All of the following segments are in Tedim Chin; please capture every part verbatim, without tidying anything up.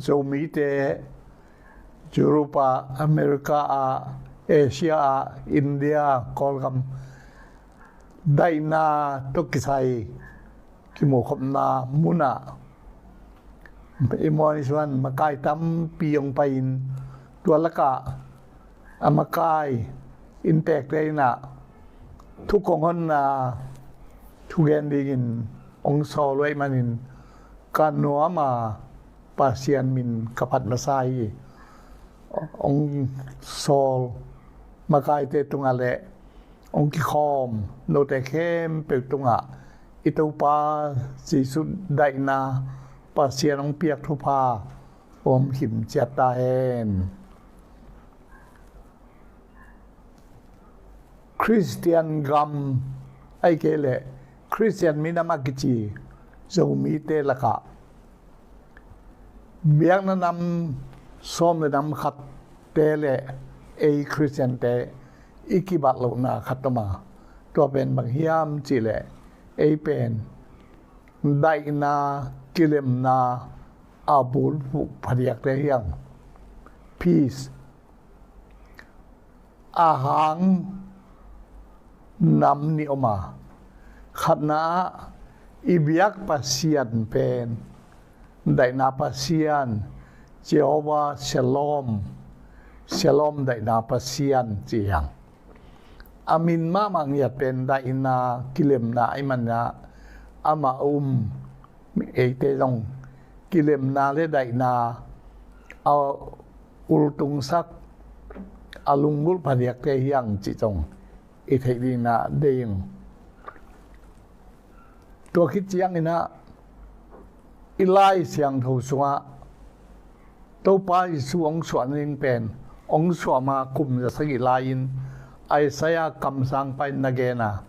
Zomite Europe ah, America ah, Asia ah, India, Kawlgam daihna tawh kisai kimukhopna munah i muan i suan makai tampi hong pai-in, tua lakah a makai inntekte in ah thu kong honna thugen dingin hong sawl uh ahih manin ka nuam a, Pasian min ka phat masa hi. Hong sawl makaite tungah le hong kikhawm note khempeuh tungah i Topa Jesuh daihna, Pasian hong piak thupha om khim ciat ta hen. Khristian gam, ahih kei leh Khristian minam a kici Zomite lakah biakna nam sawm le nam khatte le ei Khristiante i kibat lohna khat om a, tua pen bang hiam cih leh ei pen daihna, kilemna a bulphuh phadiakte hi hang. Peace. A hang nam nih om a, khatna ah i biak Pasian pen daihna Pasian, Jehovah Shalom, Shalom daihna Pasian ci hi hang. A min mahmah ngiat pen daihna, kilemna ahih manin ah amah um, eite zong kilemna le daihna a ultungsak, a lunggulh phadiakte hi hang cih zong i theih dingin ah deih ing. Tua khit ciangin ah i Lai Siangtho sungah Topa Jesuh hong suah nading pen hong suah ma kum za sagih lai-in Isaiah kamsangpa in na gen a,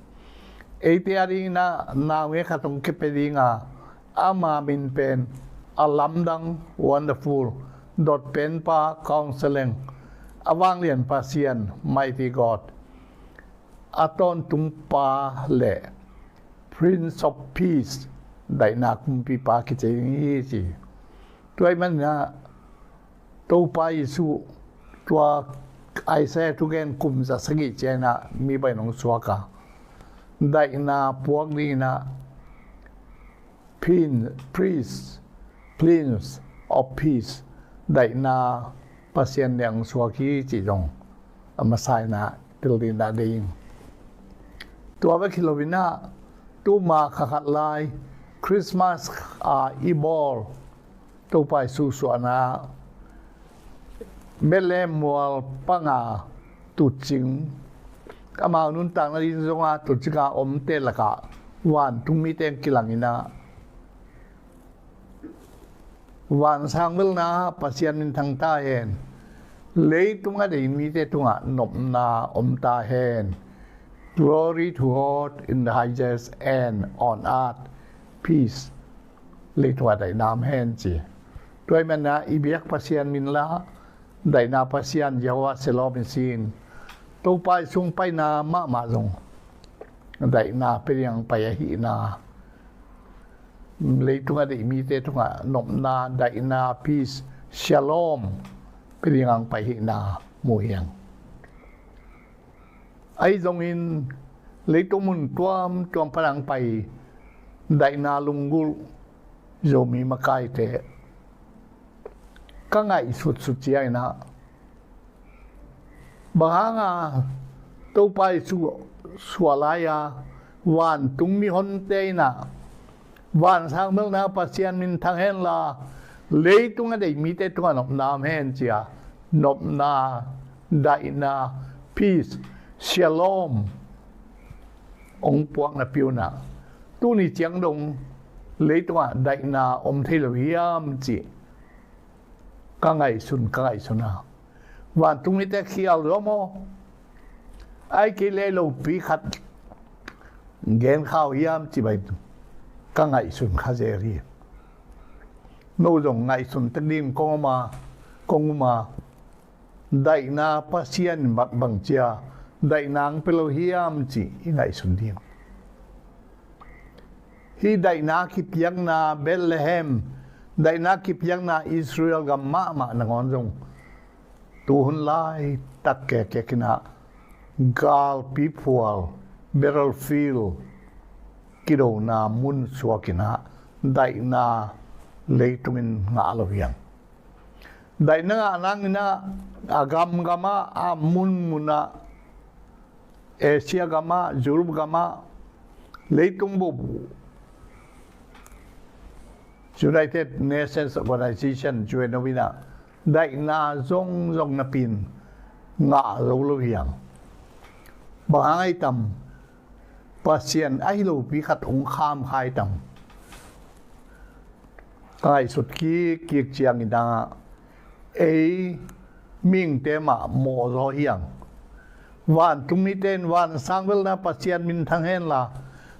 eite adingin ah naungek khat hong kipia ding a, ama min pen A Lamdang, Wonderful, Dotpenpa, Counselling, A Vanglian Pasian, Mighty God, A Tawntungpa le Prince of Peace, daihna kumpipa kici ding hi ci. Tua ahih manin ah Topa Jesuh tua Isaiah thugen kum za sagih ciangin ah mi bangin hong suak a, daihna puak dingin ah Prin-, Prince, Prince of Peace, daihna Pasian in hong suak hi cih zong a masa in ah tel dingin ah deih ing. Tua bek hi loin ah tuma kha khat lai Christmas a i bawl Topa Jesuh suahna Bethlehem mual panga tutcing, amau nuntakna ding zonga tutcinga omte lakah vantungmite kilangin ah, vansang velna Pasian minthang ta hen, leitung a dei mite tungah nopna om ta hen. Glory to God in the highest and on earth peace. Leitung ah daihna om hen ci. Tua ahih manin ah i biak Pasian min la, daihna Pasian Jehovah Shalom i ci in. Topa Jesuh hong paina mahmah zong daihna pia dingin hong pai ahihna, leitung a deih mite tungah nopna, daihna, peace, shalom pia dingin hong pai ahihna mu hi hang. Ahi zongin leitung mun tuamtuam pan hong pai daihna lunggulh Zomi makaite ka ngaihsutsut ciangin ah, bang hanga Topa Jesuh suah lai-a vantung mihonte in ah vansang melna Pasian minthang hen la, leitung a dei mite tungah nopna om hen ci-a, nopna, daihna, peace, shalom hong puak napi un ah, tuni ciang dong leitungah daihna om thei lo hiam cih ka ngaihsun, ka ngaihsun a, vantung mite khial zaw maw, ahih kei leh lopi khat gen kha uh hiam cih bang ka ngaihsun kha zel hi. No zong ngaihsun tek dingin kong um a, kong um a, daihna Pasian in bang, bang ci-a daihna hong pia lo hiam cih i ngaihsun ding. Hih daihna kipiakna Bethlehem Daihna kipiakna Israel gam mahmah nangawn zong tuhun laitak kekek in ah galpi phual, battlefield, kidona mun suak in ah daihna leitung in ngah lo hi hang. Daihna ngah nang in ah a gamgam ah, a munmun ah, Asia gam ah, Europe gam ah, leitung bup United Nations Organization, U N O in ah daihna zongzong napi in ngah zo lo hi hang. Bang hang ahi tam? Pasian ahi lopi khat hong kham kha hi tam? Ka ngaihsut kikkik ciangin ah ei mihingte mah mawhzaw hi hang. Vantung mite in van a sangvelna Pasian minthang hen la,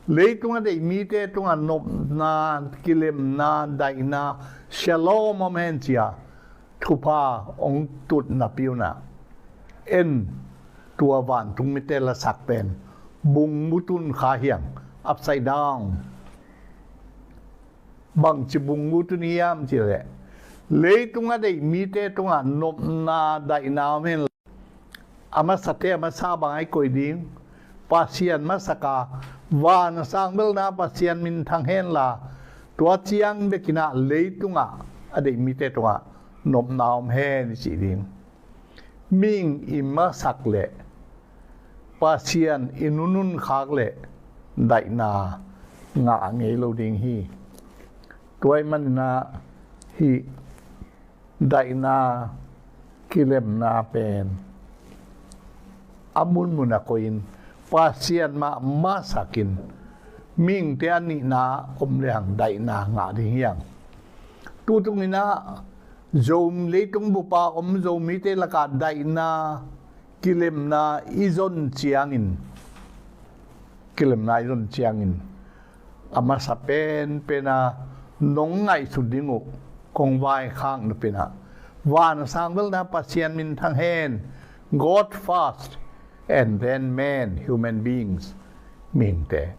leitung a deih mite tungah nopna, kilemna, daihna, shalom om hen ci-a thupha hong tut napi un ah, en, tua vantung mite lasak pen bung mutun kha hi hang, upside down. Bangci bung mutun hiam cih leh, leitung a deih mite tungah nopna, daihna om hen la, a masate a masa bang a i koih ding, Pasian masak a, van a sangvelna Pasian minthang hen la, tua ciang bek in ah leitung a a deih mite tungah nopna om hen i cih ding. Mihing i masak leh, Pasian i nunun khak leh daihna ngah ngei lo ding hi. Tua ahih manin ah hih daihna kilemna pen a munmun ah koih in, Pasian mah masak in, mihingte a nihna om lehang daihna ngah ding hi hang. Tutung in ah Zo, leitung bup a om Zomite lakah daihna kilemna i zon ciangin, kilemna i zon ciangin, a masa penpen a nong ngaihsut ding uh kong vaikhak nop in ah, van a sangvelna Pasian minthang hen, God first, and then man, human beings, mihingte.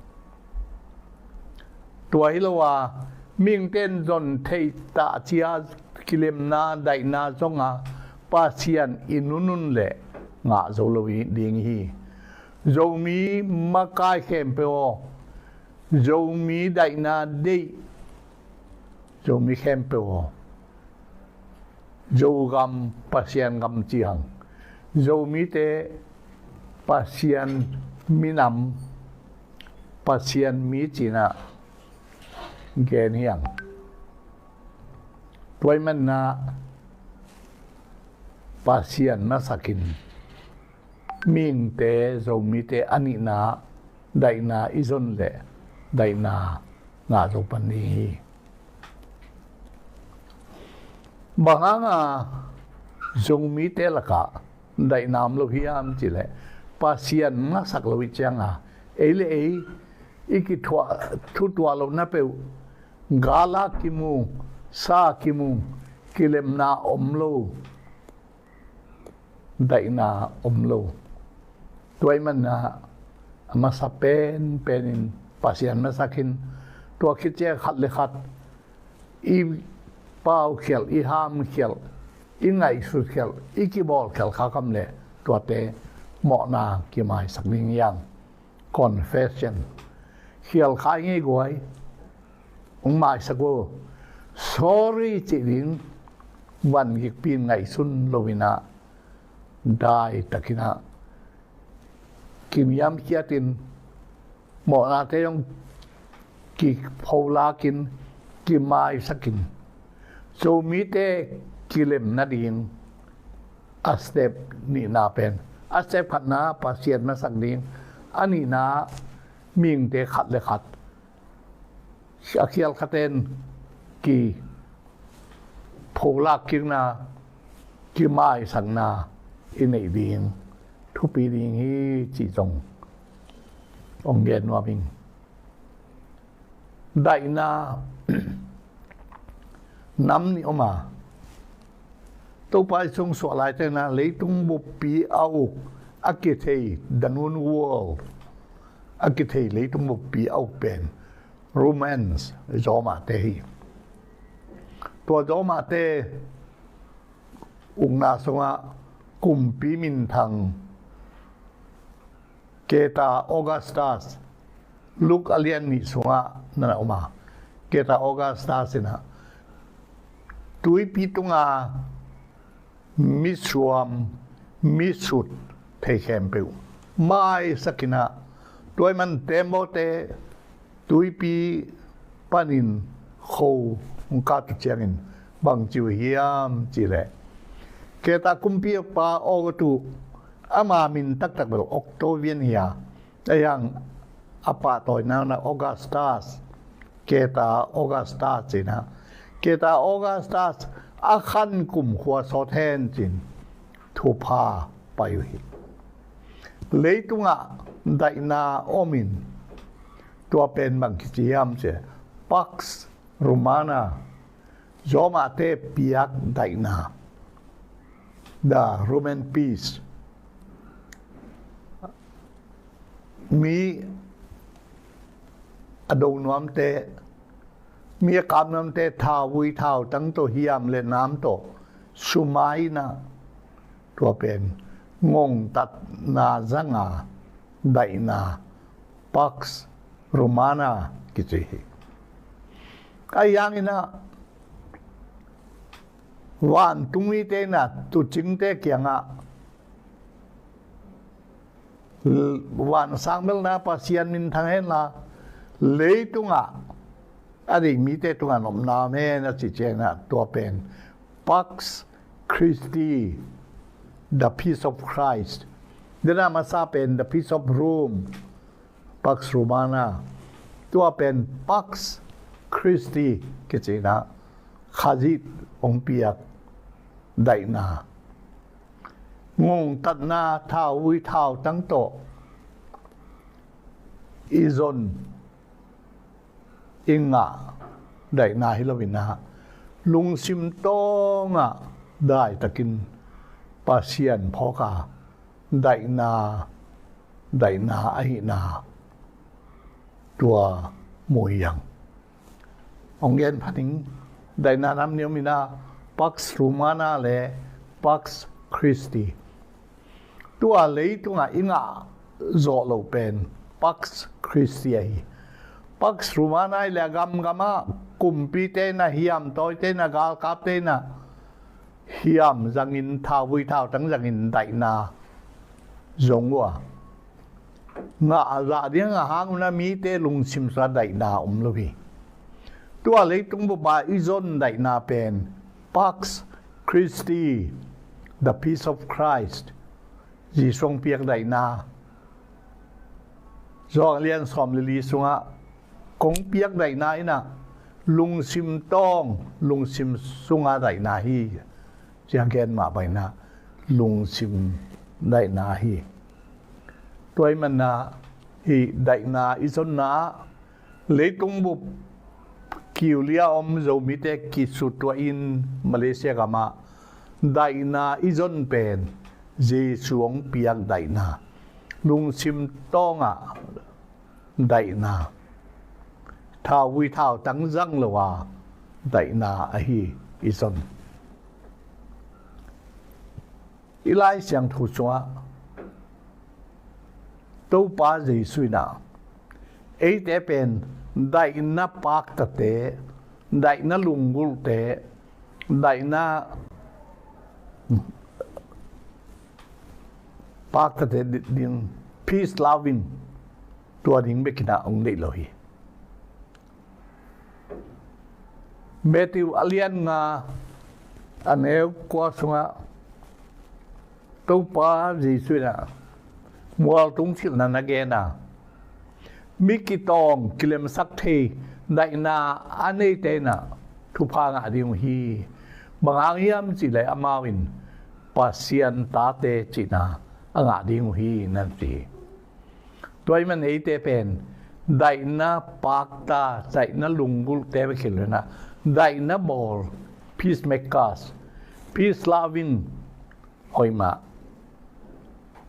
Tua hi lo a, mihingte in zon theih tah ci-a kilemna, daihna zong a, Pasian i nunun leh ngah zo lo ding hi. Zomi makai khempeuh aw, Zomi daihna deih Zomi khempeuh aw, Zogam Pasian gam ci hang, Zomite Pasian minam, Pasian mi ci-in ah gen hi hang. Tua ahih manin ah Pasian masak in mihingte, Zomite a nihna daihna i zon leh daihna ngah zo pan ding hi. Bang hang a Zomite lakah daihna om lo hiam cih leh, Pasian masak lo i hih ciang a, ei le ei i kithuah, thutuah lohna peuh, gal a kimu, sa a kimu, kilemna om lo, daihna om lo. Tua ahih manin ah a masa penpen in Pasian masak in, tua khit ciang khat le khat i paukhialh, i hamkhialh, i ngaihsutkhialh, i kibawlkhialh kha kham leh, tuate mawhna kimaisak ding hi hang. Confession. Khial kha i ngei guai, hong maisak uh, sorry cih ding, van gikpi in ngaihsun lo in ah, dai takin ah kiniamkhiat in, mawhnate zong kipholak in, kimaisak in, Zomite kilem nading a step nihna pen, a step khatna Pasian masak ding, a nihna mihingte khat le khat, a khial khat in kipholak kikna, kimaisakna i neih ding thupi ding hi cih zong hong gen nuam ing. Daihna nam nih om a, Topa Jesu suah laitakin ah leitung buppi a uk, a kithei, the known world, a kithei leitung buppi a uk pen Romans, Roma te hi. Tua Roma te ukna sungah kumpi minthang Caesar Augustus, Luke a lian nih sungah na na om a, Caesar Augustus in ah tuipi tunga misuam, misut thei khempeuh maisak in ah, tua ahih man tembaw te tuipi panin kho hong kah uh ciangin bang ci uh hiam cih leh, Caesar kumpipa Augustus, ama min taktak bel Octavian hi a, ahi hang a pahtawina in ah Augustus, Caesar Augustus ci-in ah, Caesar Augustus a khan kumkhua sawt hen ci-in thupha pai uh hi. Leitungah daihna om in, tua pen bang kici hiam cih leh Pax Romana, Roma te piak daihna, the Roman peace. Mi a do nuamte, mi a kap nuamte thauvui thautang tawh, hiam le nam tawh sumai in ah, tua pen ngongtatna zanga daihna, Pax Romana kici hi. Ahi hangin ah vantung mite in ah tuucingte kiangah, van a sang bel na Pasian minthang hen la, leitungah a deih mite tungah nopna om hen a cih ciangin ah, tua pen Pax Christi, the peace of Christ. Tua a masa pen the peace of Rome, Pax Romana. Tua pen Pax Christi kici in ah, Khazih hong piak daihna, ngongtatna thauvui thautang tawh i zon, i ngah daihna hi lo-in ah, lungsim tawngah daitakin Pasian phawk a, daihna, daihna ahihna tua mu hi hang. Hong gen pha ning, daihna nam nih om in ah, Pax Romana le Pax Christi. Tua leitungah i ngah zawh loh pen Pax Christi ahi. Pax Romana i le a gamgamah kumpite in ah, hiamtawite in ah, galkapte in ah hiam zangin, thauvui thautang zangin daihna zong uh a, ngah a zah ding a hang un ah mite lungsim sungah daihna om lo hi. Tua leitung bup ah i zon daihna pen Pax Christi, the peace of Christ, Jesu hong piak daihna. Johan lian sawm le li sungah kong piak daihna in ah lungsim tawng, lungsim sunga daihna hi, ci-a gen mah bangin ah lungsim daihna hi. Tua ahih manin ah hih daihna i zonna ah, leitung bup kiulia om Zomite kisutuahin Malaysia gamah daihna i zon pen Jesu hong piak daihna, lungsim tawngah daihna, thauvui thautang zang lo a daihna ahi i zon. I Lai Siangtho sungah Topa Jesu in ah eite pen daihna paktate, daihna lunggulhte, daihna paktate ding, peace loving, tua ding bekin ah hong deih lo hi. Matthew a lian nga, a neu kua sungah Topa Jesu in ah mualtung silhna na gen a, mi kitawng, kilemsak thei daihna a neite in ah thupha ngah ding uh hi. Bang hang hiam cih leh amau in Pasian tate cihna a ngah ding uh hi, na ci hi. Tua ahih manin eite pen daihna pakta, daihna lunggulhte bek hi lo-in ah, daihna bawl, peacemakers, peace loving, hoih mah,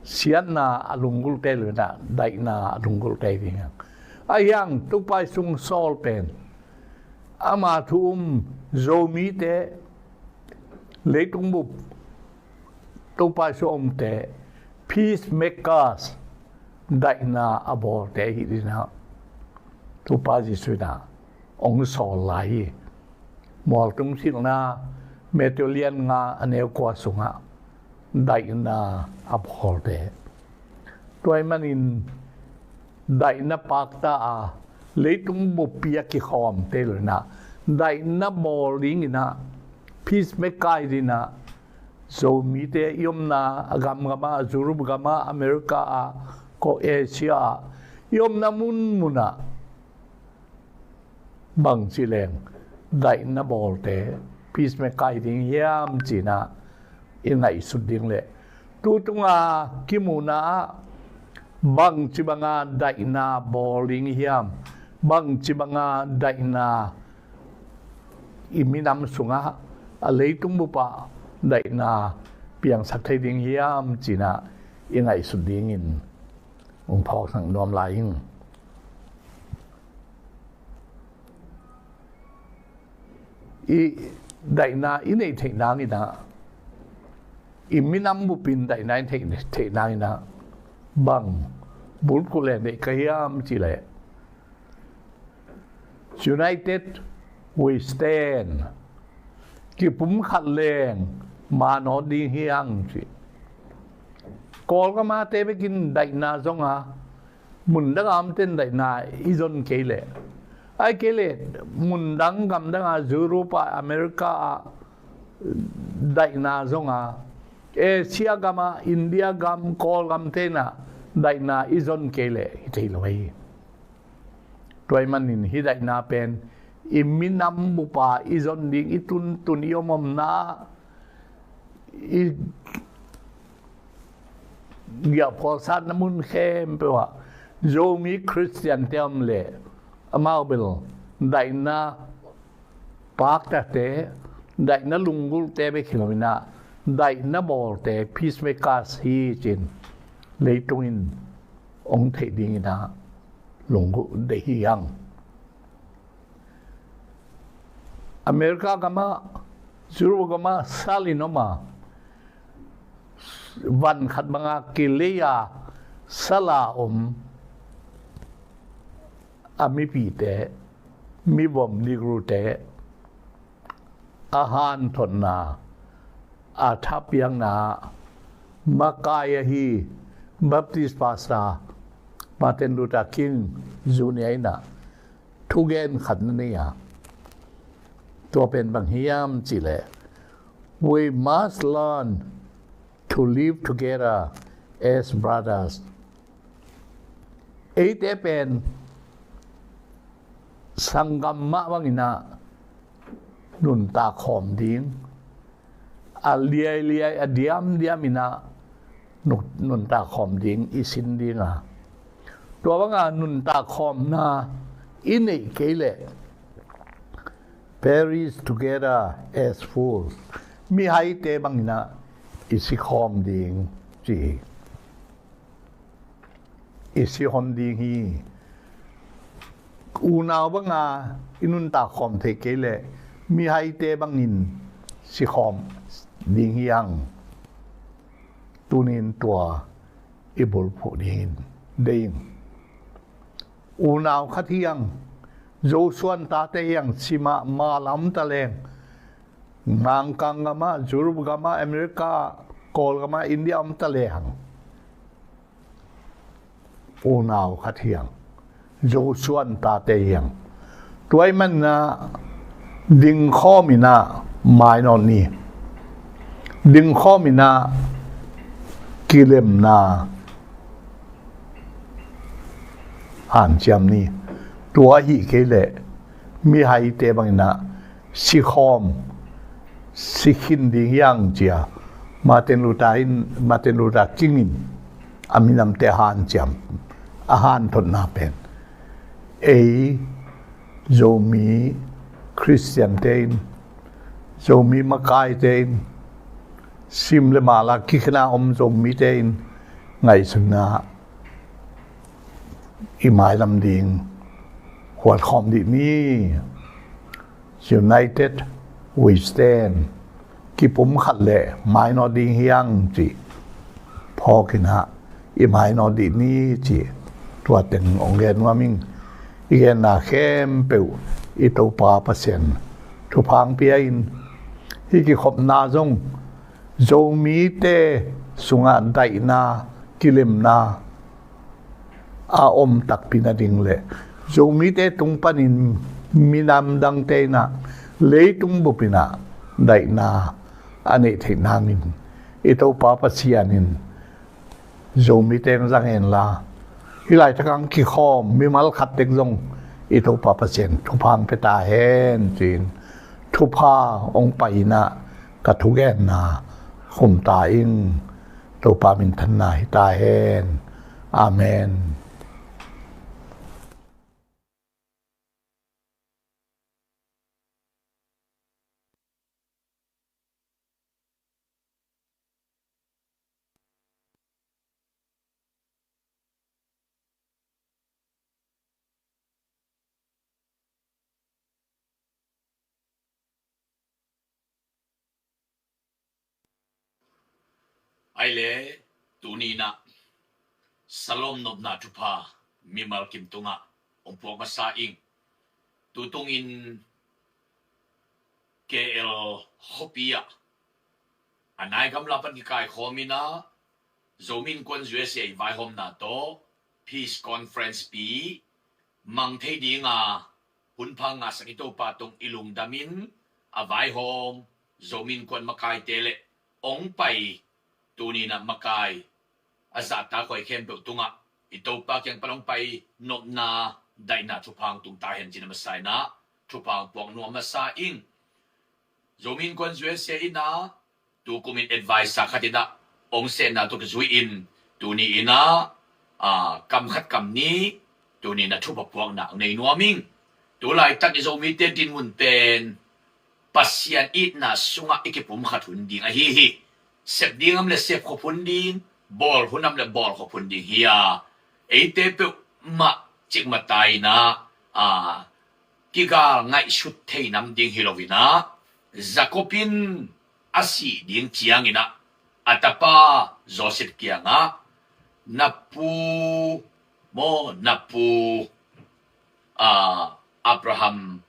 siatna a lunggulhte hi lo-in ah, daihna a lunggulhte hi ding hi hang. Ahi hang Topa i sung sawl pen Ama thu um Zomite, leitung bup Topa Jesu omte, peacemakers, daihna a bawlte hi dinah Topa Jesu inah hong sawl lai hi. Mualtung silna Matthew lian nga a neu kua sungah daihna a bawlte. Tua ahih manin daihna pakta a leitung buppi a kikhawmte lo inah daihna bawl dinginah peacemaker dinah Zomite i omna a gamgamah, Europe gamah, America ah, ko Asia ah, i omna munmunah bangci leng daihna bawlte, peacemaker ding hiam cinah i ngaihsut ding le tutunga kimuhna ah bangci banga daihna bawl ding hiam, bangci banga daihna i minam sungah a leitung bupah daihna piangsak thei ding hiam cinah i ngaihsut dingin hong phawksak nuam lai ing. I daihna i neih theih nanginah, i minam bupin daihna i neih theih nanginah bang bulphuh leng deih ka hiam cihleh, United we stand. Kipumkhat leng manawt ding hi hang ci. Kawlgamate bekin daihna zonga mundanga omten daihna i zon kei leh, ai kei leh mundang gamdanga Europe ah, America ah daihna zonga, Asia gamah, India gam, Kawlgam tenah daihna i zon kei leh hi thei lo hi. Tua ahih manin hih daihna pen i minam bupa i zon ding, i tuntun i omomna, i giahphualsatna mun khempeuh ah Zomi Khristiante om leh amau bel daihna paktate, daihna lunggulhte bek hi lo inah daihna bawlte, peacemakers hi cin leitung in hong theih dinginah lunggulh deih hi hang. America gamah, Europe gamah sal in om a, van khat banga kilei a sal a om a mipite, mivom Negrute a hanthotna, a thapiakna makai ahi Baptist pastor Martin Luther King Junior inah thugen khat na nei a, tua pen bang hiam cihleh, we must learn to live together as brothers. Eite pen sanggam mah banginah nuntak khawm ding, a liailiai, a diamdiam inah nun-, nuntak khawm ding i sin dinga, tua banga nuntak khawmna i neih kei leh perish together as fools. Mihaite banginah i sikhawm ding ci hi. I sihon ding hi. Unau banga i nuntak khawm thei kei leh mihaite bangin sikhawm ding hi hang. Tunin tua i bulphuh dingin deih ing. Unau khat hi hang, Zosuan tate hi hang, simah mala om ta leng, Mangkang gamah, Europe gamah, America, Kawlgamah, India om ta leng, unau khat hi hang, Zosuan tate hi hang. Tua ahih maninah dingkhawm inah mainawt ni. Dingkhawm inah kilemna hanciam ni. Tua ahih kei leh mihaite banginah sikhawm, sikhin ding hi hang cia Martin Luther in, Martin Luther King in a minamte a hanciam, a hanthotna pen ei Zomi Khristiante in, Zomi makaite in, sim le mala kikhina om Zomite in ngaihsutna i mailam ding huatkhawm dih ni. United we stand. Kipumkhat leh mainawt ding hi hang cih phawk in ah, i mainawt dih ni cih tua teng hong gen nuam ing. I genna khempeuh i Topa Pasian thupha hong pia in, hih kikhopna zong Zomite sungah daihna, kilemna a om takpi nading leh Zomite tung panin minam dangte in ah, leitung bup in ah daihna a neih theih nangin i Topa Pasian in Zomite hong zang hen la, hih laitak hong kikhawm mimal khat tek zong i Topa Pasian thupha hong pia ta hen ci-in thupha hong pai in ah ka thugenna khum ta ing. Topa minthanna hi ta hen. Amen. Aile, tuni in ah Shalom nopna thupha mimal kim tungah hong puak masa ing. Tutungin K L khuapi ah a nai gamla pan kikaikhawm in ah Zomi Innkuan U S A i vaihawmna tawh Peace Conference pi mang thei dinga hun pha ngahsak i Topa tungah i lungdam in, a vaihawm Zomi Innkuan makaite leh hong pai, tuni in ah makai a zahtakhuai khempeuh tungah i Topa kiang pan hong pai nopna, daihna thupha hong tung ta hen ci-in a masa in ah thupha hong puak nuam masa ing. Zomi Innkuan U S A in ah tukum in advisor khat in ah hong sehna tawh kizui in tuni in ah, aa, kam khat kam nih tuni in ah thupha puakna hong nei nuam ing. Tu laitak i Zomite dinmun pen Pasian itna sungah i kipumkhat hun ding ahi hi. Sep ding om leh sep khop hun ding, bawl hun om leh bawl khop hun ding hi a, eite peuhmah cikmah ta in ah, aa, kigal ngaihsut thei nam ding hi lo in ah, Jacob in a sih ding ciangin ah a tapa Joseph kiangah, na pu maw, na pu, aa, Abraham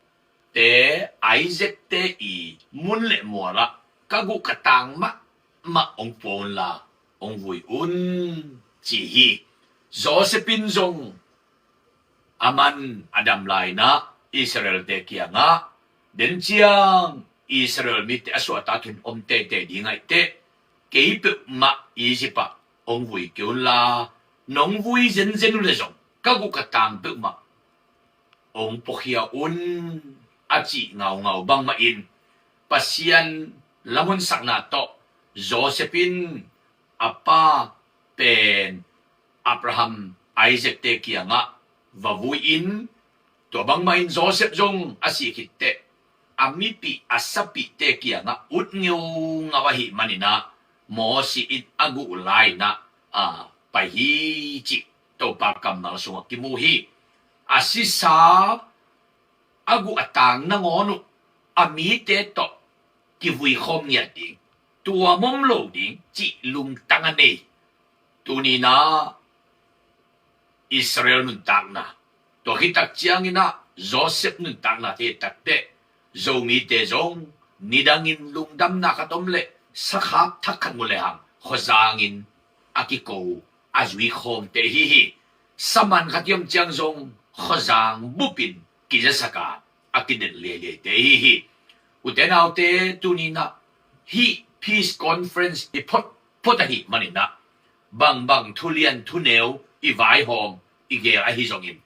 te, Isaac te i mun leh mual ah ka guh ka tang mahmah hong pua unla hong vui un, ci hi. Joseph in zong a man a dam lai in ah Israel-te kiangah, den ciang Israel mite a suahtak hun om teitei ding ahih teh, kei peuhmah Egypt ah hong vui kei unla, nong vui zenzen uh leh zong ka guh ka tang peuhmah hong puakhia un, a cih ngaungau bangmah in Pasian lamhunsakna tawh Joseph in a pa pen Abraham, Isaac te kiangah va vui in, tua bangmah in Joseph zong a sih khit teh a mipih a sapihte kiangah ut ngeungau ahih manin ah Mosi in a guh lai in ah, aa, pai hi cih Topa kammal sungah kimu hi. A sisa a guh a tang nangawn uh a mite tawh kivui khawm ngiat ding, tuam om lo ding cih lungtang a nei. Tuni in ah Israel nuntakna, tua khit tak ciangin ah Joseph nuntakna thei tak teh, Zomite zong nidangin lungdamna khat om leh sakhap thak khat mu lehang khuazangin a kiko, a zui khawmte hi hi. Saman khat i om ciang zong khuazang bupin kizasak a, a kidet leileite hi hi. Ute naute, tuni in ah hih Peace Conference i phot phot ahih manin ah, bangbang thulian thuneu i vaihawm i gel ahi zongin,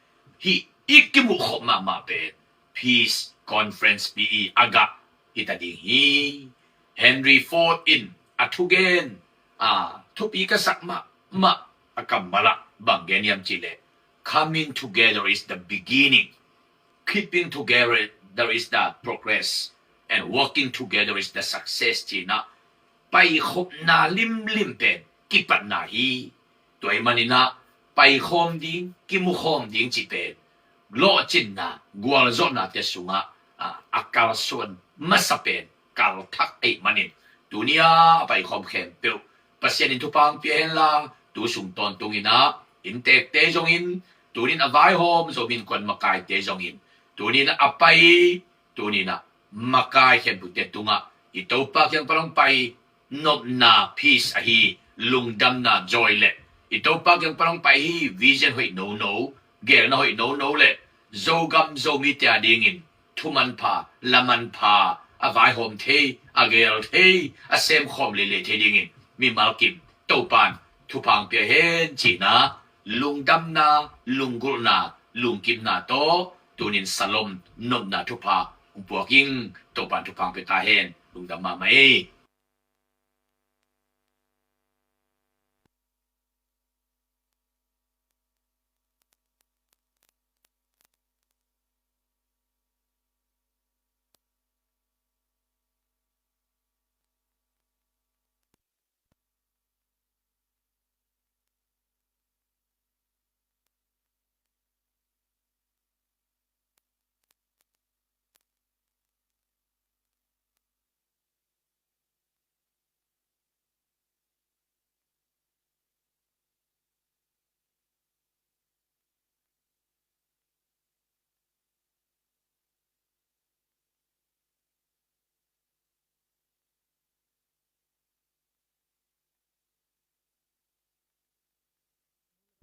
hih i kimuh khop mahmah pen Peace Conference pi i a gah hi ta ding hi. Henry Ford in a thugen, a, thupi ka sak mahmah a kammal ah bang gen hiam cih leh, "Coming together is the beginning, keeping together is the progress, and working together is the success," ci-in ah, paikhopna limlim pen kipatna hi. Tua ahih manin ah paikhawm ding, kimukhawm ding cih pen lawhcinna, gualzawhnate sungah a, a kalsuan masa pen kalthak ahih manin, tuni a a paikhawm khempeuh Pasian in thupha hong pia henla, tu sung tawntung in ah inntekte zongin, tuni in a vaihawm Zomi Innkuan makaite zongin, tuni in ah a pai, tuni in ah makai khempeuhte tungah i Topa kiang pan hong pai nopna, peace ahi, lungdamna, joy le i Topa kiang pan hong pai hi, vision hoih nono, geelna hoih nono le Zogam Zomite a dingin thumanpha, lamanpha, a vaihawm thei, a geel thei, a semkhawm leilei thei dingin mimal kim Topan thupha hong pia hen cihna, lungdamna, lunggulhna, lungkimna tawh tunin salom nopna thupha hong puak ing. Topan thupha hong pia ta hen. Lungdam mahmah ei.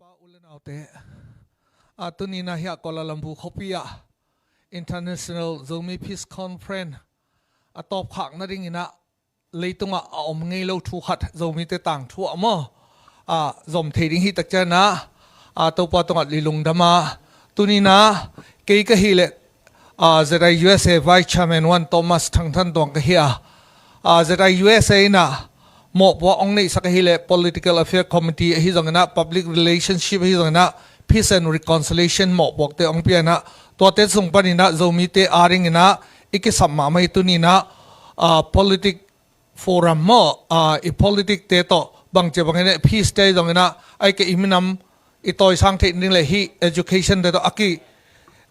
Pa u le naute, a, tuni in ah hih Kuala Lumpur khuapi ah International Zomi Peace Conference a tawpkhak nadingin ah leitungah a om ngei lo thu khat, Zomite tangthu ah maw, a, zom thei ding hi tak ciangin ah, a, Topa tungah i lungdam a, tuni in ah kei ka hih leh, a, Z I U S A Vice Chairman One Thomas Thang Than Tuang ka hi a, a, Z I U S A in ah mawhpuak hong neihsak ahih leh Political Affairs Committee ahi zongin ah, Public Relationship ahi zongin ah, Peace and Reconciliation mawhpuakte hong pia in ah, tuate sung panin ah Zomite a dingin ah i kisam mahmah hi. Tuni in ah, a, politic forum maw, a, i politic te tawh bangci bangin ah peace te ahi zongin ah, ahih kei leh i minam i tawisang theih ding le hih education te tawh a ki,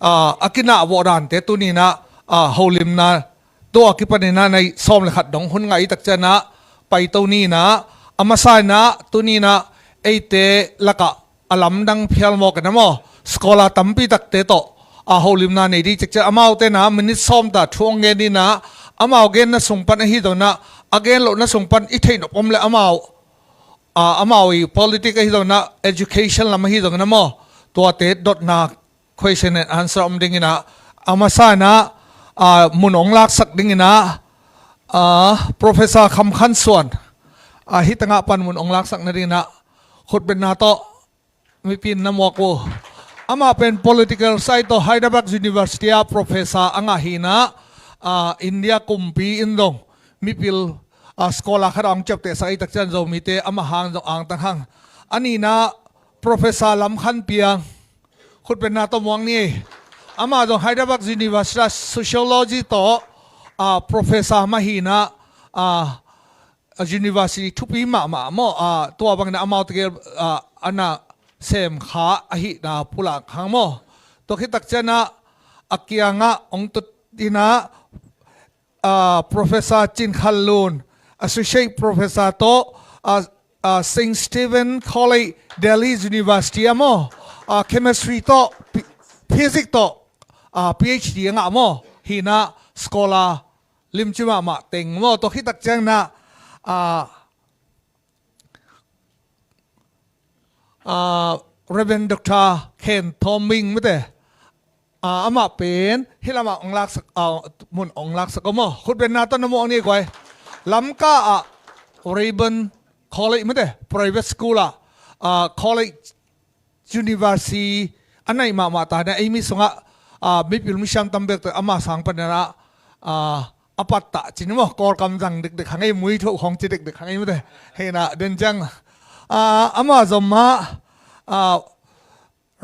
a, a kinah vawh dante tuni in ah, a, holimna tawh a kipanin ah nai sawm le khat dong hun ngah i tak ciangin ah paito ni in ah, a masa in ah tuni in ah eite lakah a lamdang phial mawk in ah maw, scholar tampi takte tawh, a, holimna nei ding i cih ciang amaute in ah minute sawm ta thu hong gen in ah, amau genna sung pan ahi zongin ah, a gen lohna sung pan i theih nop om le amau, a, amau i politic ahi zongin ah, education lam ahi zongin ah maw, tuate dotna question and answer om dingin ah, a masa in ah, a, mun hong laksak dingin ah, a, Professor Kham Khan Suan, a, hih tangah pan mun hong laksak nadingin ah khutbetna tawh mipi in na muak uh. Amah pen political side tawh Hyderabad University ah professor a ngah hi in ah, a, India kumpi in zong mipil, a, scholar khat a hong ciaptehsak i tak ciang Zomite amah hang zong angtang hang. A nihna Professor Lam Khan Piang, khutbetna tawh muak ni. Amah zong Hyderabad University Sociology tawh, a, professor mah hi in ah, a, a, university thupi mahmah maw, a, tua bangin ah amaute gel, a, a na semkha ahihna pulak hang maw. Tua khit tak ciangin ah a kiangah hong tut in ah, a, Professor Cin Khan Lun, Associate Professor tawh, a, a, Saint Stephen College, Delhi University ah maw, a, Chemistry tawh, Phy-, Physics tawh, a, P H D a ngah maw, hi in ah scholar limci mahmah teng maw. Tua khit tak ciangin ah, a, a, Reverend Doctor Khen Thawm Ming mate, a, amah pen hih lamah hong laksak, a, mun hong laksak uh maw. Khutbetna tawh na muak ni guai. Lamka ah Rayburn College mate, private school ah, a, college, university a naih mahmah ta in ah, ei mi sungah, a, mipil misiam tam bekte ama sang panin ah, a, a pattah cin maw, Kawlkam zang dekdek hang ei, muithoh khawng ci dekdek hang ei mate. Hi in ah den ciang, a, ama zom mah, a,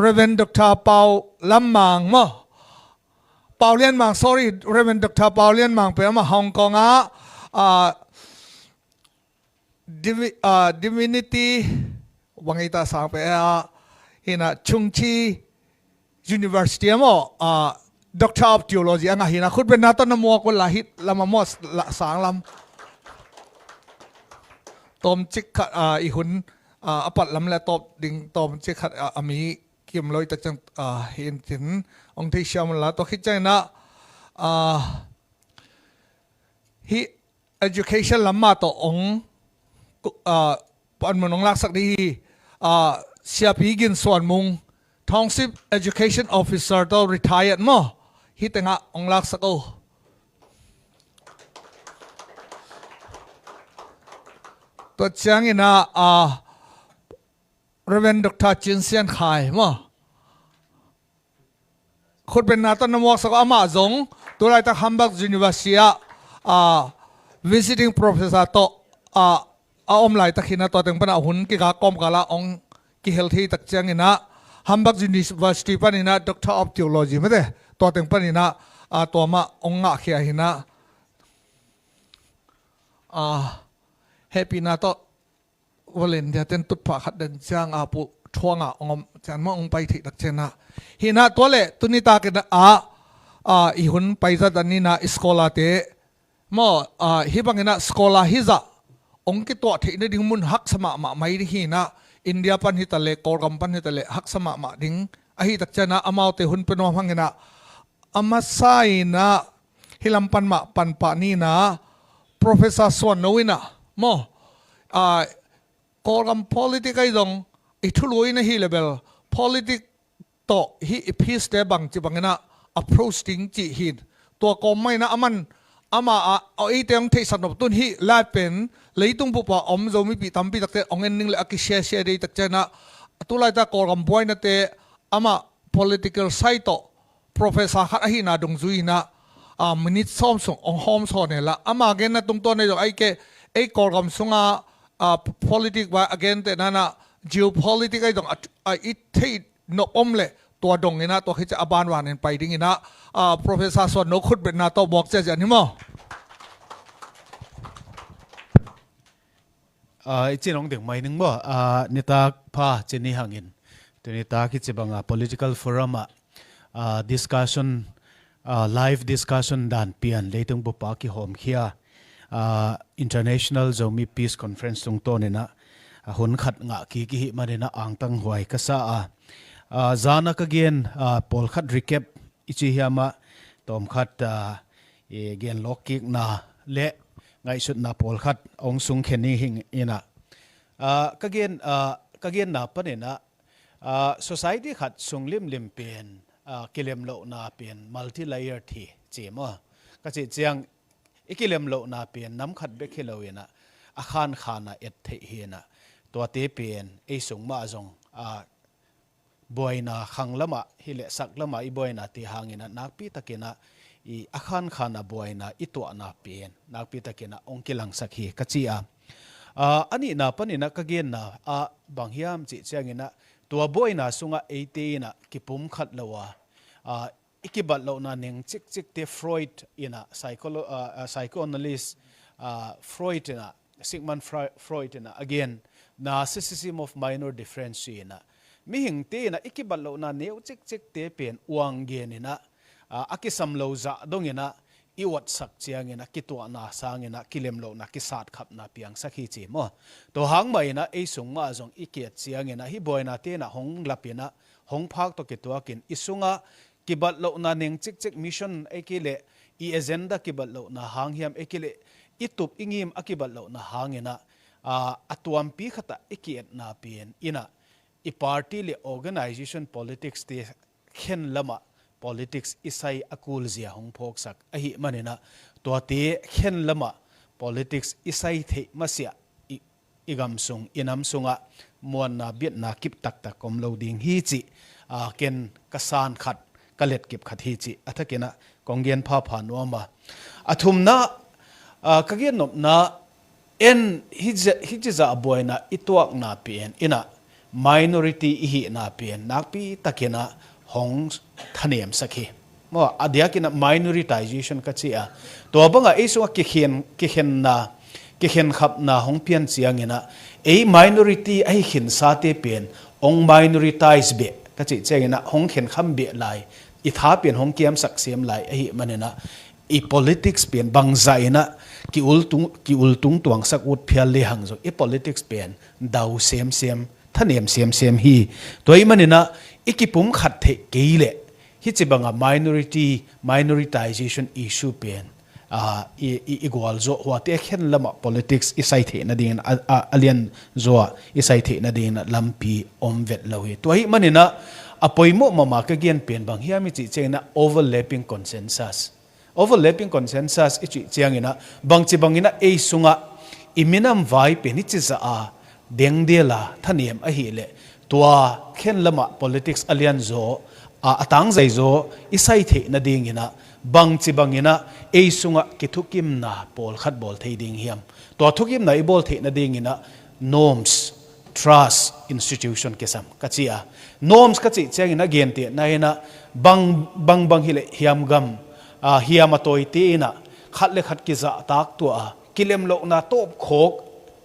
Reverend Doctor Pau Lam Mang maw, Pau Lian Mang, sorry, Reverend Doctor Pau Lian Mang pen amah Hong Kong ah, a, Divi-, a, Divinity, bang ei ta sang pen, a, hi in ah Chung Chi University ah maw, a, Doctor of Theology a ngah hi-in ah, khutbetna tawh na muak un la, hih lam a maw, la, sang lam. Tawmcik khat, ah, i hun, ah, a pat lam le a tawp ding tawmcik khat, ah, a mi kim lo i tak ciang, ah, hi in cin hong theisiam un la, tua khit ciangin ah, ah, hih education lam mah tawh hong, ah, panmun hong laksak ding hi. Ah, Siapi Gin Suan Mung, Township Education Officer tawh retired maw, hih tengah hong laksak o. Tua ciangin ah, ah, Reverend Doctor Cin Sian Khai maw, khutbetna tawh na muaksak o. Amah zong tulaitak Hamburg University ah, ah, visiting professor tawh, ah, a om laitak hi-in ah, tua teng pan ah hun kigak kawmkal ah hong kihel thei tak ciangin ah, Hamburg University panin ah Doctor of Theology mate, tua teng panin ah, ah, tua mah hong ngahkhia hi-in ah, ah, hehpihna tawh volunteer ten tutphah khat den ciang a pu thuang ah hong om ciang maw, hong pai theih tak ciangin ah. Hi-in ah tua leh tuni takin ah, ah, i hun pai zat dan in ah, i scholar te maw, ah, hih bangin ah scholar hizah hong kituah theih nading mun haksa mahmah mai ding hi-in ah, India pan hi ta leh, Kawlgam pan hi ta leh haksa mahmah ding ahi tak ciangin ah, amaute hun pia nuam hangin ah, a masa in ah hih lam pan mah pan pah ni in ah, Professor Suan No in ah maw, ah, Kawlgam politic ahi zong, i thulu in ah hih level politic tawh hih i peace te bangci bangin ah approach ding cih hi-in, tua kawm mah in ah aman, amah ah, a eite hong theihsak nop tun hih lai pen leitung bup ah om Zomipih tampi takte hong en ning le a kisiasia dei tak ciangin ah, tulaitak Kawlgam buainate amah political side tawh professor khat ahihna dungzui in ah, ah, minute sawm sung hong hawm sawn hen la, ama genna tungtawn ahi zong, ahih kei leh ei Kawlgam sungah, ah, politic vai a gentehna in ah geopolitic ahi zong a, a i theih nop om leh tua dong in ah, tua khit ciang a banban in pai ding in ah, ah, Professor Suan No khutbetna tawh muak ziahziah ni maw. Ah, i cin hong ding mai ning maw. Ah, nitak pha ci ni hangin, tuni tak hih ci bang a political forum ah, ah, discussion, ah, live discussion dan pian leitung bup ah kihawmkhia, ah, International Zomi Peace Conference tungtawn in ah, ah, hun khat ngah kik i hih manin ah angtang huai ka sa a, ah, zan a ka gen, ah, pawlkhat recap i ci hiam ah, tawmkhat, ah, i gen lawkkikna le ngaihsutna pawlkhat hong sung khen ni hing in ah, ah, ka gen, ah, ka genna panin ah, ah, society khat sung limlim pen, ah, kilemlohna pen multi-layered hi ci maw. Ka cih ciang, i kilemlohna pen nam khat bek hi lo in ah, a khankhan a et theih hi in ah, tuate pen ei sung mah zong, ah, buaina khang lamah hi leh sak lamah i buainate hangin ah nakpi takin ah i a khankhan a buaina i tuahna pen nakpi takin ah hong kilangsak hi ka ci a. Ah, a nihna panin ah ka genna ah bang hiam cih ciangin ah, tua buaina sungah eite in ah kipumkhat lo a, ah, i kibat lohna neng cikcikte Freud in ah, psycholo-, ah, ah, psychoanalyst, ah, Freud in ah, Sigmund Fre-, Freud in ah, again, narcissism of minor difference in ah, mihingte in ah i kibat lohna neu cikcikte pen uang gen in ah, ah, a kisam lo zah dong in ah i uatsak ciangin ah kituahna sangin ah kilemlohna, kisatkhapna piangsak hi ci maw. Tua hang mah in ah ei sung mah zong i ki-et ciangin ah hih buainate in ah hong lap in ah, hong phak tawh kituakin i sungah kibat lohna neng cikcik, mission ei kei leh i agenda kibat lohna hang hiam ei kei leh i tup i ngim a kibat lohna hangin ah, ah, a tuampi khat ah i ki-etna pen in ah, i party le organization politics te khen lamah politics i sai a kulzia hong phawksak ahih manin ah, tuate khen lamah politics i sai theih masiah i, i gam sung, i nam sungah muanna, biatna kip taktak om lo ding hi cih, ah, ken ka san khat, ka letkip khat hi cih a thakin ah kong gen phapha nuam a. A thumna, ah, ka gen nopna, en hi ci, hi ci zah buaina i tuakna pen in ah minority i hihna pen nakpi takin ah hong thanemsak hi. Maw, a diakin ah minoritization ka ci a. Tua bangah ei sungah kikhen, kikhenna, kikhenkhapna hong pian ciangin ah, ei minority ahi khinsate pen hong minoritize beh ka cih ciangin ah hong khenkham beh lai i tha pen hong kiamsak sem lai ahih manin ah, i politics pen bangzah in ah ki ultung, ki ultung tuangsak ut phial le hang zong i politics pen dau semsem, thanem semsem hi. Tua ahih manin ah i kipumkhat theih kei leh hih ci banga minority, minoritization issue pen, aa, i, i, i gualzawh huate khen lamah politics i sai theih nadingin a, a, a lianzaw ah i sai theih nadingin ah lampi om vet lo hi. Tua ahih manin ah a poimawh mahmah ka gen pen bang hiam i cih ciangin ah overlapping consensus. Overlapping consensus i cih ciangin ah bangci bangin ah ei sungah i minam vai pen hih ci zah a dengdel a thanem ahih leh tua khen lamah politics a lianzaw, a, a tangzaizaw i sai theih nadingin ah bangci bangin ah ei sungah kithukimna pawlkhat bawl thei ding hiam? Tua thukimna i bawl theih nadingin ah norms, trust, institution kisam ka ci a. Norms ka cih ciangin ah gentehna in ah bang, bang, bang hileh hiamgam, aa, hiam a tawite in ah khat le khat kizahtak tuah a, kilemlohna tawpkhawk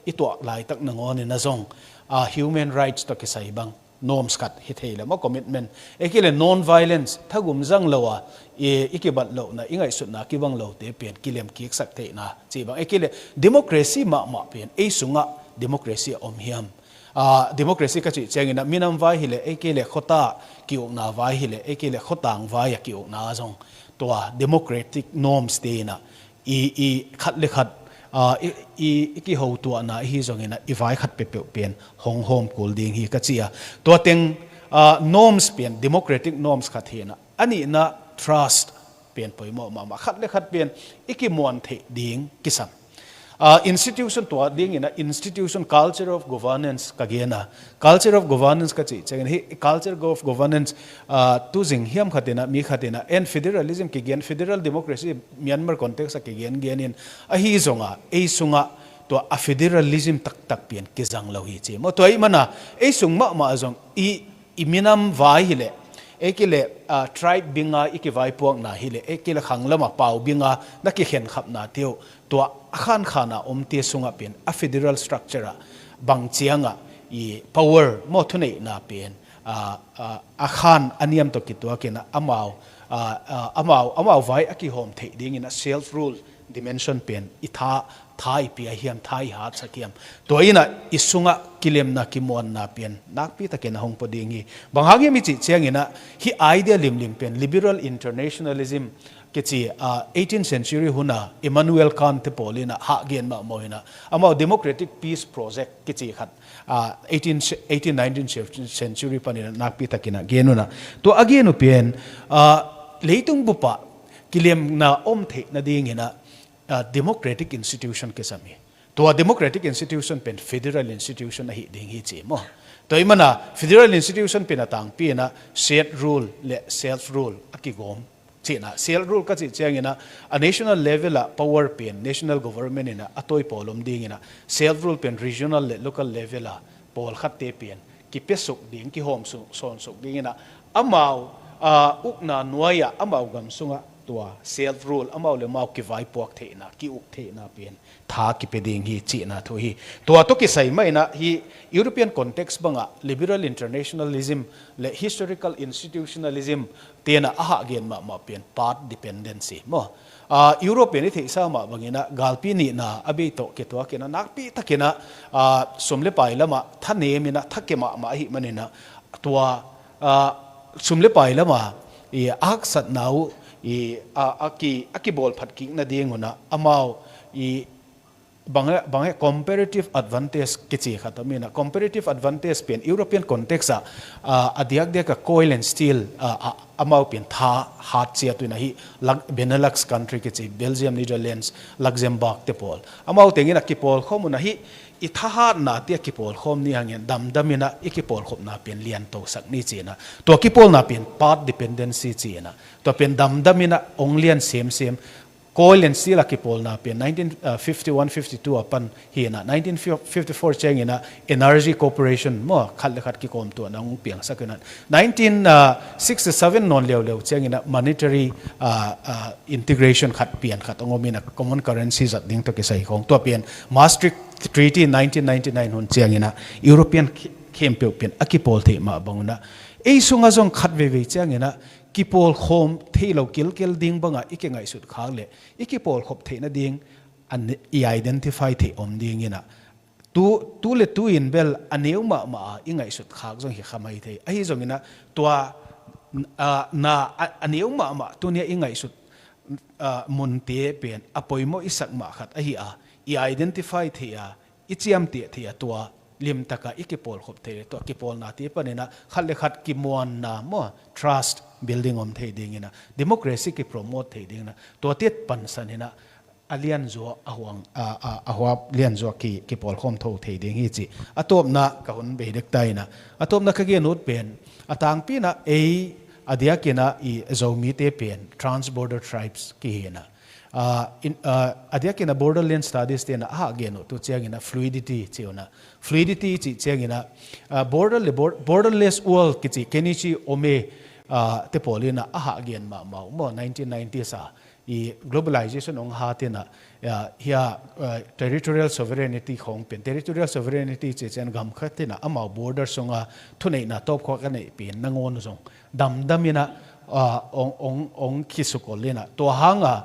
i tuah laitak nangawnin ah zong, aa, human rights tawh kisai bang norms khat hi thei le maw, commitment. Ei kei le non-violence, thagum zang lo a, i, i kibat lohna, i ngaihsutna kibang lote pen kilem kiksak theihna ci bang. Ei kei le democracy mahmah pen ei sungah democracy a om hiam? Aa, democracy ka cih ciangin ah minam vai hileh, ei kei le khuata ki-ukna vai hileh, ei kei le khuatang vai a ki-ukna zong tua democratic norms te in ah i, i khat le khat, aa, i, i, i kihotuahna ihi zongin ah i vai khat peuhpeuh pen hong hawm kul ding hi ka ci a. Tua teng, aa, norms pen democratic norms khat hi in ah, a nihna trust pen poimawh mahmah, khat le khat pen i kimuan theih ding kisam. Aa, institution tua dingin ah institution, culture of governance ka gen a. Culture of governance ka cih ciangin hih culture of governance, aa, tuzing hiam khat in ah, mi khat in ah, en federalism kigen, federal democracy Myanmar context ah kigen genin ahi zong a, ei sungah tua a federalism taktak pen kizang lo hi ci maw. Tua ahih manin ah ei sung mahmah zong i, i minam vai hileh, ei kei le, aa, tribe binga i kivaipuakna hileh, ei kei le khang lama pau binga na kikhenkhapna te uh, tua a khankhana omte sungah pen a federal structure ah bang ciangah i power maw, thuneihna pen, aa, aa, a khan a niam tawh kituakin ah amau, aa, aa, amau, amau vai a kihawm theih dingin ah self rule dimension pen i tha, tha i pia hiam, tha i hatsak hiam? Tua in ah i sungah kilemna, kimuanna pen nakpitakin a hong pua ding hi. Bang hang hiam i cih ciangin ah hih idea limlim pen liberal internationalism kici, aa, eighteenth century hun a Immanuel Kant te pawl in ah hahgen mahmah in ah, amau democratic peace project kici khat, aa, eighteen, eighteen, nineteenth century panin ah nakpitakin a gen un ah, tua a gen uh pen, aa, leitung bup ah kilemna om theih nadingin ah, aa, democratic institution kisam hi. Tua democratic institution pen federal institution ahih ding hi ci maw. Tua ahih manin ah federal institution pen a tangpi in ah state rule le self rule a kigawm cihna. Self rule ka cih ciangin ah a national level ah power pen national government in ah a tawi pawl om dingin ah self rule pen regional le local level ah pawlkhatte pen kipiasuk ding, kihawm su-, sawnsuk dingin ah amau, aa, ukna nuai ah amau gam sungah tua self rule, amau le amau kivaipuak theihna, ki-uk theihna pen tha kipia ding hi cihna thu hi. Tua tawh kisai mah in ah hih European context bangah liberal internationalism le historical institutionalism te in ah a hahgen mahmah pen path dependency maw. Aa, Europe pen i theihsa mah bangin ah galpi nihna a bei tawh kituakin ah nakpitakin ah, aa, sum le pai lamah thanem in ah thakhe mahmah ahih manin ah tua, aa, sum le pai lamah i a haksatna uh i, a, a ki, a kibawlphat kik nadingun ah amau i bang e, bang e, comparative advantage kici khat om in ah, comparative advantage pen European context ah, ah, a diakdiak a coal and steel, ah, ah, amau pen tha hat ciat uh in ah hih Lux-, Benelux country kici, Belgium, Netherlands, Luxembourg te pawl, amau teng in ah kipawlkhawm un ah hih i thahatna te a kipawlkhawm ni hangin damdam in ah i kipawlkhopna pen liantosak ni ci in ah, tua kipawlna pen path dependency ci in ah, tua pen damdam in ah hong lian semsem. Coal and steel a kipawlna pen nineteen, uh, fifty one fifty two a pan hi in ah, nineteen fifty four ciangin ah energy cooperation maw, khat le khat kikawmtuahna hong piangsak in ah, nineteen sixty seven nawn leuleu ciangin ah monetary, uh, uh, integration khat pian khat hong om in ah, common currency zat ding tawh kisai khawng, tua pen Maastricht Treaty nineteen ninety nine hun ciangin ah European khi-, khempeuh pen a kipawl theih mah bang un ah, ei sungah zong khat veivei ciangin ah kipawlkhawm thei lo kilkel ding bangah i kingaihsut khak leh i kipawlkhop theih nading a ne-, i identify theih om ding inah, tu, tu le tu in bel a neu mahmah a i ngaihsut khak zong hi kha mai thei. Ahi zonginah tua, ah, na a, a neu mahmah tunia i ngaihsut, ah, munte pen a poimawh i sak mah khat ahi a, i identify thei a, i ciamteh thei a, tua limtaka i kipawlkhop thei le tua kipawlnate paninah khat le khat kimuanna maw, trust building om thei dinginah, democracy kipromote thei dinginah, tuate pansaninah a lianzuak a huang, a, a, a huap lianzuak ki, kipawlkhawm tho thei ding hi ci. A tawpna ka hun bei dek ta inah, a tawpna ka gen ut pen, a tangpi inah ei a diakinah i Zomite pen transborder tribes kihi inah. Ah, in, ah, a diakinah borderland studies tenah a hah gen uh tu cianginah fluidity ci unah. Fluidity cih cianginah, ah, border le bor-, borderless world kici Kenichi Ohmae, ah, te pawl inah a hah gen mahmah uh maw, nineteen nineties a i globalization hong hat inah, ah, hia, ah, territorial sovereignty khawng pen, territorial sovereignty cih ciang gam khat inah amau border sunga thuneihna tawpkhua ka neih pen nangawn zong damdam inah, ah, ong, ong, ong khisukol inah. Tua hanga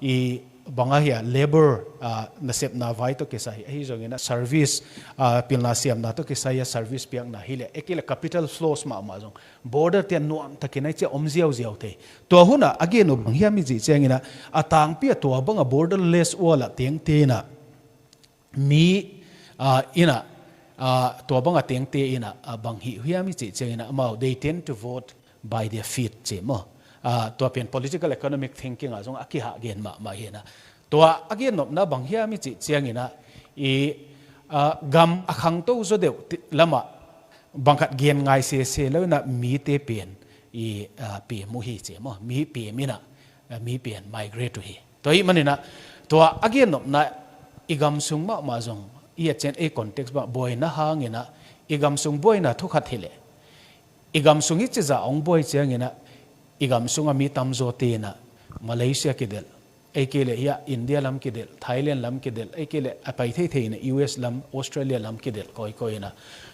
i bang ahia labor, ah, nasepna vai tawh kisai, ahi zonginah service, ah, pilna siamna tawh kisai a service piakna hileh, ei kei le capital flows mahmah zong border tia nuamtakin a i cia om ziauziau thei. Tua hunah a gen uh bang hiam i cih cianginah, a tangpi a tua banga borderless world ah tengte inah mi, ah, inah, ah, tua banga tengte inah, ah, bang hih hiam i cih cianginah amau, they tend to vote by their feet ci maw. Ah, tua pen political economic thinking ah zong a kihah gen mahmah hinah. Tua a gen nopna bang hiam i cih cianginah i, ah, gam a khangto zaw deuh ti-, lamah bang khat gen ngai sese lo inah mite pen i, ah, pem uh hi ci maw. Mi pem inah, ah, mi pen migrate uh hi. Tua hih maninah tua a gen nopna i gam sung mahmah zong i a cian ei context mah buaina hanginah i gam sung buaina thukhat hileh i gam sung hi cizah hong buai cianginah i gam sungah mi tamzawte inah Malaysia kidelh, ei kei le hia India lam kidelh, Thailand lam kidelh, ei kei le a pai theithei inah U S lam, Australia lam kidelh kawikawi inah.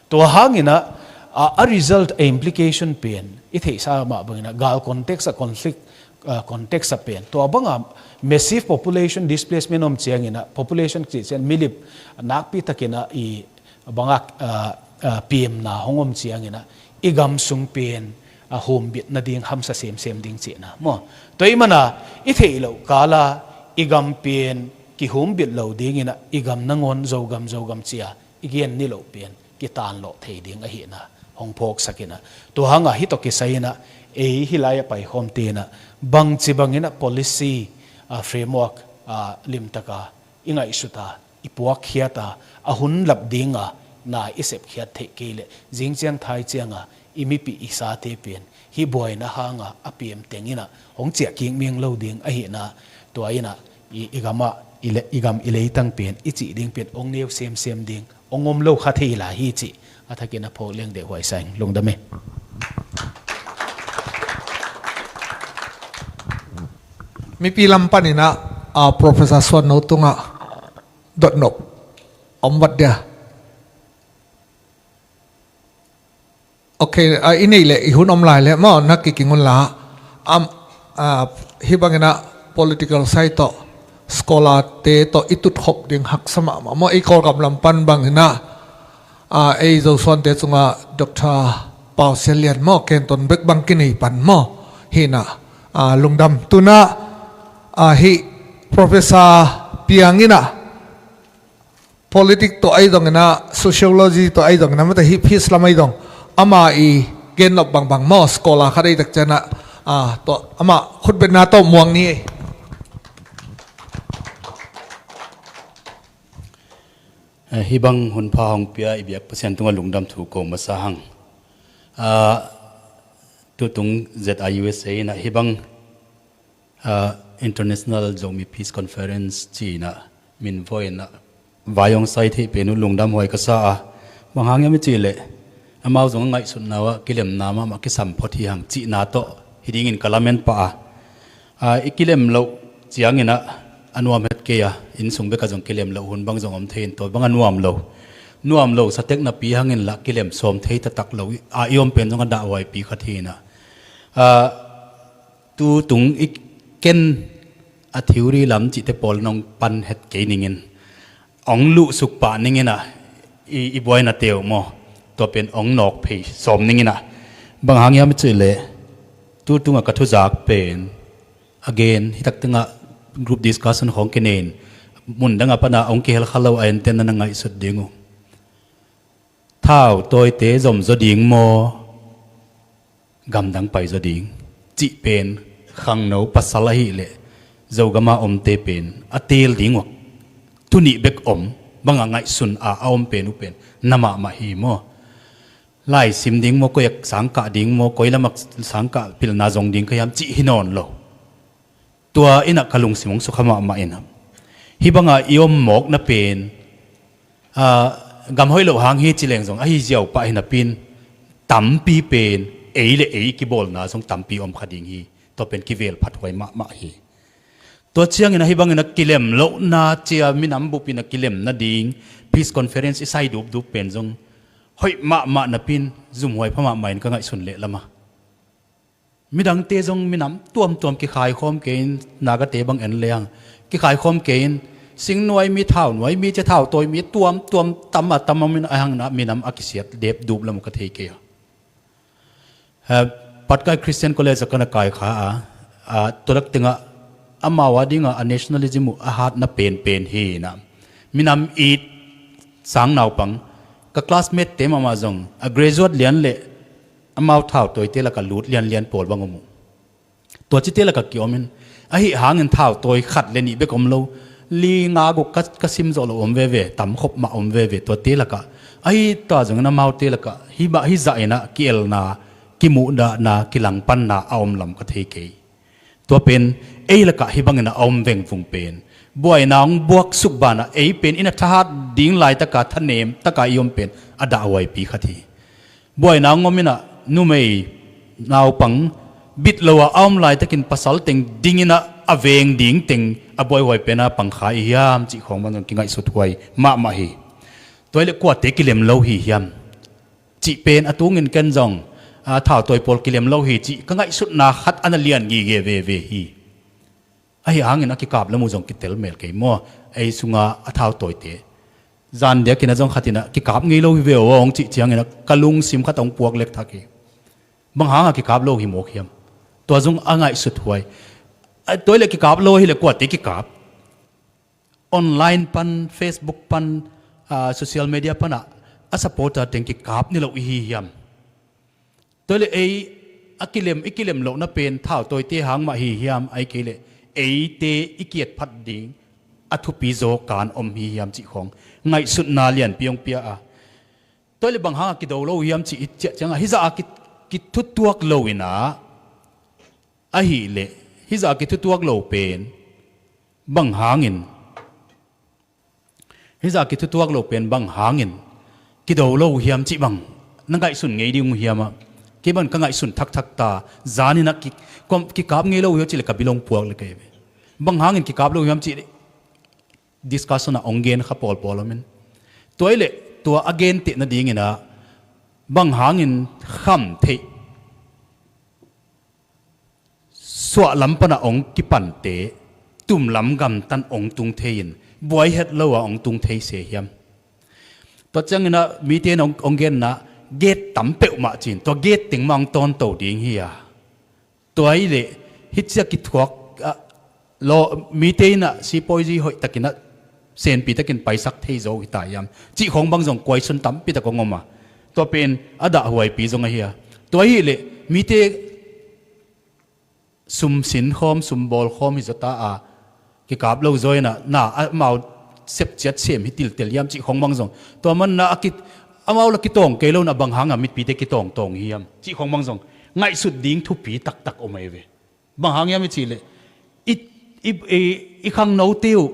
Tua hanginah, a, a result, a implication pen i theihsa mah banginah gal context a conflict, a, context a pen tua banga massive population displacement om cianginah, population cih ciang milip nakpi takinah i bangah, ah, ah, pemna hong om cianginah i gam sung pen, ah, humbit nading hamsa semsem ding cihna maw. Tua hih mana i theih loh kala i gam pen kihumbit lo dinginah i gam nangawn Zogam Zogam cia i gen niloh pen kitanlawh thei ding ahihna hong phawksakinah. Tua hangah hih tawh kisai inah ei hih lai-ah paikhawmte inah bangci banginah policy, ah, framework, ah, limtaka i ngaihsuta, i puakkhiata, a hun lap dinga na i sepkhiat theih kei leh zingciang thai cianga i mipi i sate pen hih buaina hanga a piam tenginah hong ciahkik meng lo ding ahihna, tua inah i, i gamah i le-, i gam i leitang pen i cih ding pen hong neu semsem ding hong om lo kha thei lai hi cih a thakin a phawk leng deh huaisa ing. Lungdam e. Mipi lam paninah, ah, Professor Suan No tungah dotnop om vat dia. Ok, ah, i neih leh i hun om lai leh maw, na kiking unla. Am, ah, hih banginah political side tawh scholar-te tawh i tutkhop ding haksa mahmah maw, ei Kawlgam lam pan banginah, ah, ei Zosuante cungah Doctor Pau Sian Lian maw, Kenton bek bang kinei pan maw, hinah, ah, lungdam. Tunah, ah, hih Professor Piang inah, politic tawh ahi zonginah, sociology tawh ahi zonginah, mate hih peace lam ahi zong ama i gennop bangbang maw, scholar khat ahi tak cianah, ah, tawh amah khutbetna tawh muang ni ei. Eh, hih bang hunpha hong pia i biak Pasian tungah lungdam thu ko masa hang. Ah, tutung Z I U S A inah hih bang ah, International Zomi Peace Conference ci-inah min voi inah vai hong sai theih pen uh lungdam huai ka sa a. Bang hang hiam i cih leh amau zong a ngaihsutna uh ah kilemna mahmah kisam phot hi hang cihna tawh hi dingin ka lamen pah a. Ah, i kilem loh cianginah a nuam het kei a, inn sung bekah zong kilem loh hun bang zong om thei in tua bang a nuam lo. Nuam lo satek napi hangin lah kilem sawm thei taktak lo a i om pen zong a dahhuaipi khat hi inah. Ah, Tu tung i ken a theory lam cihte pawl nong pan het kei ningin, ong luhsuk pah ningin ah i, i buaina teu maw? Tua pen ong nawk phei sawm ningin ah. Bang hang hiam i cih leh, tu tungah ka thuzak pen, again, hitak tengah group discussion khawng kinein, mun dangah pana ong kihel kha lo a, enten na na ngaihsut ding uh. Thau tawite zom zaw ding maw, gamdang pai zaw ding, cih pen khangno pasal ahih leh Zogama omte pen a teel ding uh a, thu nih bek om, bangah ngaihsun a, a om pen uh pen na mahmah hi maw? Lai sim ding maw, koi ah sangkah ding maw, koi lamah sangkah pilna zong ding ka hiam cih hi nawn lo. Tua in ah ka lungsim hong sukha mahmah in ah, hih bangah i om mawkna pen, ah, gam hoih loh hang hi ci leng zong, ahi ziau pah hi napi in, tampi pen ei le ei kibawlna zong tampi om kha ding hi. Tua pen kivel phathuai mahmah hi. Tua ciangin ah hih bangin ah kilem lohna cia, minam bup in ah kilem nading peace conference i sai dupdup pen zong hoih mahmah napi in, zumhuai pha mahmah in ka ngaihsun leh lamah. Midangte zong minam tuamtuam kikhaikhawm kei in, Nagate bang en leng kikhaikhawm kei in, singnuai mi, thaunuai mi, cia thau tawi mi tuamtuam tam a tam om in, a hang in ah minam a kisiat dep dup lam uh ka thei kei a. Eh, Patkai Christian College ah ka na kai kha a, a, tua lak tengah amau a dingah a nationalism uh a hatna penpen hi in ah, minam it sang naupang, ka classmate te mahmah zong a graduate lian le amau thau tawite lakah lut lianlian pawl bang om uh. Tua cite lakah kiom in, ahi hangin thau tawi khat le nih bek om lo, li nga guk ka, ka sim zawh lo om veve, tam khop mah om veve, tuate lakah. Ahi ta zongin amaute lakah hih mah, hih zah in ah kielna, kimuhdahna, kilangpanna a om lam ka thei kei. Tua pen ei lakah hih bangin a om vengvung pen, buaina hong buaksuk banah ei pen in a thahat ding laitaka thanem taka i om pen a dahhuaipi khat hi. Buaina hong om in ah numei naupang bit lo a a om laitakin pasal teng ding in ah a veng ding teng a buaihuai pen a pangkhai i hiam cih khawng bang zong kingaihsut huai mahmah hi. Tua hi leh kuate kilem lo hi hiam cih pen a tungin ken zong, a, thau tawi pawl kilem lo hi cih ka ngaihsutna khat a na lian ngige veve hi. Ahi hangin a kikap lam uh zong kitel mel kei maw? Ei sunga a thau tawite zan diakin a zong khat in ah kikap ngei lo hi ve aw hong cih ciangin ah ka lungsim khat hong puak lek thak hi. Bang hanga kikap lo hi mawk hiam? Tua zong a ngaihsut huai. A, tua hi leh kikap lo hi leh kuate kikap? Online pan, Facebook pan, ah, social media panah a supporter teng kikap ni lo i hi hiam? Tua hi leh ei a kilem, i kilem lohna pen thau tawite hang mah hi hiam, ahih kei leh eite i kiat phat ding a thupi zaw kan om hi hiam cih khawng ngaihsutna lianpi hong pia a. Tua hi leh bang hanga kido lo hiam cih i ciah ciangah hih zah a ki, kithutuak lo in ah, ahih leh hih zah a kithutuak lo pen bang hangin, hih zah a kithutuak lo pen bang hangin kido lo uh hiam cih bang na ngaihsun ngei ding uh hiam ah? Kei bang ka ngaihsun thakthak ta, zan in ah ki, kom, kikap ngei lo uh hiam cih leh ka bil hong puak leh kei ve. Bang hangin kikap lo uh hiam cih discussion ah hong gen kha pawlpawl om in. Tua hi leh tua a genteh nadingin ah bang hangin kham theih, suahlam panah hong kipante tumlam gamtan hong tung thei in, buai het lo a hong tung thei se hiam? Tua ciangin ah mite in hong, hong genna, gate tam peuhmah ci-in, tua gate teng mah hong tawnto ding hi a. Tua hi leh hih ciah kithuak, ah, law, mite in ah sipawizi hoihtakin ah senpi takin paisak thei zo hi ta hiam cih khawng bang zong kuaisun tampi tak hong om a. Tua pen a dahhuaipi zong ahi a. Tua hi leh mite sum sin khawm, sum bawl khawm hi zaw ta a, kikap lo zaw in ah, na, amau sepciat sem hi tiltel hiam cih khawng bang zong. Tua manna a ki, amau la kitawng kei lo in ah bang hanga mipite kitawngtawng hiam cih khawng bang zong ngaihsut ding thupi taktak om ahi ve. Bang hang hiam i cih leh i, i, i, i khangnote uh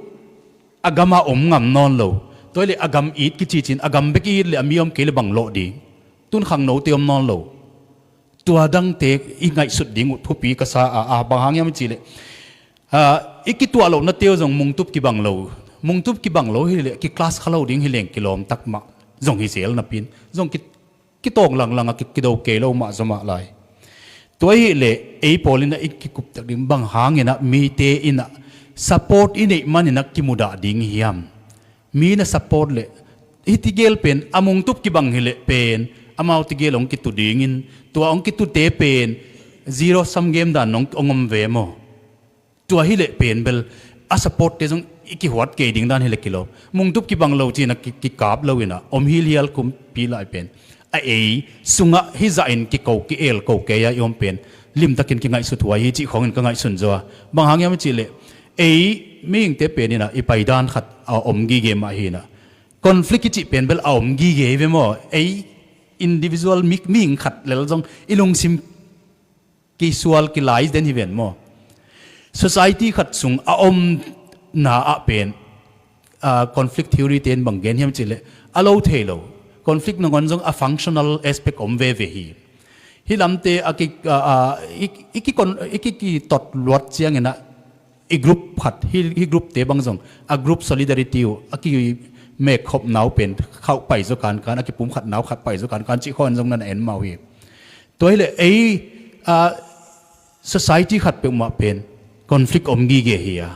a gama om ngam nawn lo. Tua hi leh a gam it kici ci-in a gam bek i it leh a mi om kei leh bang lawh ding? Tun khangnote om nawn lo. Tua dangte i ngaihsut ding uh thupi ka sa a, a bang hang hiam i cih leh, a, i kituah lohnate uh zong mungtup kibang lo. Mungtup kibang lo hi leh ki class kha lo ding hi leng kilawm tak mah zong hi zel napi in zong ki, kitawng langlang a ki, kido kei lo mah zaw mah lai. Tua ahih leh ei pawl in ah i kikup tak ding, bang hangin ah mite in ah support i neih manin ah kimudah ding hiam? Mi na support leh hiti gel pen a mungtup kibang hi leh pen amau ti gel hong kitu dingin, tua hong kitute pen zero sum game dan hong, hong om ve maw? Tua hi leh pen bel a support te zong i kihuat kei ding dan hi leh kilawm. Mungtup kibang lo ci-in ah ki, kikap lo in ah om hilhial kumpi lai pen a ei sungah hih zah in kiko ki-el ko kei a i om pen limtakin kingaihsut huai hi cih khawngin ka ngaihsun zaw a. Bang hang hiam cih leh ei mihingte pen in ah i paidan khat a om gige mah hi in ah, conflict i cih pen bel a om gige hi ve maw? Ei individual mi, mihing khat lel zong i lungsim kisual kilai den hi ven maw? Society khat sung a omna ah pen, ah, conflict theory te in bang gen hiam cih leh a lo thei lo. Conflict nangawn zong a functional aspect om veve hi. Hih lamte a ki, ah, ah, i, i ki kon, i ki, kitot luat ciangin ah i group khat, hih, hih group te bang zong a group solidarity uh a kimek khopna uh pen khauh pai zaw kankan, a kipumkhatna uh khauh pai zaw kankan cih khawng zong na na en mah uh hi. Tua hi leh ei, ah, society khat peuhmah pen conflict om gige hi a.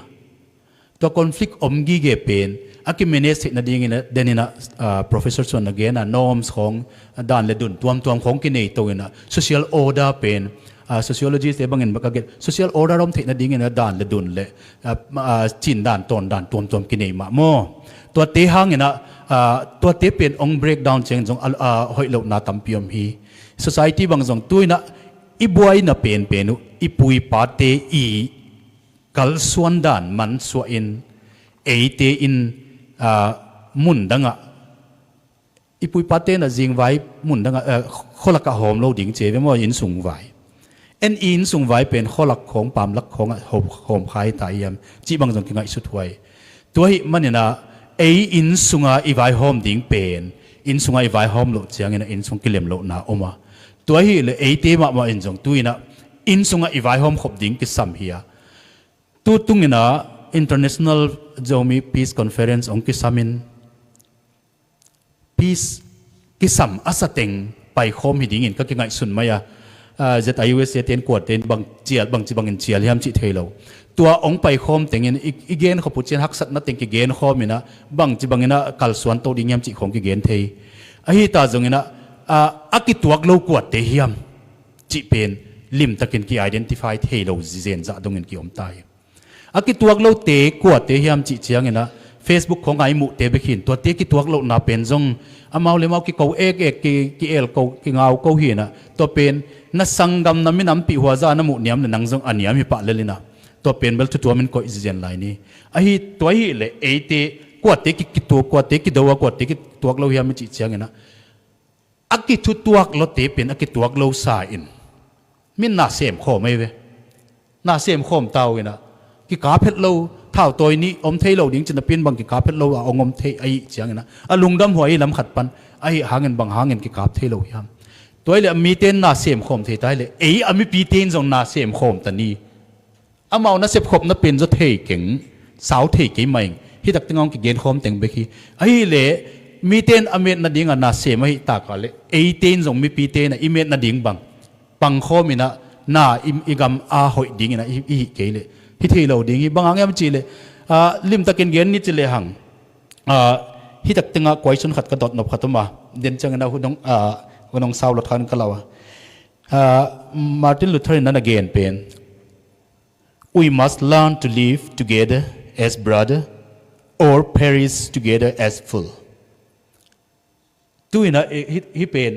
Tua conflict om gige pen a ki-manage theih nadingin ah, den in ah, ah, Professor Suan na gen a norms khawng, ah, dan le dun tuamtuam khawng kinei to in ah, social order pen, ah, sociologist te bangin baka gen, social order om theih nadingin ah dan le dun le, ah, ah, cin dan tawn dan tuamtuam kinei mah maw? Tuate hangin ah, ah, tuate pen hong breakdown ciang zong, ah, ah, hoih lohna tampi om hi. Society bang zong tu in ah i buaina penpen uh i pu i pate i kalsuan dan mansuah in eite in, ah, mun dangah i pu i pate in ah zingvai mun dangah, ah, khualakah hawm lo ding ci ve maw, innsung vai. En i innsung vai pen khualak khawng, pamlak khawngah hawm, hawm kha hi ta hiam cih bang zong kingaihsut huai. Tua ahih manin ah ei innsunga i vaihawm ding pen innsunga i vaihawm loh ciangin ah innsung kilem lohna om a. Tua ahih leh eite mahmah in zong tu in ah innsungah i vaihawm khop ding kisam hi a. Tu tungin ah International Zomi Peace Conference hong kisam in, peace kisam a sateng paikhawm hi dingin ka kingaihsun mai a. Ah, Z I U S A te in kuate in bang cial, bangci bangin cial hiam cih thei lo. Tua hong paikhawm tengin i, i gen khop uh ciang haksatna teng kigen khawm in ah bangci bangin ah kalsuan to ding hiam cih khawng kigen thei. Ahi ta zongin ah, ah, a kituak lo kuate hiam cih pen limtakin ki-identify thei lo zenzen zah dongin ki-om ta hi. A kituak lote kuate hiam cih ciangin ah Facebook khawngah i muhte bek hi in, tuate kituak lohna pen zong amau le amau kiko ekek, ki, ki-el ko, kingau ko hi in ah, tua pen na sanggam na minampih huazah na muh niam le nang zong a niam hi pah lel in ah, tua pen bel thutuam in koih zenzen lai ni. Ahi, tua ahih leh eite kuate ki, kituak, kuate kido a, kuate kituak lo hiam i cih ciangin ah, a kithutuak lote pen a kituak lo sa in min na sem khawm ahi ve. Na sem khawm ta uh in ah, kikap het lo, thau tawi nih om thei lo ding ci napi in bang kikap het lo a hong om thei ahih ciangin ah, a lungdam huai hi lam khat pan, ahi hangin bang hangin kikap thei lo hiam? Tua ahih leh a mite in na sem khawm thei ta ahih leh ei a mipite in zong na sem khawm ta ni. Amau na sepkhopna pen zaw thei keng, sau thei kei mah ing. Hih tak tengah hong kigen khawm teng bek hi. Ahih leh mite in a metna dingah na sem ahih tak leh eite in zong mipite in ah i metna ding bang pang khawm in ah na i, i gam a hoih dingin ah i, i hih kei leh hi thei lo ding hi. Bang hang hiam cih leh, ah, limtakin gen ni ci lehang, ah, hih tak tengah question khat ka dot nop khat om a, den ciangin ah hun hong, ah, hun hong sau lot khan ka lau a. Ah, Martin Luther in na na gen pen, "We must learn to live together as brother or perish together as fool." Tu in ah, eh, hih, hih pen,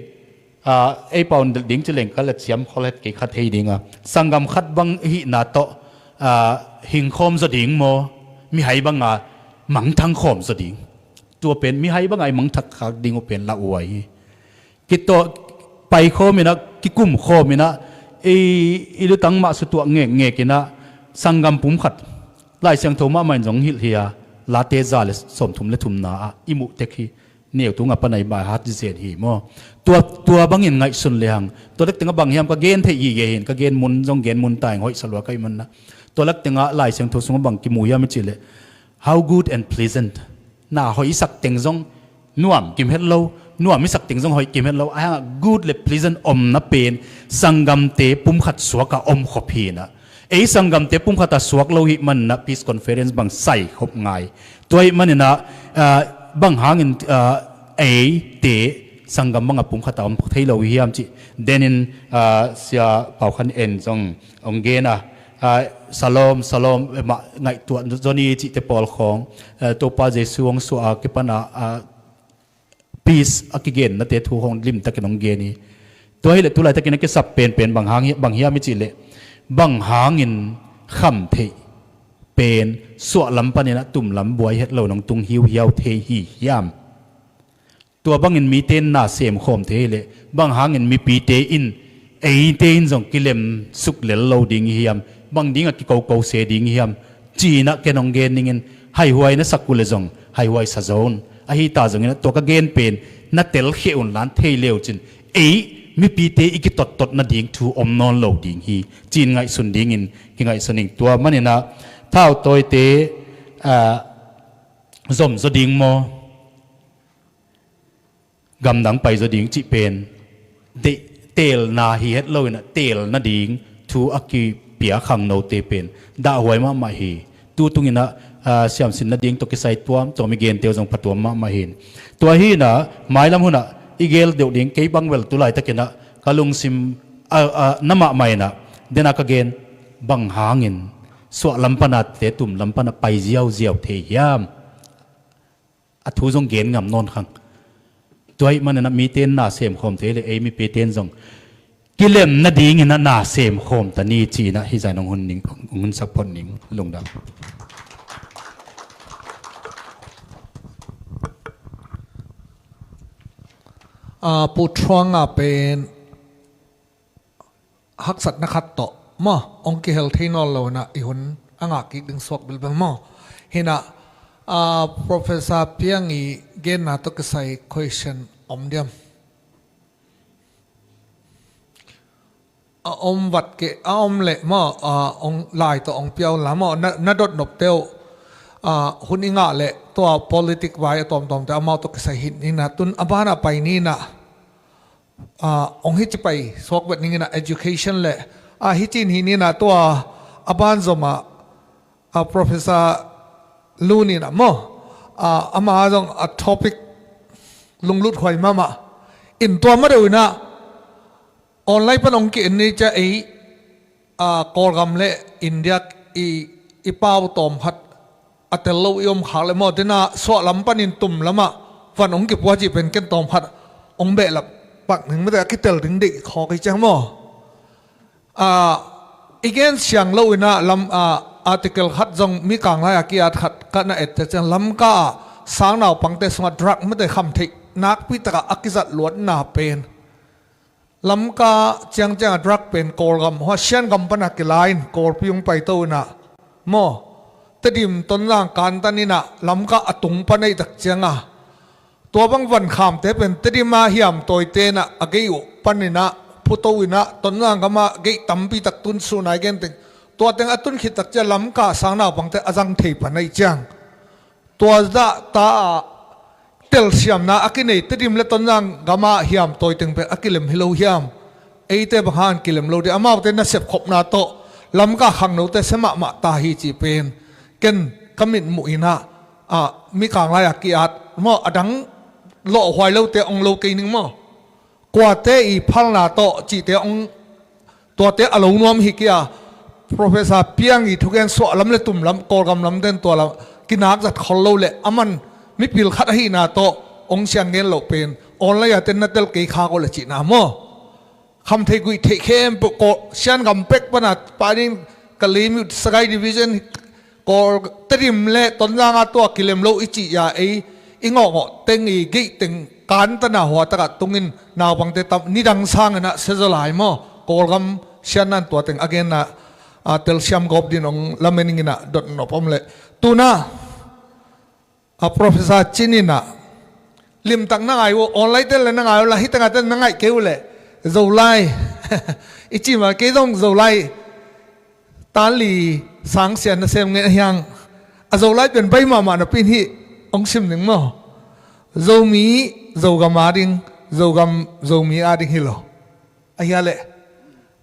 ah, ei pau in ding ci leng ka la ciam khol het kei kha thei ding a. Sanggam khat bang hihna tawh, ah, hing khawm zaw ding maw? Mihai banga mangthang khawm zaw ding. Tua pen mihai banga i mangthang khak ding uh pen lauhuai hi. Kituak, pai khawm in ah, kikum khawm in ah, i, i lutang mah sutuak ngekngek in ah, sanggam pum khat, Lai Siangtho mahmah in zong hilh hi a, Late za le sawmthum le thumna ah i muh tek hi. Neu tungah pan a i baihat zenzen hi maw? Tua, tua bangin ngaihsun lehang, tua lak tengah bang hiam ka gen theih gige hi in, ka gen mun zong gen mun ta ing, hoih sa lua ka hih manin ah. Tua lak tengah Lai Siangtho sungah bang kimu hiam i cih leh, "How good and pleasant." Na hoihsak teng zong nuam kim het lo, nuam i sak teng zong hoih kim het lo, a hangah good le pleasant omna pen sanggamte pumkhat suakah om khop hinah. Ei sanggamte pumkhatah suak lo hih maninah peace conference bang sai khop ngai. Tua hih maninah, ah, bang hangin, ah, eite sanggam bangah pumkhatah om thei lo hi hiam cih denin, ah, Sia Pau Khan En zong hong gen a, ah, salom, salom, mah ngaihtuah zoni cihte pawl khawng, ah, Topa Jesu hong suah a kipan a, ah, peace a kigennate thu hong limtakin hong gen hi. Tua hileh tulaitakin a kisap penpen bang hang hi, bang hiam i cihleh, bang hangin khamtheih pen suahlam paninah tumlam buai het lo nong tung hiuhiau thei hi hiam? Tua bangin mite in na semkhawm thei hileh, bang hangin mipite in eite in zong kilem suk lel lo ding i hiam? Bang dingah kikoko se ding i hiam? Cinah ken hong gen ningin, haihuai na sak uh le zong haihuai sa zong, ahi ta zongin tua ka gen pen na telkhia un lan thei leu cin, ei mipite i kitottot nading thu om nawn lo ding hi, cin ngaihsun dingin kingaihsun ing. Tua maninah thautawite, ah, zomzaw ding maw, gamdang paizaw ding cih pen deih teelna hi het loinah teel nading thu a kipia khangnote pen dahhuai mahmah hi. Tu tunginah, ah, siamsin nading tawh kisai tuamtuam i gente uh zong phatuam mahmah hin. Tua hinah mailam hunah i gel deuh ding, kei bang bel tulaitakinah ka lungsim, ah, ah, na mahmah inah dena ka gen, bang hangin suahlam panate tumlam panah pai ziauziau thei hiam? A thu zong gen ngam nawn khang. Tua hih maninah mite in na semkhawm thei le ei mipite in zong kilem nadinginah na semkhawm ta ni cinah hih zan hong hun ning, hong hun sak phot ning. Lungdam. A, Pu Thuanga pen haksatna khat tawh maw, hong kihel thei nawn lo inah i hun a ngah kik ding suak bilbel maw. Hinah, ah, Professor Piang i genna tawh kisai question om diam? A om vat kei, a om leh maw, ah, hong lai tawh hong pia unla maw, na, na dot nopte uh, ah, hun i ngah leh tua politic vai a tuamtuamte amau tawh kisai hih ninah, tun a banah pai ninah. Ah, hong hici pai suak vet ninginah education le, ah, hicin hi ninah tua a ban zomah, ah, Professor Lu ninah maw, ah, ama zong a topic lunglut huai mahmah in tua madeuh inah online pan hong ki-en ni cia ei, ah, Kawlgam le India i, i pau tawm khat a tel lo i om khak le maw, dena suahlam panin tumlamah van hong kipua cih pen ken tawm khat hong behlap pak ning mate a kitel ding deih khawk hi ciang maw. Ah, i gen siang lo inah lam, ah, article khat zong Mikang lai-a ki-at khat ka na ette ciang Lamka ah sangnaupangte sungah drug mate khamtheih nakpi takah a kizat luatna pen Lamka ciangciang a drug pen Kawlgam hua Siangam pana kila in Kawlpi hong paito inah maw, Tedim, Tonzang kantan inah Lamka a tung pan ei tak cianga tua bang vankhamte pen Tedim a hiamtawite inah a gei uh pan inah phuto inah Tonzang gama gei tampi tak tun sunai genteng tua teng a tun khit tak cia Lamka sangnaupangte a zang thei pan ei ciang. Tua zahta ah telsiamna a kinei Tedim le Tonzang gamah hiamtawi teng pen a kilem hi lo hiam? Eite bang hang kilem lo dih? Amaute nasep khopna tawh Lamka khangnote sia mahmah ta hi cih pen ken ka mitmuh inah, ah, Mikang lai-a ki-at maw, a dang lawhhuai lote ong lo kei ning maw. Kuate i phalna tawh cihte ong tuate a lo nuam hi kia, Professor Piang i thugen suahlam le tumlam, Kawlgam lamten tua lam kinak zat khol lo le a man mipil khat ahihna tawh ong siang ngen loh pen online a ten na tel kei khak uh le cihna maw? Kham thei guih theih khempeuh Kawl, Siangam pek pana panin ka limit Sagaing Division Kawl, Tedim le Tonzang a tua kilem lo i cih ya ei i ngawhngawh teng i geih teng kantana hua takah tungin naupangte tam nidang sanginah sia zaw lai maw? Kawlgam siannan tua teng a genna, a, telsiam gawp din ong lamen inginah dot nop om leh tuna, a, Professor Cin inah limtak na ngai uh, online tel le na ngai uh la, hi tengah tel na ngaih kei uh leh Zolai i cih ma kei zong Zolai tanli sangsia nasem ngen a hiang. A Zolai pen bai mahmah napi in hih ong sim ning maw? Zomi Zogam ading, Zogam Zomi ading hi lo. Ahi a leh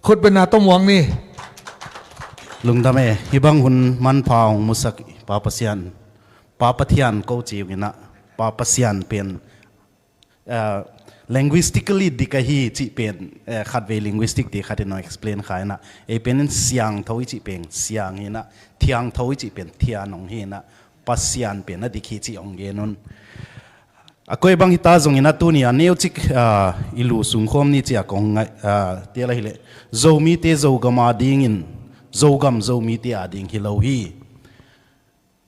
khut beng na tawh muak ni. Lungdam e, hih bang hun manpha hong musak Pa Pasian, Pa Pathian ko ci ung inah, Pa Pasian pen, ah, linguistically dik ahi cih pen, eh, khatvei linguistic te khat in hong explain kha inah, ei pen in siangtho i cih pen siang hi inah, thiangtho i cih pen thiang hong hi inah, Pasian pen a dik hi cih hong gen un. A koi bang hita zongin a tuni a neucik, ah, i lu sungkhawm ni ci a kong ngai, ah, tel ahileh, Zomite Zogam adingin, Zogam Zomite ading hi lo hi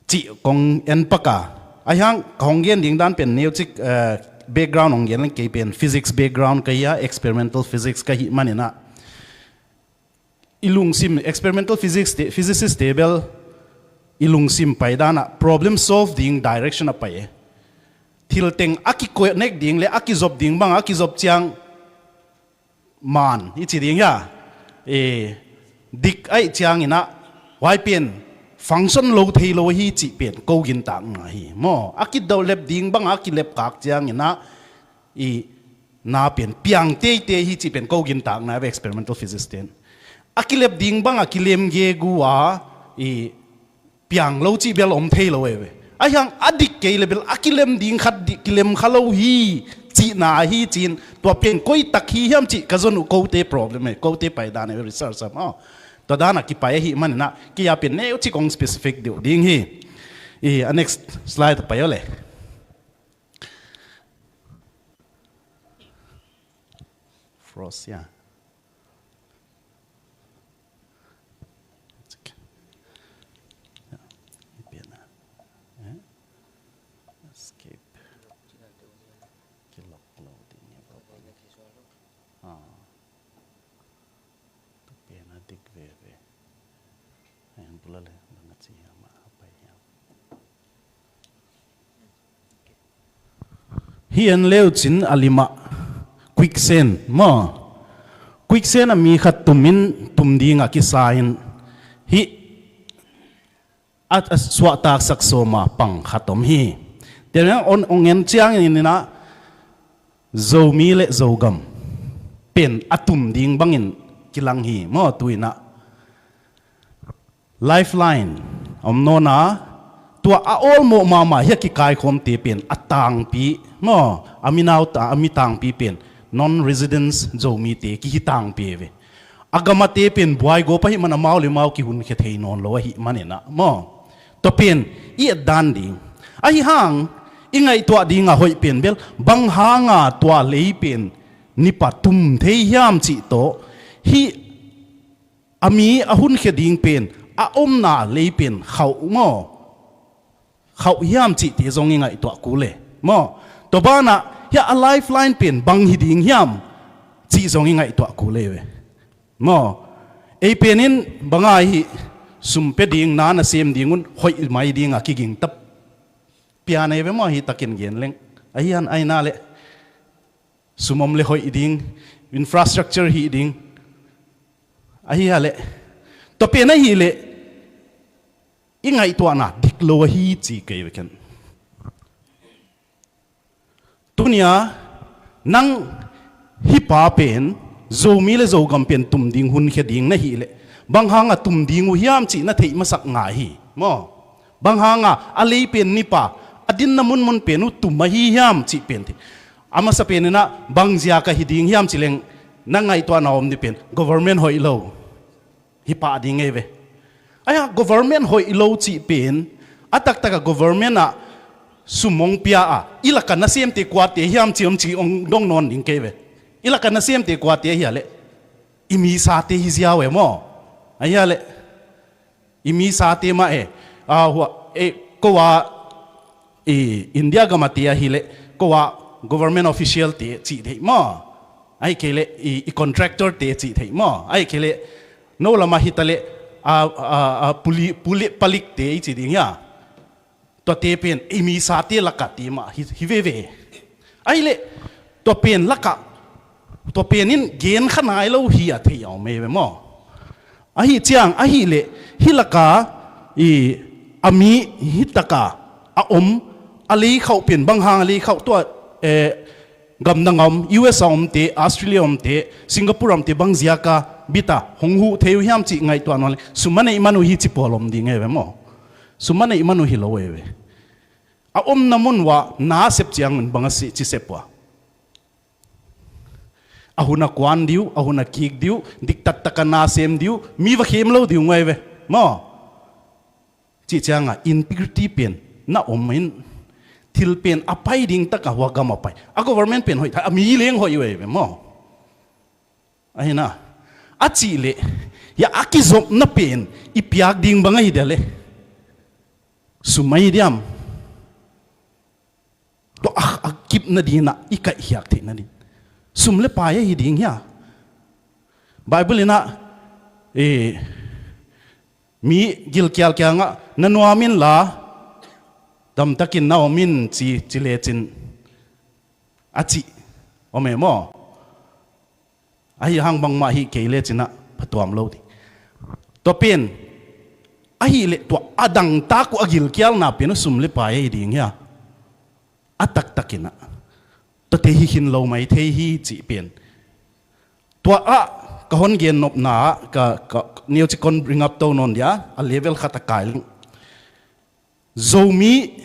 cih kong en pak a. Ahi hang ka hong gen ding dan pen neucik, ah, background hong gen leng, kei pen physics background ka hi a, experimental physics ka hih manin ah, i lungsim, experimental physics te, physicist te bel i lungsim pai dan ah problem solve ding direction a pai e. Thil teng a ki-connect ding le a kizop ding bang a kizop ciang man i ci ding hia, e, dik ahih ciangin ah, huai pen function lo thei lo hi cih pen ko gintakna hi maw. A kidaulep ding bang a kilepkak ciangin ah, i na pen piang teitei hi cih pen ko gintakna ve, experimental physicist ten. A kilep ding bang a kilem gegu a, i piang lo cih bel om thei lo e ve. Ahi hang a dik kei le bel a kilem ding khat di, kilem kha lo hi cihna hi ci-in, tua pen koi tak hi hiam cih ka zon uh, kote problem e, kote pai dan e, research am, aw. Tua dan a kipai ahih manin ah, kei a pen neucik kong specific deuh ding hi. I, a next slide pai aw le. Frost, yeah. It's okay. Yeah. Hih pian ah. Eh? Escape. Kilock lo ding hi. Ah. Tua pian ah dik veve. Ahi hang bula le, bang a ci hiam, a pai hiam. Hih en leucin a limah quicksand maw. Quicksand ah mi khat tumin, tum ding a kisa in, hih a, a suahtaksak sawm a pang khat om hi. Tua hang ong, ong en ciangin ah, Zomi le Zogam pen a tum ding bangin kilang hi maw, tu-in ah. Lifeline a om nawn a, tua a awlmawh mahmah hi a kikaikhawmte pen a tangpi maw, a mi nau ta, a mi tangpi pen non-residence Zomite kihi tangpi ve. A gamate pen buaigawp ahih man amau le amau kihunkhia thei nawn lo ahih manin ah maw. Tua pen i et dan ding. Ahi hang i ngaihtuah ding a hoih pen bel, bang hanga tua lei pen nipa tum thei hiam cih tawh, hih a mi a hunkhia ding pen, a omna lei pen khauh maw, khauh hiam cihte zong i ngaihtuah kul e maw. Tua banah hih a lifeline pen bang hi ding hiam cih zong i ngaihtuah kul e ve maw. Ei pen in bang a hih sum pia ding, na nasem ding un hoih mai ding a kiging ta pian e ve maw, hih takin gen leng. Ahi hang ahi na le sum om le hoih ding, infrastructure hih ding. Ahi a leh, tua pen ahih leh i ngaihtuahna dik lo ahi ci kei ve ken. Tuni a nang hih pa pen Zomi le Zogam pen tum ding, hunkhia ding na hih leh, bang hanga tum ding uh hiam cih na theih masak ngai hi maw. Bang hanga a lei pen nipa, a dinna munmun pen uh tum ahi hiam cih pen theih. A masa pen in ah bang ziak a hi ding hiam cih leng, na ngaihtuahna om ding pen government hoih lo hi pah ding ei ve. Ahi a government hoih lo cih pen, a taktak a government ah sum hong pia a, i lak a nasemte kuate hiam cih om cih hong dong nawn ding kei ve. I lak a nasemte kuate ahi a leh, i misate hi ziau e maw. Ahi a leh, i misate mah e. Ah, hua, eh, ko a, i India gam a te ahih leh, ko a government official te cih theih maw. Ahih kei leh i, i contractor te cih theih maw. Ahih kei leh no lam a hi ta leh, a, a, a, puli, puli palik te i ci ding hia. Tuate pen i misate lak a te mah hi, hi veve. Ahih leh tua pen lak a, tua pen in gen kha nai lo hi a thei a om ei ve maw. Ahih ciang ahih leh hih lak a i a mi hih tak a a om A lei khauh pen bang hang a lei khauh tua, eh, gamdang a om, U S a omte, Australia omte, Singapore omte bang ziaka bita hong huh thei uh hiam cih ngaihtuah nawn le, sum a neih man uh hi ci pawl om ding e ve maw. Sum a neih man uh hi lo e ve. A omna mun uah na sep ciangun bang a si ci sep uh a. A hun a kuan dih uh, a hun a kik dih uh, dik taktak a na sem dih uh, mi va khem lo dih uh ngai ve. Maw. Cih cianga integrity pen na om in, thil pen a pai ding taka hua gam a pai. A government pen hoih thai, a mi leng hoih uh ei ve maw. Ahi na. A cih leh, ya a kizopna pen i piak ding bang ahi dia le. Sum ahi diam. Tua a, a kip nadinah i kaihkhiak theih nadin sum le pai ahi ding hia? Bible inah, eh, mi gilkial kiangah na nuam inla damtakin na om in ci, ci lecin a cih om e maw? Ahi hang bangmah hih kei le cinah phatuam lo ding. Tua pen ahih leh tua a dangtak uh a gilkialna pen uh sum le pai ahi ding hia? A taktakinah tuate hi khin lo mai thei hi cih pen. Tua ah ka hon gennopna ah ka, ka neuci kon ringap to nawn dia, a level khat a kai leng. Zomi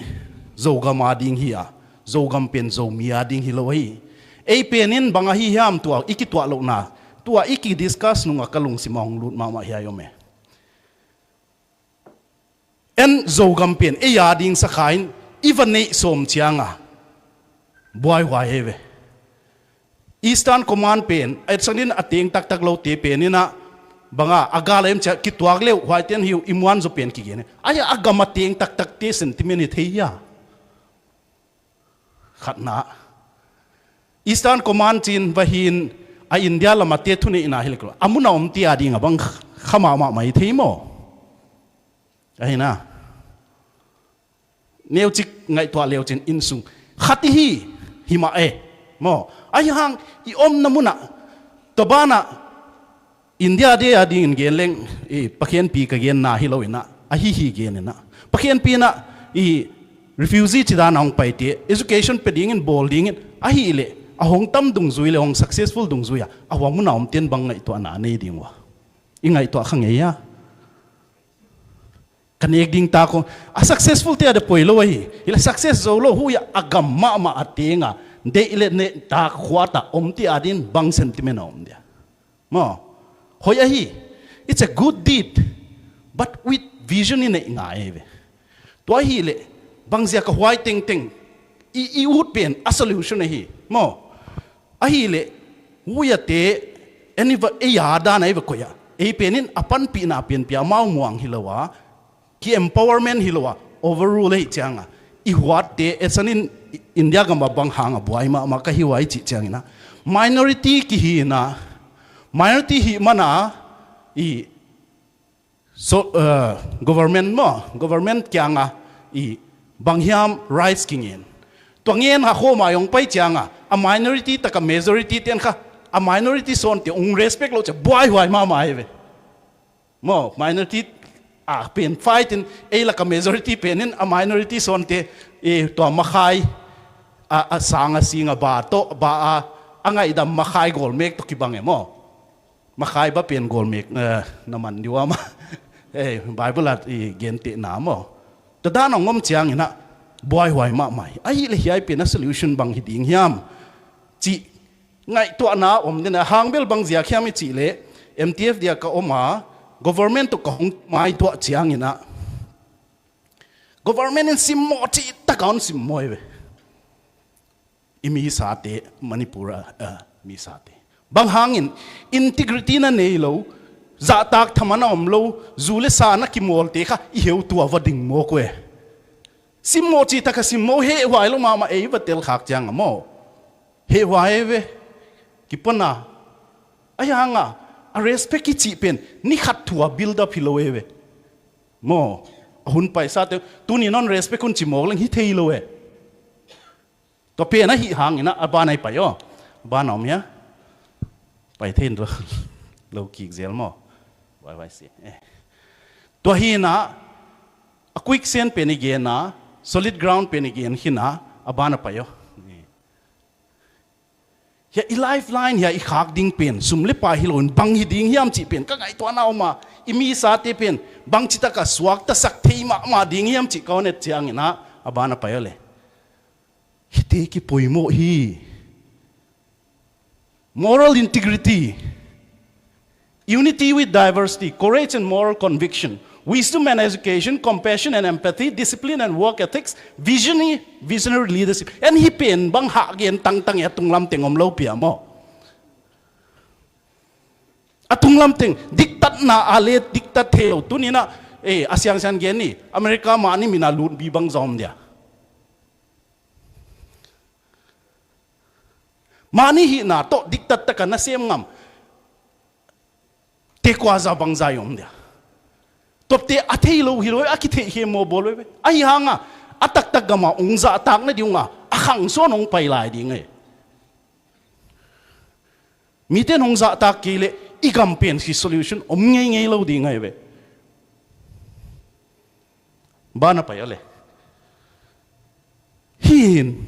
Zogam a ding hi a, Zogam pen Zomi a ding hi lo ahi. Ei pen in bang ahi hiam tua i kituah lohna, tua i kidiscuss nungah ka lungsim a hong lut mahmah hiai om e. En Zogam pen ei a ding sakha in i va neih sawm cianga buaihuai hei ve. Eastern Command pen a etsanin a teng taktak lote pen inah banga a gal a em cia kituak leuh huaiten hiu i muan zaw pen kigen. Aia a gam a teng taktakte sentiment hi thei hia? Khatna Eastern Command cin vahin a India lamate thuneihna hi lek lo a mun a omte a ding a bang kha mahmah mai thei maw? Ahina neucik ngaihtuah leucin innsung khat i hi, hi mah e maw? Ahi hang i omna munah tua banah India de a dingin gen leng i Pakhianpi ka genna hi lo inah ahi hi gen inah Pakhianpi inah i refugee cidana hong paite education pe dingin bawl dingin ahih leh a hong tam dungzui le hong successful dungzui a a hua muna omten bang ngaihtuahna a nei ding ua i ngaihtuah kha ngei a ka nek ding ta kong a successful te a de poi lo ahi. Hila success zo lo hu a gam mahmah a tenga deih le neh ta khuata om te a din bang sentiment a om dia maw? Hoi ahi. It's a good deed, but with vision i neih ngai ve. Tua ahi le bangzia ka huai tengteng i, i ut pen a solution ahi maw? Ahileh huiate eniva ei a dan a ei va koih a ei penin a panpihna pianpia amau muang hi lo a ki empowerment hi lo a overrule ahi cianga i huatte etsanin India gama bang hanga buai mahmah ka hi huai cih ciangina minority kihina minority hih mana i So, uh, government maw, government kianga i banghiam rights kingen. Tua ngen ha khoma yong pai cianga a minority taka majority ten kha a minority son te ung respect lo cia buai huai mama ai ve. Maw, minority a pen fight in ei laka majority penin a minority son te i tua makhai a, a sanga singa ba to ba a a ngaidam makhai gol mek to kibang e maw? Makhai ba pen gol mek na man diu ama. Bible at i gente na maw? Tua dan a ngom ciangina buaihuai mahmah hi. Ahi le hiai pen a solution bang hi ding hiam? Cih ngaihtuahna om dena hangbel bang ziak hiam i cih le M T F dia ka om a government to ka hong mai tuah ciangina government in simmawh cih taka hon simmawh hi ve. I misate Manipur a, a misate bang hangin integrity na nei lo zahtak thamana om lo zu le sa na kimawlte kha i heutua va ding mawk uh e. Simmawh cih taka simmawh hehhuai lo mahmah ei va tel khak cianga maw? Hehhuai e ve. Kipana ahi hanga a respect i cih pen ni khat thua build up hi lo e ve. Maw a hun paisate tuni non respect hun ci mawk leng hi thei lo e. Tua pen ahi hangina a ban ai pai aw a ban a om hia? Pai thei in lo kik zel maw? Vai vai si eh. Tua hina a quicksand pen i gena Solid ground pen i gen khin a, a ban a pai aw. Hia i lifeline, hia i khak ding pen sum le pai hi loin bang hi ding hiam cih pen ka ngaihtuahna om a, i misate pen bangci taka suaktasak thei mahmah ding hiam cih ka hon et ciangin ah, a ban a pai aw le. Hihte kipoimawh hi. Moral integrity, unity with diversity, courage and moral conviction, wisdom and education, compassion and empathy, discipline and work ethics, visionary, visionary leadership. En hih pen bang hah gen tangtang e, a tunglam teng om lo pia maw? A tunglam teng, diktatna a le diktat thei lo. Tuni-in ah, eh, a siangsiang gen ni, America mahni min a lutbi bangza om dia. Mahni hihna tawh diktat taka nasem ngam te kuaza bangza i om dia. Tuate a thei lo hi lo, a kitheih khem maw bawl ve. Ahi hanga, a taktak gama ong zahtak nading unga, a khangsuan ong pai lai ding e. Mite in ong zahtak kei leh i gam pen hi solution om ngeingei lo ding ahi ve. Ban a pai aw le. Hih in,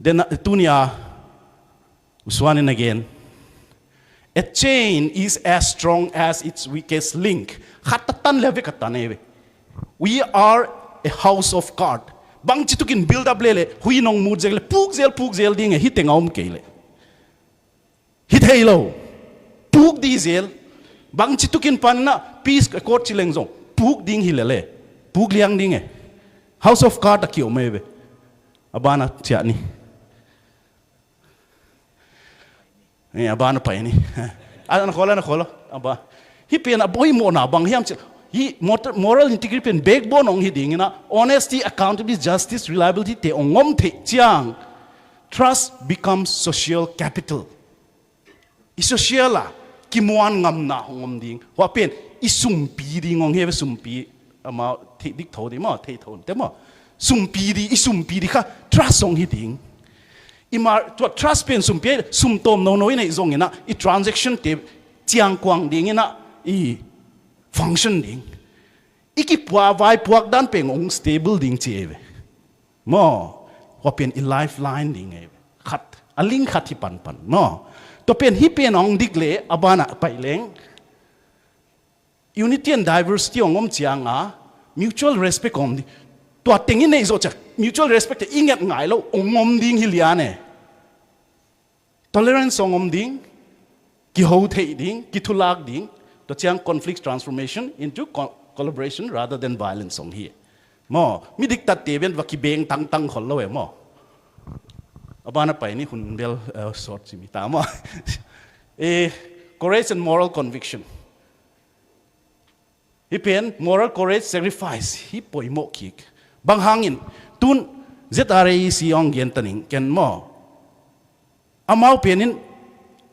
den, tuni-a U Suan in a gen, a chain is as strong as its weakest link. Khat a tan le a vek a tan e ve. We are a house of card. Bangci tukin build up le le, hui nong mut zel le, puk zel, puk zel ding e, hih teng a om kei le. Hi thei lo. Puk dih zel. Bangci tukin pan in ah peace accord ci leng zong puk ding hi le le. Puk liang ding e. House of card a kiom e ve. A ban a ciah ni. Eh, a ban a pai ni. A, a na khawl, a na khawl, a ban. Hih pen a poimawhna bang hiam cih leh, hih mot-, moral integrity pen backbone ong hi ding in ah, honesty, accountability, justice, reliability te ong om theih ciang, trust becomes social capital. I social a kimuan ngamna hong om ding. Hua pen i sumpi ding ong hi ve, sumpi. Amau thei dik tho ding maw, thei tho te maw. Sumpi ding, i sumpi ding kha trust ong hi ding. I mar, tua trust pen sumpi, sum tawm nono i neih zongin ah, i transaction te ciangkuang ding in ah, i function ding. I kipua vaipuak dan pen ong stable ding ci e ve. Maw, hua pen i lifeline ding e ve. Khat, a link khat hi panpan. Maw, tua pen hih pen ong dik le, a ban a pai leng. Unity and diversity ong om ciang a, mutual respect ong om ding. Tua teng i neih zawh ciang, mutual respect te i nget ngai lo, ong om ding hi lian e. Tolerance ong om ding, kiho theih ding, kithulak ding, tua ciang conflict transformation into co-, collaboration rather than violence ong hi. Maw, mi diktat te pen va kibeng tangtang khol lo e maw. A ban a pai ni hun bel, eh, sawt ci mi ta maw. Eh, courage and moral conviction. Hih pen moral courage, sacrifice, hih poimawh kik. Bang hangin, tun Z R A E C ong gen ta ning ken maw. Amau pen in,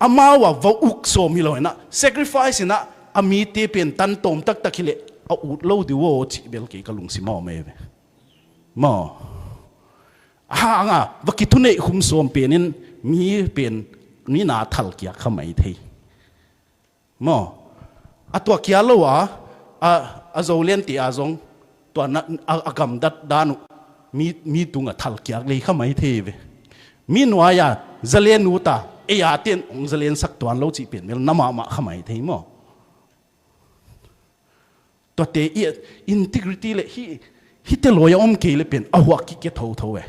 amau a va uk sawm hi lo in ah, sacrifice in ah, a mite pen tan tawm taktak hi leh, a ut lo ding uh aw cih bel kei ka lungsim a om e ve. Maw. A hang a, va kithuneih khum sawm pen in, mi pen, mi na thal kiak kha mai thei. Maw, a tua kia lo a, a, a Zo lian ti a zong, tua na, a, a gamdat dan uh, mi, mi tung a thal kiak lei kha mai thei ve. Mi nuai a, zalen ut a, ei a ten ong zalen sak tuan lo cih pen, mel na mahmah kha mai thei maw. Tuate i integrity le hi, hihte lawi a om kei le pen, a huak kik kia thotho e.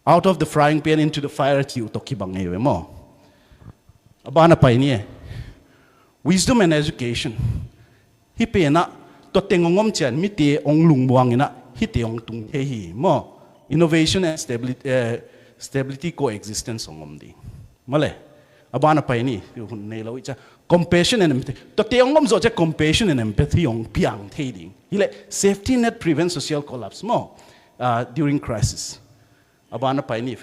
Out of the frying pan into the fire ci uh tawh kibang ngei ve maw. A ban a pai ni e. Wisdom and education. Hih pen ah, tua teng ong om ciang, mite ong lungmuang in ah, hihte ong tung thei hi maw. Innovation and stability, eh, stability coexistence ong om ding. Maw le. A ban a pai ni, hun nei lo i ca. Compassion and empathy. Tuate ong om zawh ciang compassion and empathy ong piang thei ding. Hi le, safety net prevents social collapse maw, ah, during crisis. A ban a pai ni.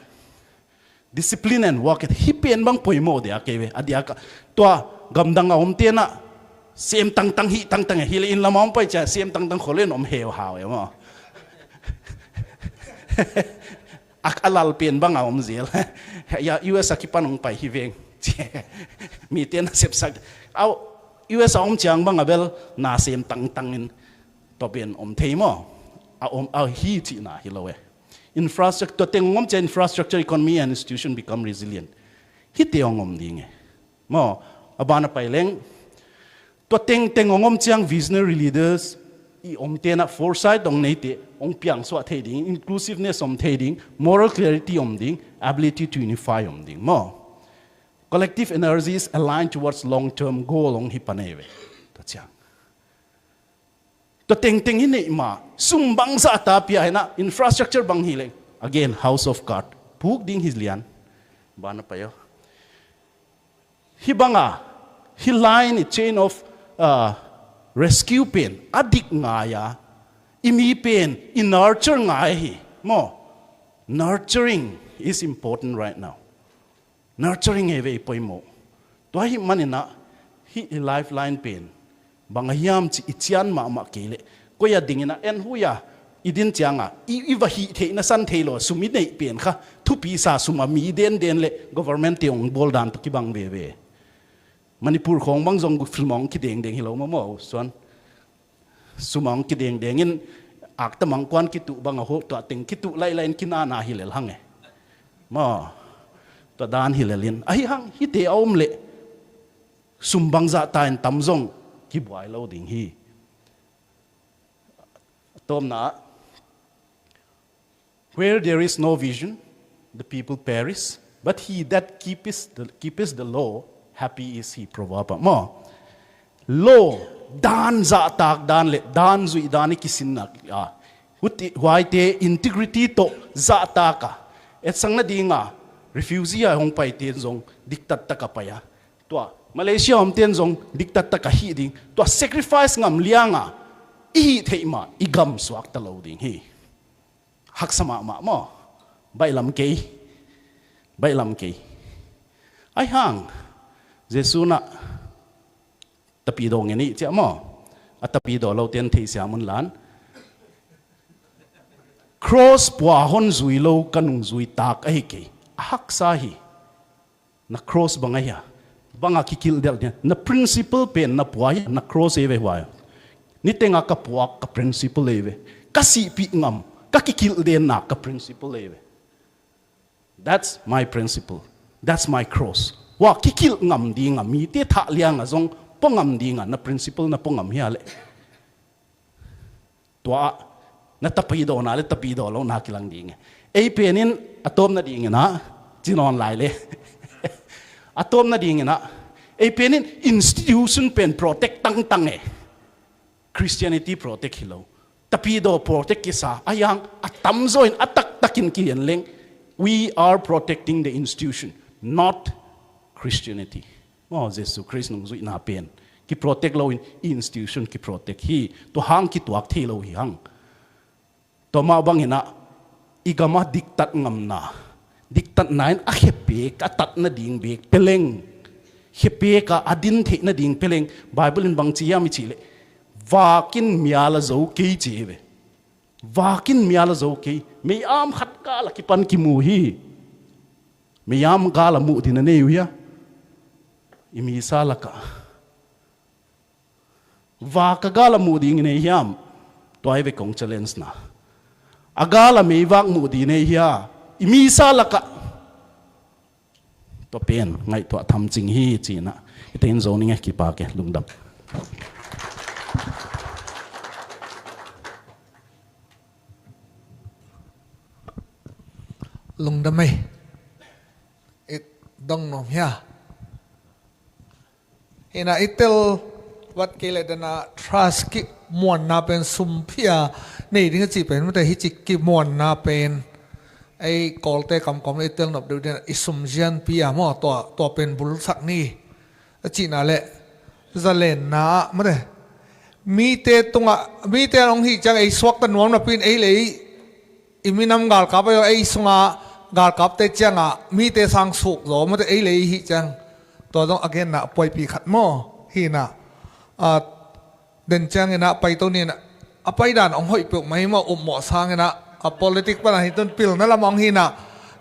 Discipline and work ethic. Hih pen bang poimawh dia kei ve. A diak a, tua gamdang a om ten ah, sem tangtang hih tangtang e. Hi le inn lam a om pai ciang, sem tangtang khol in om heu hau e maw. A, a lal pen bang a om zel. Ya, U S a kipan ong pai hi veng. Mite na sepsak. Au, U S a om ciang bang a bel na sem tangtang in. Tua pen om thei maw? A om, a hi cihna hi lo e. Infrastructure, tua teng hong om ciang infrastructure, economy and institution become resilient. Hihte hong om ding e. Maw, a ban a pai leng. Tua tengteng hong om ciang visionary leaders i om tenah foresight hong neite, hong piangsuah thei ding, inclusiveness om thei ding, moral clarity om ding, ability to unify om ding. Maw, collective energies aligned towards long-term goal hong hi pan ei ve. Tua ciang. Tua tengteng hi neih mah, sum bangzah ta pia hinah, infrastructure bang hi leng. Again, house of card. Puk ding hi lian. Ban a pai aw. Hih banga, hih line i chain of, uh, rescue pen, a dik ngai a, i mi pen, i nurture ngai hi. Maw, nurturing is important right now. Nurturing ei ve i poimawh. Tua hih maninah, hih i lifeline pen bang a hiam cih i cian mahmah kei leh, koi a dinginah en hui a, i din cianga i, i va hih theihna san thei lo a, sum i neih pen kha thupi sa, sum a mi denden le government te hong bawl dan tawh kibang veve. Manipur khawng bang zong film hong kidengdeng hi lo maw maw suan. Sum a hong kidengdeng in akta mangkuan kituh bang a ho, tua teng kituh lailai in kinana hi lel hang e. Maw, tua dan hi lel in. Ahi hang hihte a om leh sum bangzah ta in tam zong kibuai lo ding hi. A tawpna ah, "Where there is no vision, the people perish, but he that keepeth the, keepeth the law, happy is he." Proverb ah maw, law, dan zahtak dan le dan zuih dan i kisinna, ah, huti, huaite integrity tawh zahtak a, etsakna dinga refugee a hong paite in zong diktattak a pai a, tua Malaysia omte in zong diktattak a hih ding, tua sacrifice ngam lianga i hih theih mah i gam suakta lo ding hi. Haksa mahmah maw? Baihlam kei. Baihlam kei. Ahi hang Jesu nah tapidaw ngen ih ciah maw? A tapidaw lote in theisiam un lan. Cross pua hon zui lo ka nungzui tak ahi kei. A haksa hi. Na cross bang ahi a? Bang a kikilh delh dia? Na principle pen na pua hi a, na cross ei ve huai. Nitenga ka puak ka principle ei ve. Ka sihpih ngam, ka kikilh denna ka principle ei ve. That's my principle. That's my cross. Hua kikilh ngam dinga, mite thah lianga zong pua ngam dinga na principle na pua ngam hi a leh, tua ah na tapidaw na le tapidaw lo na kilang ding e. Ei penin a tawpna dinginah, ci nawn lai le. A tawpna dinginah, ei penin institution pen protect tangtang e. Christianity protect hi lo. Tapidaw protect kisa, ahi hang a tamzaw in a taktakin kilian leng. We are protecting the institution, not Christianity. Maw, Jesu Khrist nungzuihna pen kiprotect loin i institution kiprotect hi. Tua hang kituak thei lo hi hang. Tua mah banginah i gamah diktat ngamna, diktatna in a khepek a tat nading bek peleng, khepek a a din theih nading peleng, Bible in bang ci hiam i cih leh, vakin mial a zo kei ci hi ve. Vakin mial a zo kei. Mei-am khat gal a kipan kimu hi. Mei-am gal a muh ding na nei uh hia? I misa lakah vak a gal a muh ding i nei hiam? Tua hi ve kong challenge na. A gal a meivak muh ding i nei hia? I misa lakah. Tua pen ngaihtuah tham cing hi cinah. I tein zo ning e, kipak e, lungdam. Lungdam ei. I dong nuam hia? Hina i tel vat kei le dana trust kimuanna pen sum phia nei ding a ci pen mate, hi ci kimuanna pen ei Kawlte kamkawm le i tel nop deuh dina i sum zian pia maw, tua, tua pen bulsak ni a cihna le zalenna ah mate, mite tungah, mite an hong hih ciang ei suakta nuam napi in ei le ei i minam galkap ahi zong ei sunga galkapte cianga mite sang suk zaw mate, ei le ei hih ciang tua zong a genna a puaipi khat maw hina. A, den cianginah paito ninah a paidan hong hoih peuhmah hi maw, upmawh sanginah a politic pana hi tun pilna lamah hong hinah.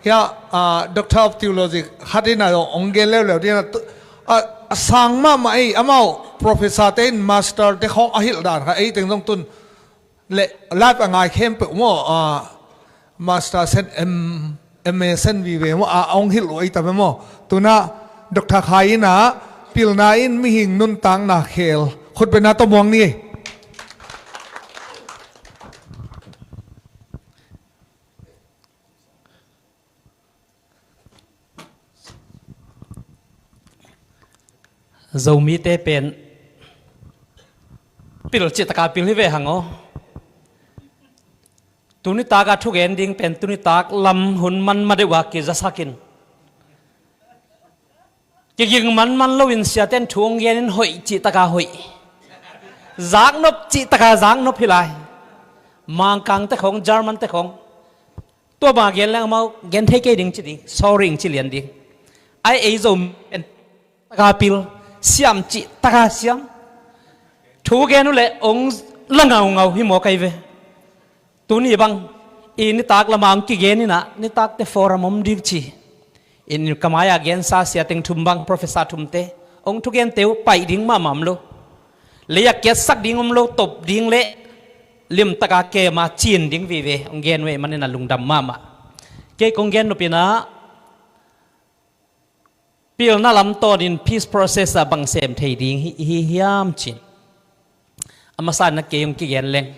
Hia, a, Doctor of Theology khat inah zong hong gen leuleu dinah tu, a, a sang mahmah ei, amau professor te in master te khawng a hilh dan kha ei teng zong tun le live a ngai khempeuh maw, ah, Master Sen, em, M A Sen vive maw, ah, a hong hilh uh ei ta ve maw. Tuna Doctor Khai in ah pilna in mihing nuntakna khel khutbetna tawh muang ni. Zomite pen pil cih taka pil hi ve hang aw. Tuni taka thugen ding pen tuni tak lam hun man ma deuh a kizasak in, kiging manman loin siaten thu hong gen in hoih cih taka hoih, zaknop cih taka zaknop hi lai. Mangkangte khong, Germante khong, tua bang gen leng amau gen thei kei ding ci ding, sorry ing ci lian ding. Ai ei Zomi pen taka pil, siam cih taka siam. Thu gen uh leh hong la ngaungau hi maw kai ve. Tuni bang i nitak lama hong kigen in ah, nitakte forum om ding ci in, ka mai-a gensa siateng thum bang, professor thumte, hong thugente uh paih ding mahmah om lo. Lei-a kiatsak ding om lo, top ding le limtaka kema cin ding vive hong gen uh ahih manin a lungdam mahmah. Kei kong gen nop in ah, pilna lam tawnin peace process ah bang sem thei ding hi, hi hiam cin. A masa in ah kei hong kigen leng,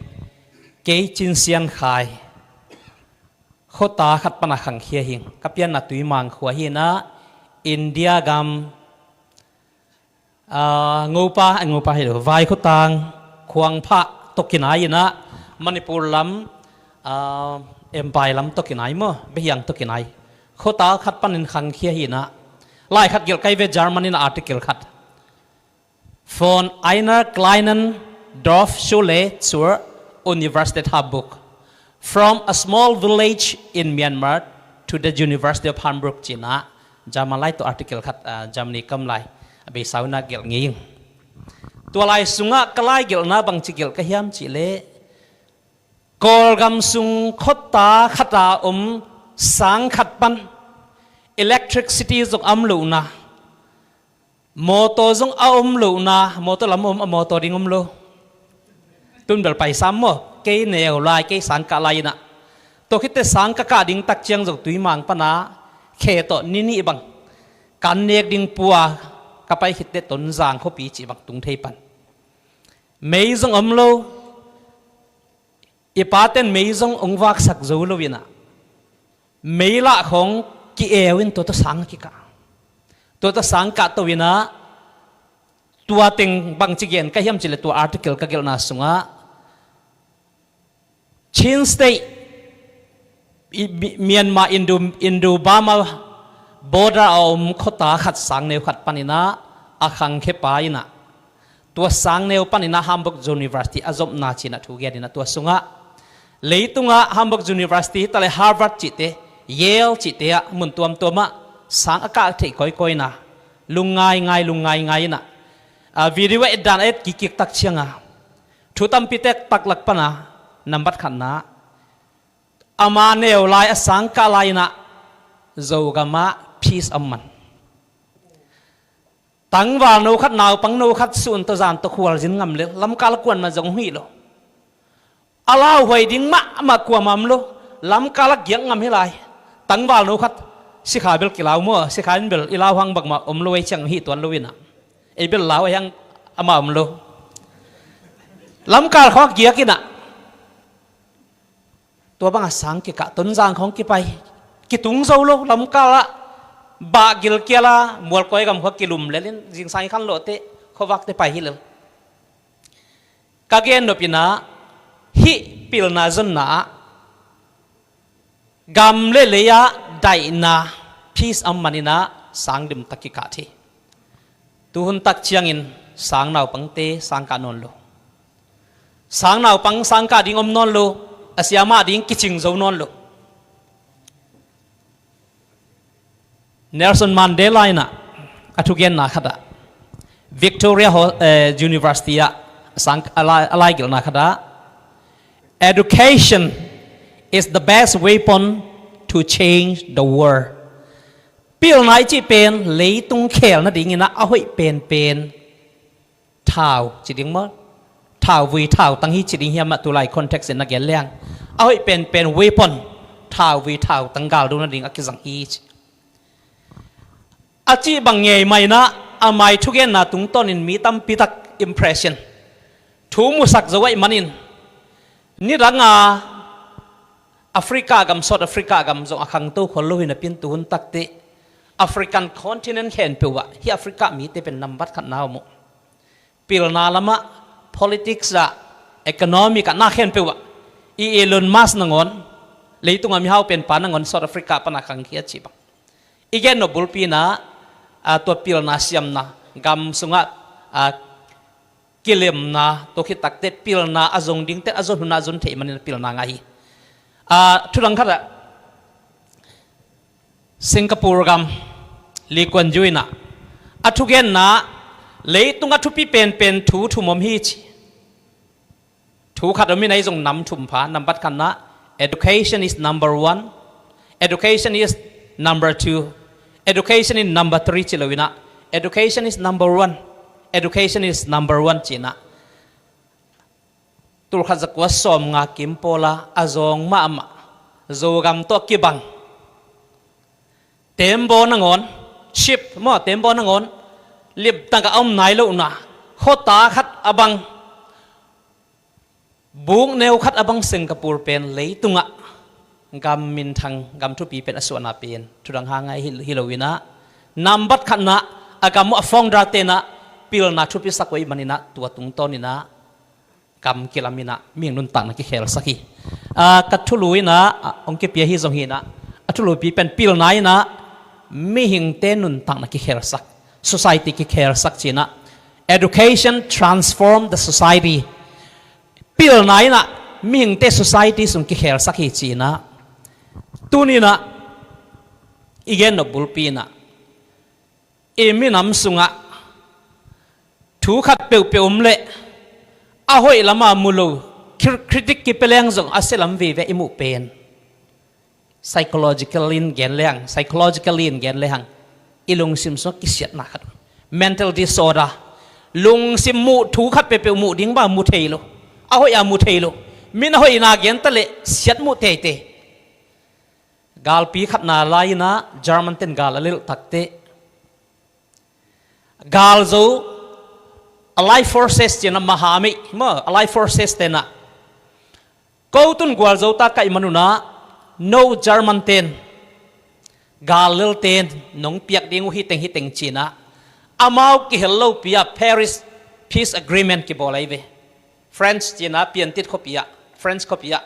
kei Cin Sian Khai, khuata khat pana khangkhia hing, ka pianna Tuimang khua hi in ah, India gam, ah, Ngopa, eh, Ngopa hi lo, Vaikhutang, Khuangphah tawh kinai in ah, Manipur lam, ah, Empai lam tawh kinai maw, Behiang tawh kinai. Khuata khat panin khangkhia hi in ah, lai khat gelh kai ve, German in ah article khat. Von einer kleinen Dorfschule zur Universität Hamburg. From a small village in Myanmar to the University of Hamburg, ci in ah German lai tawh article khat, ah, Germany kam lai a beisa uh in ah gelh ngei ing. Tua lai sungah ka lai gelhna bangci gelh ka hiam cih leh, Kawlgam sung khuata khata om sang khat pan electricity zong a om lohna, mawtaw zong a om lohna, mawtaw lam om, a mawtaw ding om lo. Tun bel paisam maw, kei neu lai, kei sang kah lai in ah. Tua khitteh sang ka kah ding tak ciang zong Tuimang pana khe tawh ni nih bang kan nek ding pua, ka pai khitteh Tonzang khuapi cih bang tung thei pan. Mei zong om lo. I paten mei zong hong vaksak zo lo in ah, mei lah khong ki-eu in tua tawh sang a kikah. Tua tawh sang kah to in ah, tua teng bangci gen ka hiam cih leh tua article ka gelhna sungah, Chin State, i, Mi-, Myanmar, Indo, Indo-Burma border a om khuata khat sang neu khat pan in ah, a khangkhia pa in ah, tua sang neu pan in ah Hamburg University a zopna ci in ah thu gen in ah, tua sungah leitungah Hamburg University hi ta leh Harvard cihte, Yale cihte ah mun tuamtuam ah sang a kah theih kawikawi in ah, lung ngaingai, lung ngaingai in ah, a video a et dan a et kikkik tak ciang a, thu tampi tektak lak pan a, nambat khatna, ama neu lai a sang kah lai in ah Zogam ah peace a om man. Tangval no khat, naupang no khat sun tawh zan tawh khualzin ngam lel, lamkal a kuamah zong hong hih lo. A lauhuai ding mahmah kuamah om lo. Lamkal ah giak ngam hi lai. Tangval no khat, sikha bel kilau maw, sikha in bel i lau hang bangmah om lo, ei ciang hih tuan lo in ah, ei bel lau ei hang amah om lo. Lamkal khawng ah giak in ah, tua bangah sang kikah, Tonzang khawng kipai, kitung zo lo, lamkal ah bah gilkial a, Mualkawi gam khua kilum lel in, zingsang i khanlawhte, khuavakte pai hi lel. Ka gen nop in ah, hih pilna zonna ah gam le lei ah daihna, peace a om man in ah sang limtak kikah thei. Tuhun tak ciangin sang naupangte sang kah nawn lo. Sang naupang sang kah ding om nawn lo. A sia mah ding kicing zo nawn lo. Nelson Mandela in ah a thugenna khat ah, Victoria Ho-, eh, University ah sang a lai, a laigelhna khat ah, "Education is the best weapon to change the world." Pilna i cih pen leitung khel nadingin ah a hoih penpen thau ci ding maw? thauvui thautang hi ci ding hiam, a tulai context in a gen leng, a hoih penpen weapon, thauvui thautang galdo nading a kizang hi ci. A cih bang ngei mah inah, a mai thugenna tungtawnin mi tampi tak impression, thu musak zo ahih manin, nidanga Africa gam, South Africa gam zong a khangto khol lo hi napi-in, tuhun takteh African continent khempeuh ah hih Africa mite pen nambat khatna om uh. Pilna lamah, politics ah, economic ah, na khempeuh ah, i Elon Musk nangawn, leitunga mihau penpa nangawn South Africa pana khangkhia cih bang i gen nop bulpi inah, a, tua pilna siamna, gam sungah, a, kilemna, tua khit takteh pilna a zong dingte a zon hunah zon theih manin a pilna ngah hi. A, thudang khatah Singapore gam, Lee Kuan Yew inah a thugenna, leitungah thupi penpen thu thum om hi ci. Thu khat om inah, ei zong nam thum pha, nambat khatna, education is number one, education is number two, education is number three ci lo inah, education is number one, education is number one ci inah. Tulkhat zakua sawmnga kim pawla a zawng mahmah Zogam tawh kibang, tembaw nangawn, ship maw, tembaw nangawn limtak a om nai lohna, khuata khat a bang, bukneu khat a bang Singapore pen leitungah gam minthang, gam thupi pen a suahna pen thudang hang ngai hi, hi lo inah, nambat khatna, a gam uh a founder tenah pilna thupi sak uh ahih maninah, tua tungtawn inah gam kilam inah mihing nuntakna kikhelsak hi. A, ka thulu inah, a, hong kipia hi zong hi inah, a thulupi pen pilna inah mihingte nuntakna kikhelsak, society kikhelsak ci inah, education transform the society. Pilna inah mihingte society sung kikhelsak hi ci inah, tuni inah i gen nop bulpi inah, i minam sungah thu khat peuhpeuh om leh a hoih lama mu lo, cri-, critic kipia leng zong a sia lam vive i muh pen, psychological in gen lehang, psychologically in gen lehang, i lungsim sungah kisiatna khat, mental disorder, lungsim muh, thu khat peuhpeuh muh ding bang mu thei lo, a hoih a mu thei lo, min a hoihna gen taleh siat muh teitei. Galpi khatna lai inah German ten gal a lelh takteh, galzo, Allied Forces ci inah, maha mei maw, Allied Forces tenah, ko tun gualzo ta kaih man unah, no German ten, gal lelten nong piak ding uh hi teng hi teng ci inah, amau kihel lopi ah Paris Peace Agreement kibawl ahi ve. French ci inah, piantit khuapi ah, French khuapi ah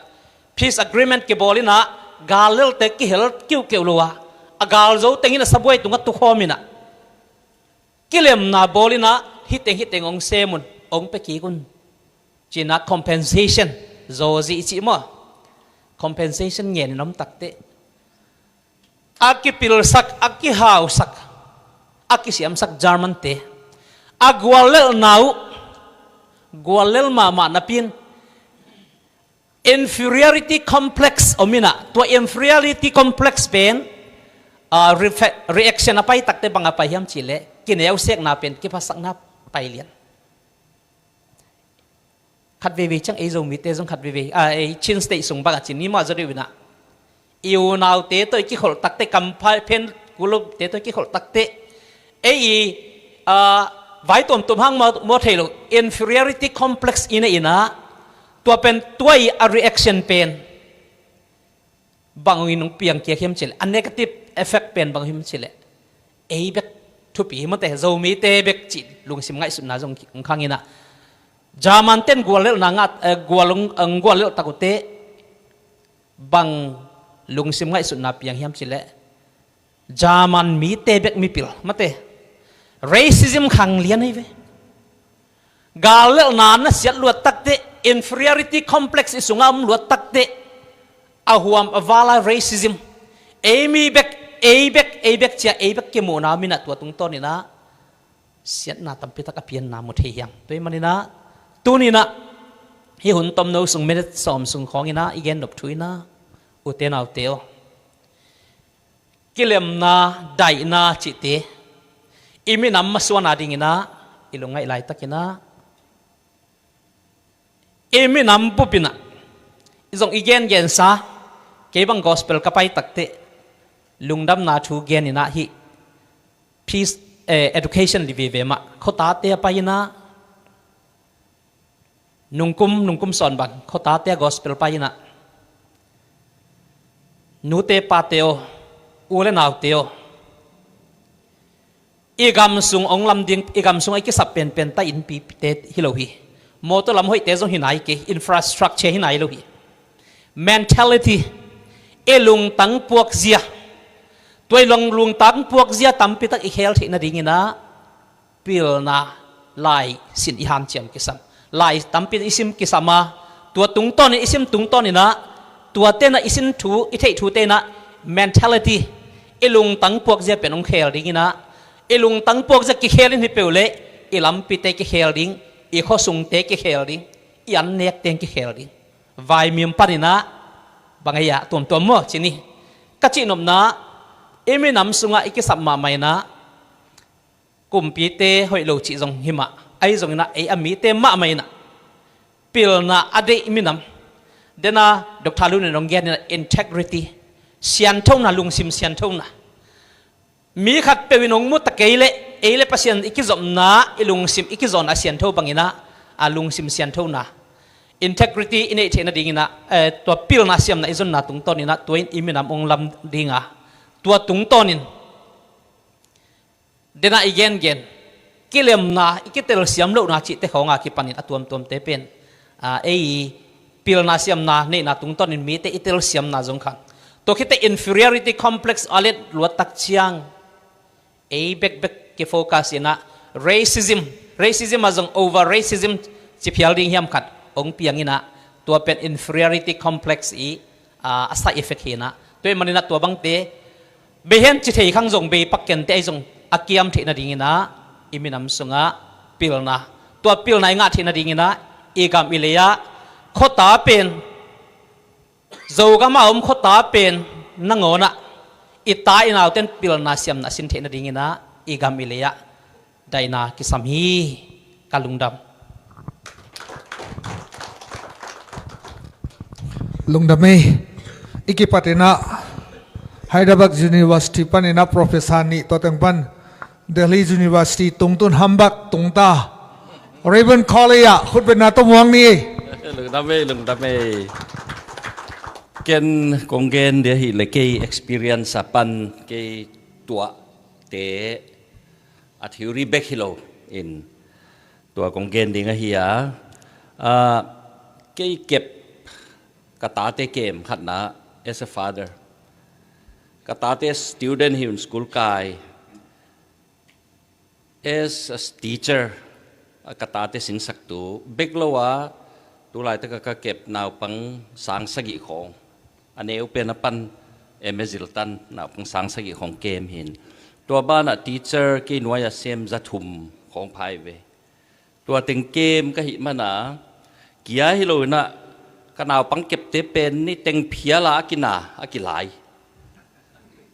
peace agreement kibawl inah, gal lelte kihel kiuhkeuh lo a, a galzo teng in a sabuai tungah tukhawm inah, kilemna bawl inah, hi teng hi teng hong sem un, hong pia kik un ci inah, compensation, zawzi i cih maw, compensation ngen in om takteh, a kipilsak, a kihausak, a kisiamsak German te, a guallelhna uh, guallel mahmah napi-in, inferiority complex om inah, tua inferiority complex pen, a, refe-, reaction a pai takteh bang a pai hiam cih leh, kineusekna pen kiphatsakna pai lian. Khat veivei ciang ei Zomite zong khat veivei, a, ei Chin State sung bang a ci ni mah zaw deuh inah, i unaute tawh i kikholh takteh, kampha phen kulupte tawh i kikholh takteh, ei i, a, vai tuamtuam hang maw, maw thei lo, inferiority complex i neih inah, tua pen tua i a reaction pen bang hong in hong piang kiak hiam cih leh, a negative effect pen bang hiam cih leh, ei bek thupi hi mawte, Zomite bek cih lungsim ngaihsutna zong hong khang inah, German ten guallelhna ngah, eh, gual hong, hong guallelh tak uhteh, bang lungsim ngaihsutna piang hiam cih leh, German mite bek mipil mate, racism khang lian ahi ve. Gal lelhna na siat luat takteh, inferiority complex i sungah om luat takteh, a huam a vala racism, ei mi bek, ei bek, ei bek ci-a ei bek kimuhna om inah, tua tungtawn inah siatna tampi tak a pianna mu thei hiam. Tua ahih man inah, tuni inah, hih hun tomno sung, minute sawm sung khawng inah i gen nop thu inah, ute naute aw, kilemna, daihna cihte i minam masuanna ding inah i lungngaih laitak inah, I minam bupin ah i zong i gengensa, kei bang gospel ka pai takteh lungdamna thu genin ah hih peace, eh, education li vive mah khuatate a pai-in ah, nungkum nungkum sawn bang khuatate a gospel pai-in ah, nute pate aw, u le naute aw, i gam sung hong lam ding, i gam sung a i kisap penpen ta innpite hi lo hi. Mawtaw lam hoihte zong hi nai kei, infrastructure hi nai lo hi. Mentality, i lungtang puakzia, tua i lungtang puakzia tampitak i khel theih nadingin ah pilna lai sin i hanciam kisam. Lai tampi i sim kisam a, tua tungtawnin i sim tungtawnin ah, tua tenah i sin thu, i theih thu tenah mentality, i lungtang puakzia pen hong khel dingin ah, i lungtang puakzia kikhel in hi peuh leh i lampite kikhel ding, i khuasungte kikhel ding, i an nek teng kikhel ding. Vaimim panin ah bang ei ah tuamtuam maw ci ni. Ka cihnopna, i minam sungah i kisap mahmah in ah, kumpite hoih lo cih zong hi mah, ahi zongin ah ei a mite mahmah in ah pilna a deih minam. Dena Doctor Lun in hong gen in ah integrity, sianthona, lungsim sianthona. Mi khatpeuh in hong mu ta kei leh ei le Pasian i kizopna, i lungsim i kizopna siantho bangin ah, a lungsim sianthona, integrity i neih theih nadingin ah, eh, tua pilna siamna i zonna tungtawnin ah tua in i minam hong lam ding a, tua tungtawnin dena i gengen, kilemna, i kitelsiam lohna cihte khawng a kipanin a tuamtuamte pen, ah, ei pilna siamna neihna tungtawnin mite i telsiamna zong khang. Tua khit teh inferiority complex a let luat tak ciang, ei bekbek kifocus in ah racism, racism ah zong over racism ci phial ding hiam khat hong piang in ah, tua pen inferiority complex i, ah, a side effect hi in ah. Tua ahih manin ah tua bangte bei hen ci thei khang zong bei pak kei inteh, ahi zong a kiam theih nadingin ah i minam sungah pilna, tua pilna i ngah theih nadingin ah i gam i lei ah khuata pen, Zogam a om khuata pen nangawn ah i ta i nauten pilna siamna sin theih nadingin ah i gam i lei ah daihna kisam hi. Ka lungdam. Lungdam ei. I kipat in ah Hyderabad University panin ah professor nih, tua teng pan Delhi University tungtun Hamburg tungta Raven College ah khutbetna tawh muang ni. Lungdam ei, lungdam ei. Ken kong gen dia hi le, kei experience a pan kei tuahte, a theory bek hi lo in tua kong gen ding ahi a. Ah, kei kep ka tate kem khatna, as a father, ka tate student hi un, school kai, as a teacher, a ka tate sinsaktu bek lo a, tulaitak a ka kep naupang sang sagih khawng, a neu pen a pan M A ziltan naupang sang sagih khawng kem hi in. Tua banah teacher kei nuai a sem za thum khawng pha hi ve. Tua teng kem ka hih mana, kia hi lo in ah, ka naupang kepte pen ni teng phial a a kina, a kilai.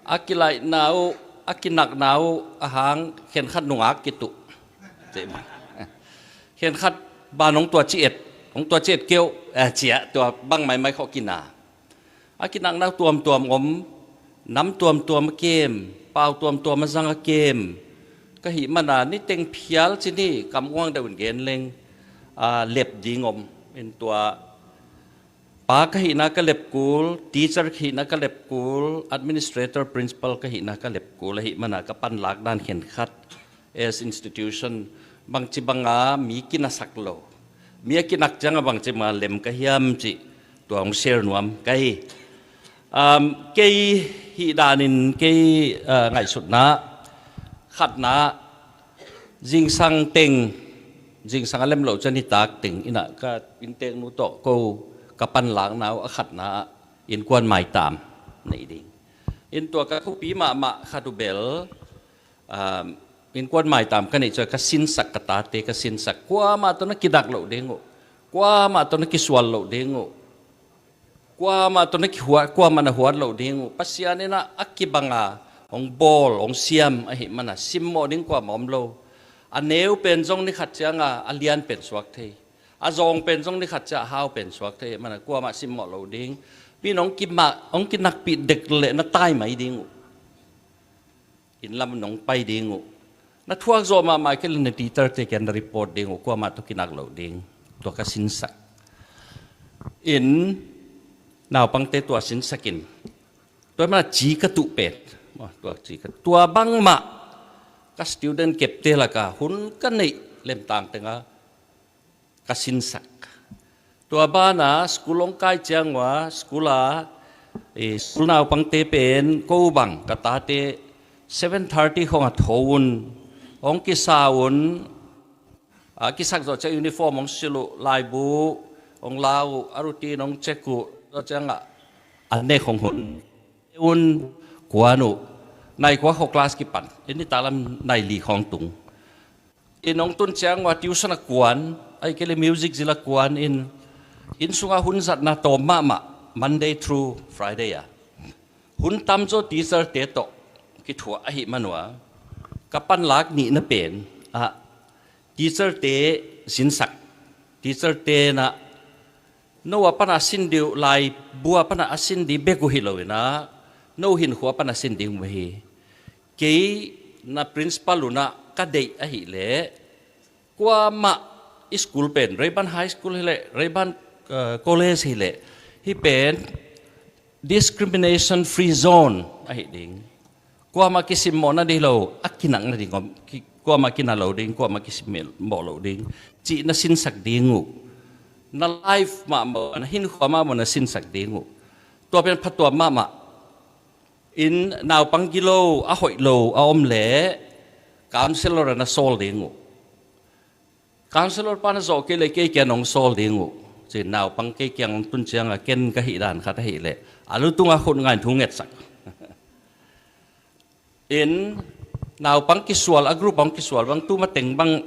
A kilaihna uh, a kinakna uh a hang khenkhat nungak kituh. Khenkhat ban hong tua ci et, hong tua ci et keuh, eh, ciah, tua bang maimai khawh kina. A kinakna tuamtuam om, nam tuamtuam a kem, pau tuamtuam a zang a kem ka hih mana, ni teng phial ci ni, kam uang deuh in gen leng, ah, lep ding om. In tua pa ka hihna ka lep kul, teacher ka hihna ka lep kul, administrator, principal ka hihna ka lep kul ahih mana ka panlak dan khenkhat as institution, bangci banga mi kinasak lo, mi a kinak cianga bangci banga lem ka hiam cih tua hong share nuam ka hi. Um, kei hih danin kei, uh, ngaihsutna khatna, zingsang teng, zingsang a lem lo ciang nitak teng in ah ka innteknu tawh ko ka panlakna uh a khatna ah innkuan maitam nei ding. In tua ka thupi mahmah khat uh bel, um, innkuan maitam ka neih ciang ka sinsak, ka tate ka sinsak, kuamah tawh na kinak loh ding uh, kuamah tawh na kisual loh ding uh, kuamah tawh na kihuat, kuamah na huat loh ding uh. Pasian in ah a kibanga hong bawl, hong siam ahih mana simmawh ding kuamah om lo. A neu pen zong ni khat cianga a lian pen suak thei. A zawng pen zong ni khat ciah hau pen suak thei mana kuamah simmawh lo ding. Mi nong kinak, hong kinakpih dek leh na tai mai ding uh. Inn lam nong pai ding uh. Na thuak zawh mahmah kei leh na teacher te kiang na report ding uh, kuamah tawh kinak lo ding. Tua ka sinsak. In naupangte tua sinsak in. Tua mana ci ka tuh pen. Tua ci ka, tua bangmah ka student kepte laka hun ka neih lemtang tenga ka sinsak. Tua bana school hong kai ciang ua, school a, eh, school naupangte pen ko bang ka tate seven thirty khong a tho un, hong kisa un, a kisak zawh ciang uniform hong silh uh, laibu hong la uh, a routine hong check uh, zawh ciangah an nek hong hun un, kuan uh, nai kua kho class kipan, in nitak lam nai li khong tung. In hong tun ciang ua tuition a kuan, ahih kei leh music zil a kuan in, inn sungah hun zatna tawm mahmah, Monday through Friday a. Hun tamzaw teacher te tawh kithuah ahih man ua, ka panlak nihna pen ah, teacher te sinsak, teacher te na, no a pana a sin dih uh, laibu a pana a sin dih bek uh hi lo in ah, no hinkhua pana a sin ding uh hi. Kei na principal un ah ka deih ahih leh, kuamah i school pen, Rayburn High School hi leh, Rayburn, eh, College hi leh, hih pen discrimination free zone ahi ding. Kuamah kisimmawh nading hi lo, a kinak nading om, ki-, kuamah kinak lo ding, kuamah kisimmawh lo ding cih na sinsak ding uh. Na life mahmah, na hinkhua mahmah na sinsak ding uh. Tua pen phattuam mahmah. In naupang gilo, a hoih lo a om leh counselor ah na sawl ding uh. Counselor pa na zawh kei leh kei kiang hong sawl ding uh. Ci-in naupang kei kiang hong tun ciangah ken ka hih dan khat ahih leh, a lu tungah khut ngai in thu ngetsak. In naupang kisual, a group hong kisual bang, tu mateng bang,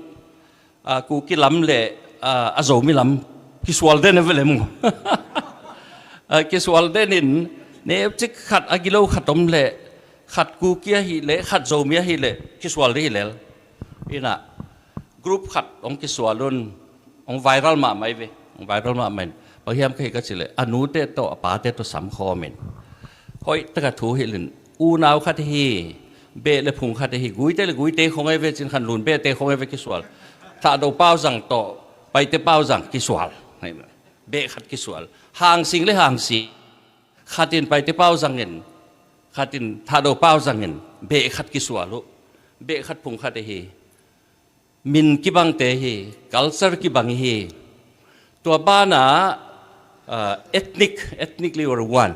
ah, Kuki lam leh, ah, a Zomi lam kisual den a ve leh mu. Ah, kisual den in, neu cik khat a gilo khat om leh, khat Kuki ahih leh, khat Zomi ahih leh, kisual ding hi lel. In ah, group khat hong kisual un, hong viral mahmah hi ve, hong viral mahmah in. Bang hiam ka hih ka cih leh, a nute tawh, a pate tawh sam khawm in. Hoih taka thu hilh in, unau khat hi, beh le phung khat hi, Guite le Guite khong hi ve, Cin Khan Lun behte khong hi ve kisual. Thahdo Pauzang tawh, Paite Pauzang kisual. Beh khat kisual. Hangsing le Hangsing. Khat in Paite Pauzang in, khat in Thahdo Pauzang in, beh khat kisual uh. Beh khat phung khat hi. Min kibangte hi, culture kibang hi. Tua banah, ah, ethnic, ethnically we're one.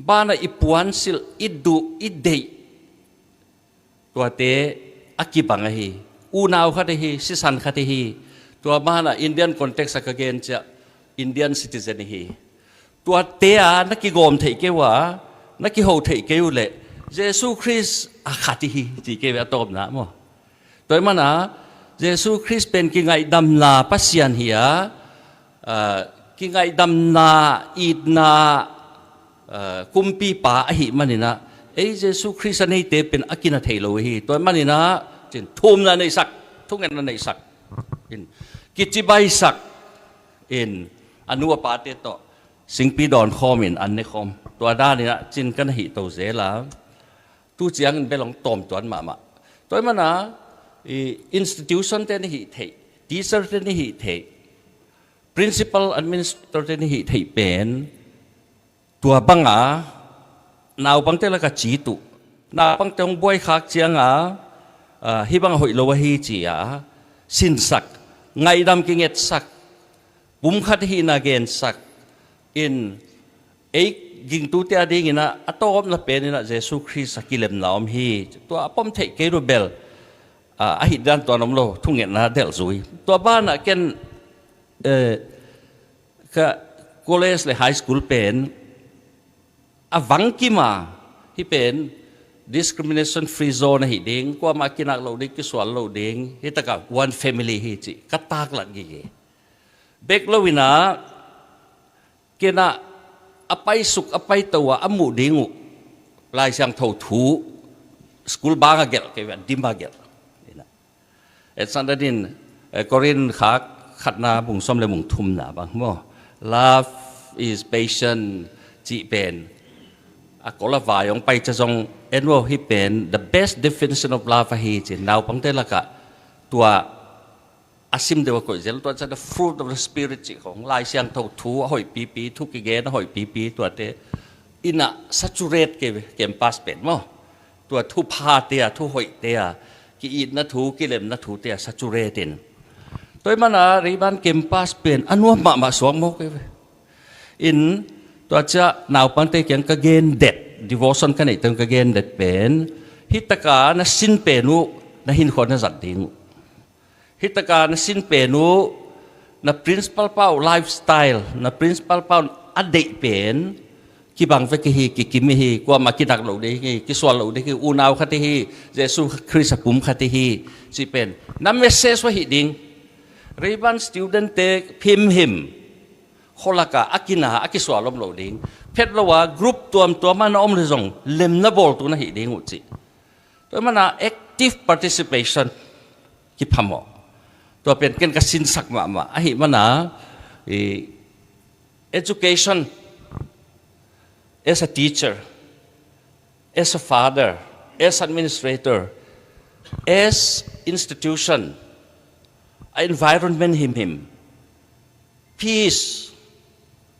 Banah i puansilh, i duh, i deih, tuate a kibang ahi. Unau khat ahi, sisan khat ahi. Tua banah Indian context ah ka gen ciah, Indian citizen ahi. Tuate a na kigawm theih kei uh a, na kiho theih kei uh leh, Jesu Khrist a khat ihi ci kei ve a tawpna maw. Tua ahih mana, Jesu Khrist pen kingaihdamna Pasian hi a, ah, kingaihdamna, itna, ah, kumpipa ahih maninah, ei Jesu Khrist a neite pen a kina thei lo ihi. Tua ahih maninah, cin thumna neihsak, thungetna neihsak, in, kicibaisak, in, a nu a pate tawh singpi dawn khawm in an ne khawm. Tua daninah cin kan hih to zel a. Tu ciangin bel hong tawm tuan mahmah. Tua ahih mana, i, institution te na hih theih, teacher te na hih theih, principal, administrator te na hih theih pen, tua banga naupangte laka ci tuh. Naupangte hong buaikhak cianga, ah, hih bang a hoih lo ahi ci-a sinsak, ngaihdam kingetsak, pumkhat ahihna gensak in, ei gingtute a dinginah a tawpna peninah Jesu Khrist a kilemna om hi. Tua a pom theih kei uh bel, ah, a hih dan tuan om lo, thungetna delhzui. Tua banah ken, eh, ka college le high school pen a vangkima, hih pen discrimination free zone ahi ding, kuamah kinak lo ding, kisual lo ding, hih taka one family hi cih ka taklat gige. Bek loinah, kenah a paisuk, a paito a, a muh ding uh Lai Siangtho thu, school bang a gelh kei ve, a dim a gelh. Inah. Etsan danin, eh, Korin khak, khatna bung sawm le bung thumna bang maw, "Love is patient," cih pen a kol a vai hong pai ca zong en maw, hih pen the best definition of love ahi ci. Naupangte lakah tua a sim deuh a koih zel, tua ciang the fruit of the spirit cih khong, Lai Siangtho thu a hoih pipi, thu kigen a hoih pipi, tuate in a saturate kei ve campus pen maw. Tua thuphate a, thu hoihte a, ki-itna thu, kilemna thute a saturate in. Tua ahih mana Rayburn campus pen a nuam mahmah suak maw kei ve. In tua ciang naupangte kiang ka gen det, devotion ka neih teng ka gen det pen, hih taka na sin pen uh na hinkhua na zat ding uh. Hih taka na sin pen uh, na principal pa uh lifestyle, na principal pa uh a deih pen kibang vek hi, kikim hi, kuamah kidak lo ding hi, kisual lo ding hi, unau khat hi, Jesu Khrist a pum khat hi, cih pen na message uh ahi ding. Rayburn studentte phimhim, khualaka a kina a kisual om lo ding. Phet lo a group tuamtuam ah na om le zong lemna bawltu na hi ding uh cih. Tua mana active participation kiphamawh. Tua pen ken ka sinsak mahmah. Ahih mana, i, education, as a teacher, as a father, as administrator, as institution, a environment himhim, peace,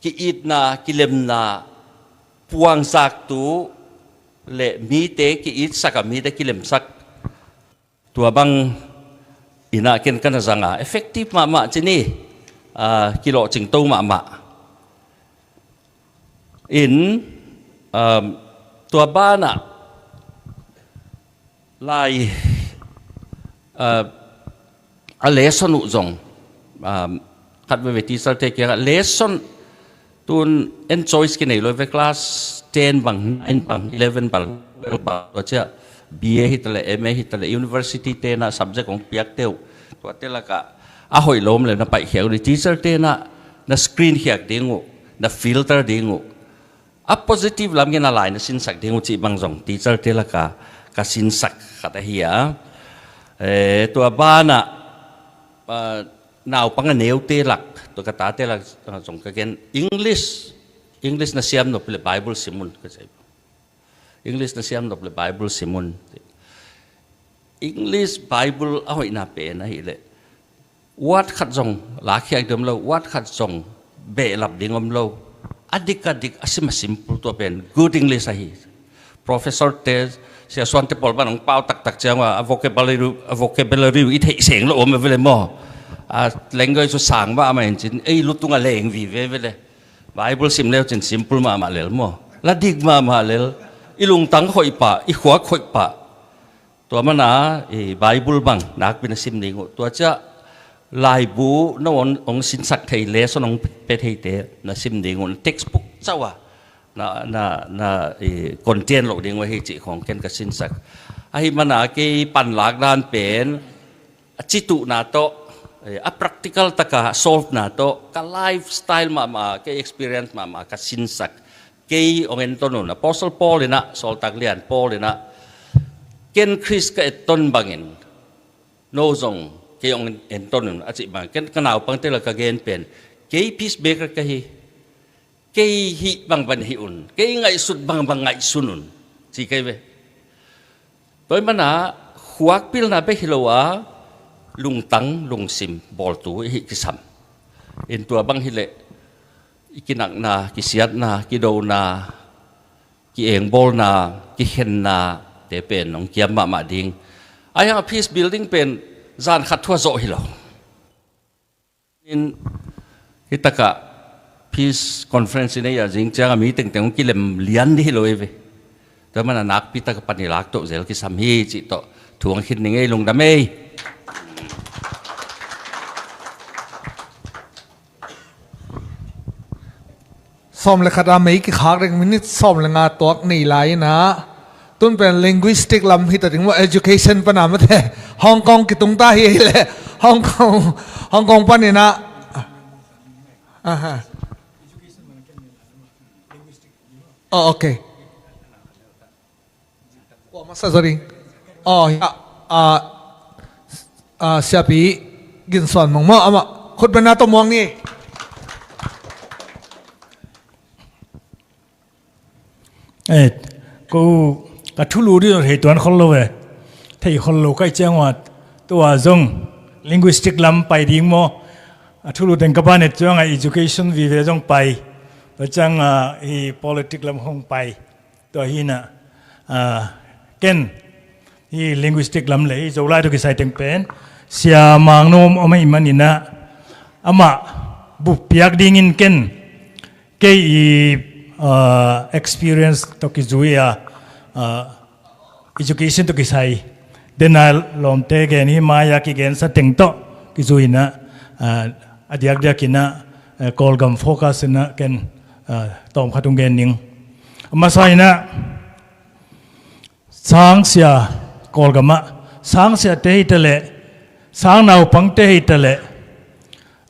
ki-itna, kilemna, puangzaktu le mite ki-itsak a, mite kilemsak. Tua bang in ah ken ka na zang a, effective mahmah ci ni, ah, kilawhcingto mahmah. In, um, tua banah lai, uh, a lesson uh zong, um, khat veve teacher te kiangah lesson tun en choice kinei lo ve, class ten bang, nine bang, eleven bang, twelve bang, tua ciah B A hi ta leh, M A hi ta leh, university te na subject hong piak te uh, tuate lakah a hoih lo om le na paihkhiak uh ding, teacher te na, na screen khiak ding uh, na filter ding uh. A positive lam gen a lai na sinsak ding uh cih bang zong teacher te laka ka sinsak khat ahi a. Eh, tua banah, ah, naupang a neute lak, tua ka tate lak, ah, zong ka gen English, English na siam nop le Bible sim un ka ci. English na siam nop le Bible sim un. English Bible a hoihna pen ahih leh word khat zong lakkhiak ding om lo, word khat zong behlap ding om lo. A dik a dik, a sim a simple, tua pen good English ahi. Professor te, Sia Suan te pawl bang hong pau taktak ciang a, a vocabulary, a vocabulary i theih seng lo om ve le maw. A language sang mah a mah in cin, ei lutung a leng vive ve le. Bible sim leu cin simple mahmah lel maw. La dik mahmah lel. I lungtang hoih pah, i khuak hoih pah. Tua mana, eh, Bible bang nakpi na sim ding uh. Tua ciah laibu na hong, hong sinsak thei, lesson hong pia theite na sim ding uh. Textbook cauh a na, na, na, eh, content loh ding uh ahi cih khong ken ka sinsak. Ahih mana kei panlak dan pen a cituhna tawh, eh, a practical taka solvena tawh, ka lifestyle mahmah, ka experience mahmah ka sinsak. Kei hong enton un, Apostle Paul in ah, Sawltak Lian Paul in ah, ken Khrist ka etton bangin no zong kei hong enton un a cih bang, ken ka naupangte lak ka gen pen, kei peacemaker ka hi. Kei hih bangbang hih un, kei ngaihsut bangbang ngaihsun un, ci kei ve. Tua ahih mana khuak pilna bek hi lo a, lungtang lungsim bawltu i hih kisam. In tua bang hi leh i kinakna, kisiatna, kidona, ki-engbawlna, kikhenna te pen hong kiam mahmah ding. Ahi hang a peace building pen zan khat thu a zawh hi lo. In hih takah peace conference i nei a, zing ciang a mi tengteng hong kilem lian dih hi lo ei ve. Tua mana nakpi taka pan i lak toh zel kisam hi cih tawh thu hong khit ning ei, lungdam ei. Sawm le khat a mei kikhak ding, minute sawm le nga tuak nei lai in ah, tun pen linguistic lam hi ta ding maw, education pan a mate. Hong Kong kitung ta hi leh, Hong Kong, Hong Kong pan in ah. Aha. Oh, okay. Kuamah sa zaw ding. Oh, ya. Ah, ah, Siapi Gin Suan Mung maw, amah Khutbetna tawh muang ni. Eh, ko ka thulu dih zong thei tuan khol lo ve. Thei khol lo ka hih ciang ua, tua zong linguistic lam pai ding maw. A thulu teng ka ban et ciang a education vive zong pai. Tua ciang a hi politic lam hong pai. Tua hi na, ah, ken hi linguistic lam le hi Zolai tawh kisai teng pen Sia Mang Nuam om ahih manin ah, amah bup piak dingin ken kei i, ah, experience tawh kizui a, ah, education tawh kisai, den a lawmte gen hi mai a kigensa teng tawh kizui in ah, ah, a diakdiak in ah, eh, Kawlgam focus in ah ken, ah, tawm khat hong gen ning. A masa in ah, sangsia, Kawlgam ah sangsiate hi ta leh, sang naupangte hi ta leh,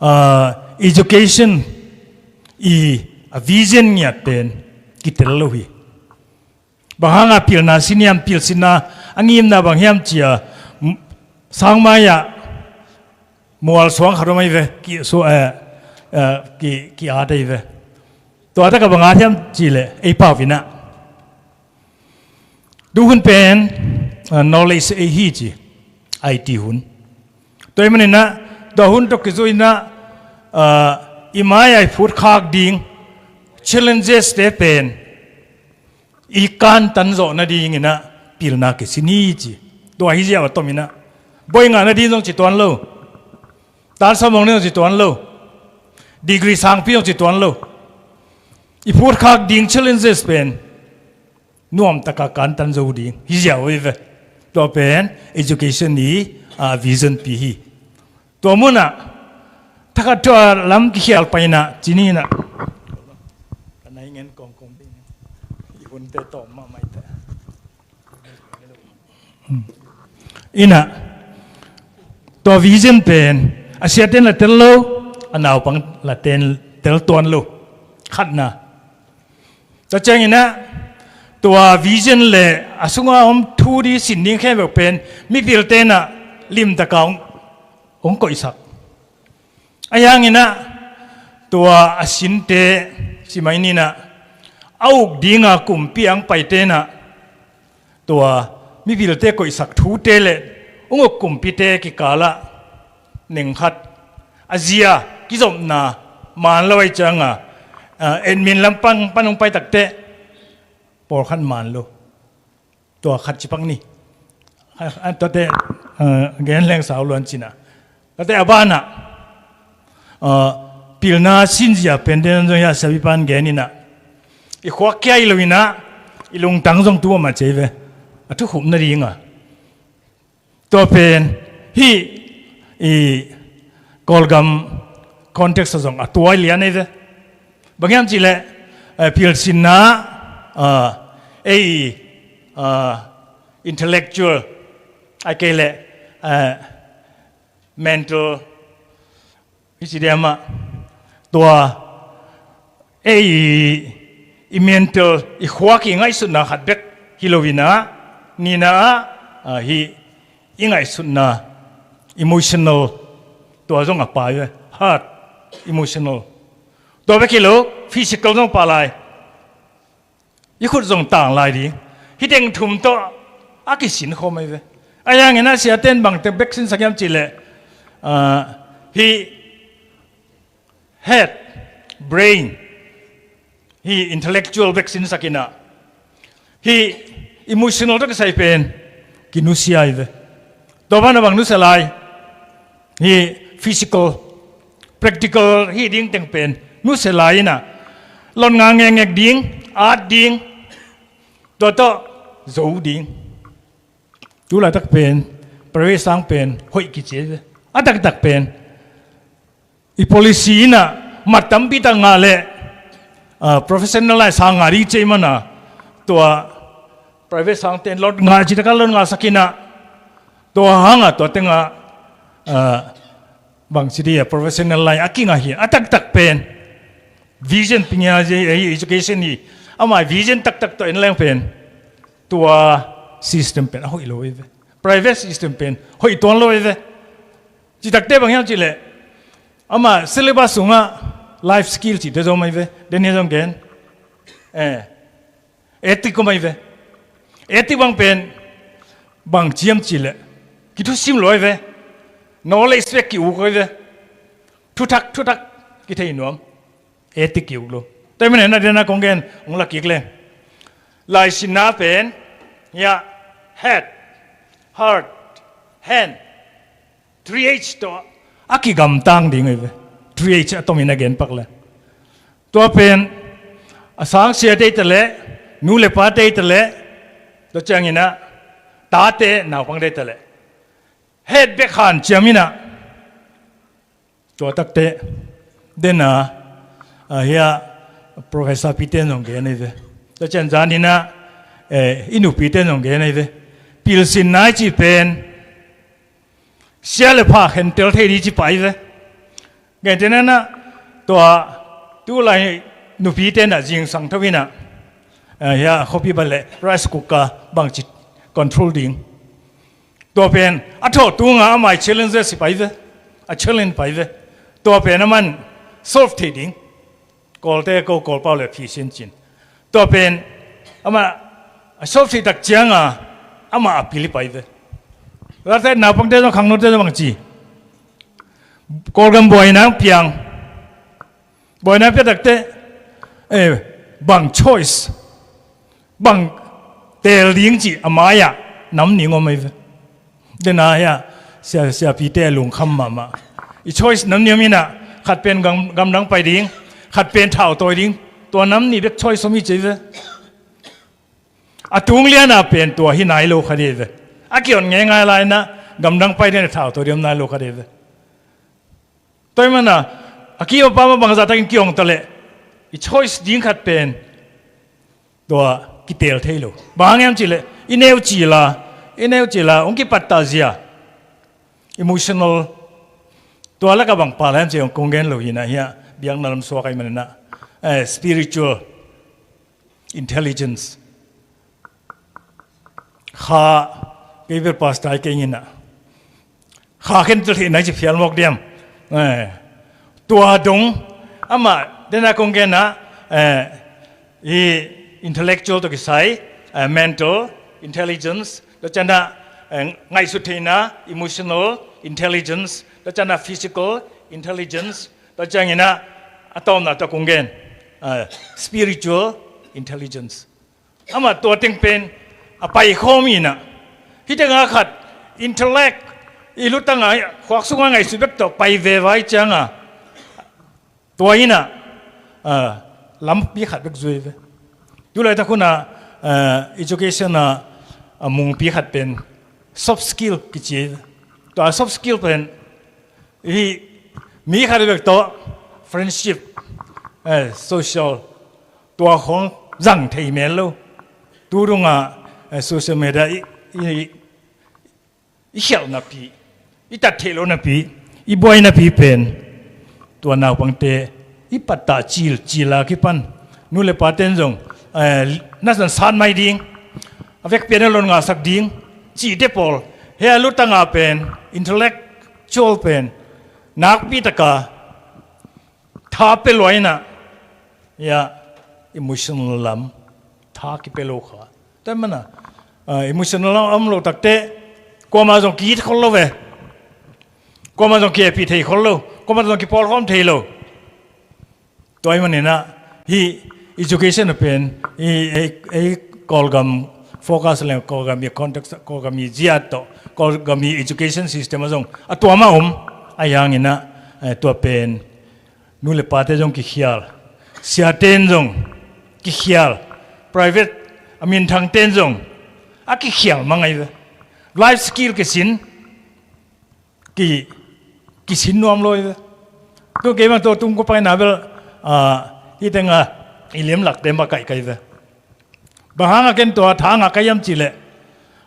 ah, education i a vision ngiat pen kitel lo hi. Bang hanga pilna sin hiam, pilsinna a ngimna bang hiam ci a, m-, sangmai ah mual suang khat om ahi ve, ki, su, eh, eh, ki, ki at ahi ve. Tua tak a bang at hiam cih leh ei pau in ah, duh hun pen, ah, knowledge age hi ci, I T hun. Tua ahih manin ah, tua hun tawh kizui in ah, ah, i mai a i phutkhak ding challenges te pen i kantan zawh nadingin ah pilna kisin hi ci. Tua hi ziau a tom in ah, boi ngah nading zong ci tuan lo, tansam mong ding zong ci tuan lo, degree sangpi zong ci tuan lo. I phutkhak ding challenges pen nuam taka kantan zo ding hi ziau hi ve. Tua pen education i, ah, vision pi hi. Tua mun ah thakhat tua lam kikhial pai in ah, ci ni in ah, ka nai ngen kawmkawm ding, i hunte tawm mahmah hi ta. In ah, tua vision pen a siaten la tel lo, a naupang la ten tel tuan lo. Khatna. Tua ciangin ah, tua vision le a sunga om thu ding sin ding khempeuh pen mipilte in ah limtaka hong, hong koihsak. Ahi hangin ah, tua a sinte, si mai ni in ah, a uk dinga kumpi ang paite in ah, tua mipilte koihsak thute le ung uk kumpite kikal ah neng khat a zia kizopna man lo ahih ciang a, ah, admin lam pan, pan hong pai takteh pawlkhat man lo. Tua khat ci pak ni. A, a, tuate, ah, gen leng sau luan cin a. Tuate a ban ah, ah, pilna sin zia pen den zong hi a, siapipan gen in ah, i khuak kia hi lo in ah, i lungtang zong tu a mah ci hi ve. A thukhupna ding a. Tua pen hih i Kawlgam context ah zong a tuai lian hi ve. Bang hiam cih leh, eh, pilsinna, ah, ei, ah, intellectual, ahih kei leh, eh, mental, hi ci diam ah, tua ei i mental, i khuak i ngaihsutna khat bek hi lo in ah, nihna ah, ah, hih i ngaihsutna, emotional, tua zong a pai ve, heart, emotional. Tua bek hi lo, physical zong a pai lai. I khut zong tang lai ding. Hih teng thum tawh a kisin khawm ahi ve. Ahi hangin ah siaten bangte bek sinsak hiam cih leh, ah, hih head, brain, hih intellectual bek sinsak in ah, hih emotional tawh kisai pen kinusia ahi ve. Tua banah bang nusia lai? Hih physical, practical hih ding teng pen nusia lai in ah, lotnga ngekngek ding, at ding, tua tawh zo ding. Tu laitak pen private sang pen hoih kici hi ve. A taktak pen i policy in ah mat tampi tak ngah leh, ah, professional line sang ngah ding ci ahih man a, tua private sangten lotnga, cih tak a lotnga sak in ah, tua hang a tua teng ah, ah, bangci ding a professional line a kingah hi. A taktak pen vision pi ngia, education hi. Amah vision taktak tawh en leng pen tua system pen a hoih lo hi ve. Private system pen hoih tuan lo hi ve. Cih takteh bang hiam cih leh, Ama syllabus sungah life skill cihte zong om ahi ve. Daniel zong gen. Eh, ethic om ahi ve. Ethic bang pen bang ci hiam cih leh kithusim lo ahi ve. Knowledge bek ki-uk ahi ve. Thuthak thuthak kithei nuam. Ethic ki-uk lo. Tua ahih manin a diakdiak kong gen hong la kik leng. Laisinna pen, hiah, head, heart, hand, three H tawh a kigamtang ding ahi ve. Three H a tomin a gen pak leh. Tua pen a sangsiate hi ta leh, nu le pate hi ta leh, tua ciangin ah tate naupangte hi ta leh, head bek hanciam in ah, tua takte, den a, ah, hiah, Professor Peter in zong gen ahi ve. Tua ciang zan in ah, eh, i nupite in zong gen ahi ve. Pilsinna i cih pen sia le pha khentel thei ding ci pah ahi ve. Gentehna in ah, tua tulai nupite in ah zingsang tho in ah, eh, hiah, khuapi bat leh rice cooker bangci control ding. Tua pen a thawh tungah amah i challenges hi pah ahi ve. A challenge pah ahi ve. Tua pen aman solve thei ding. Kawlte ko, Kawlpau le phi sin cin. Tua pen amah a solve thei tak ciangah amah a pil hi pah ahi ve. Tua takte naupangte zong, khangnote zong bang ci, Kawlgam buaina piang. Buaina pia takte, eh, bang choice, bang teel ding cih a mai-ah nam nih om ahi ve. Den a hiah, sia, siapite a lungkham mahmah. I choice nam nih om in ah, khat pen gam, gamdang pai ding, khat pen thau tawi ding. Tua nam nih bek choice om hi ci ahi ve. A tung lian a pen tua hi nai lo kha ding ahi ve. A kion ngeingai lai in ah, gamdang pai ding le thau tawi ding om nai lo kha ding ahi ve. Tua ahih manin a, a kiom a pam ah bangzah takin kihong ta leh, i choice ding khat pen tua kiteel thei lo. Bang hang hiam cih leh, i neu cil a, i neu cil a hong kipattah zia, emotional. Tua lakah bang pha lai hiam cih leh, kong gen lo hi in ah, hiah, biakna lam suak ahih manin a, eh, spiritual intelligence. Kha, kei bel pastor hi kei ing in ah, kha khentel theihna i ci phial mawk diam? Eh, tua dong, amah, den a kong gen a, eh, i intellectual tawh kisai, eh, mental intelligence, tua ciang a, eh, ngaihsut theihna, emotional intelligence, tua ciang a physical intelligence, tua ciangin a, a tawpna tawh kong gen, eh, spiritual intelligence. Amah tua teng pen a paikhawm in ah, hih tengah khat intellect, i lutang a, khuak sungah ngaihsut bek tawh pai veve ahih ciangah, tua in ah, ah, lampi khat bek zui ve. Tulaitak hun ah, ah, education ah, a mungpi khat pen soft skill kici ve. Tua soft skill pen, hih mi khat bek tawh friendship, eh, social, tua khawng zang thei mel lo. Tu dong a, eh, social media i, i, i khialh napi, i tat theih loh napi, i buai napi pen, tua naupangte i pattah cilcil a kipan, nu le pate'n zong, eh, na zong sat mai ding, a vekpi-in a lon ngahsak ding cihte pawl, hih a lutang a pen, intellectual pen, nakpi tak a tha pia lua in ah, ya, emotional lam tha kipia lo kha. Tua ahih manin a, ah, emotional lam om lo takte, kuamah zong ki-it khol lo ve. Kuamah zong kihehpih thei khol lo. Kuamah zong kipawlkhawm thei lo. Tua ahih manin a, hih education a pen, hih, hih, hih Kawlgam focus leng, Kawlgam i context, Kawlgam i zia tawh, Kawlgam i education system ah zong a tuam a om. Ahih hangin a, eh, tua pen nu le pate zong kikhial, siate'n zong kikhial, private a minthangte'n zong a kikhial mang ahi ve. Life skill kisin, ki, kisin nuam lo ahi ve. Tu kei bang tua tung kua paina bel, ah, hih teng a i lim lakte makaih ka hi ve. Bang hang a ken tua tha ngah ka hiam cih leh,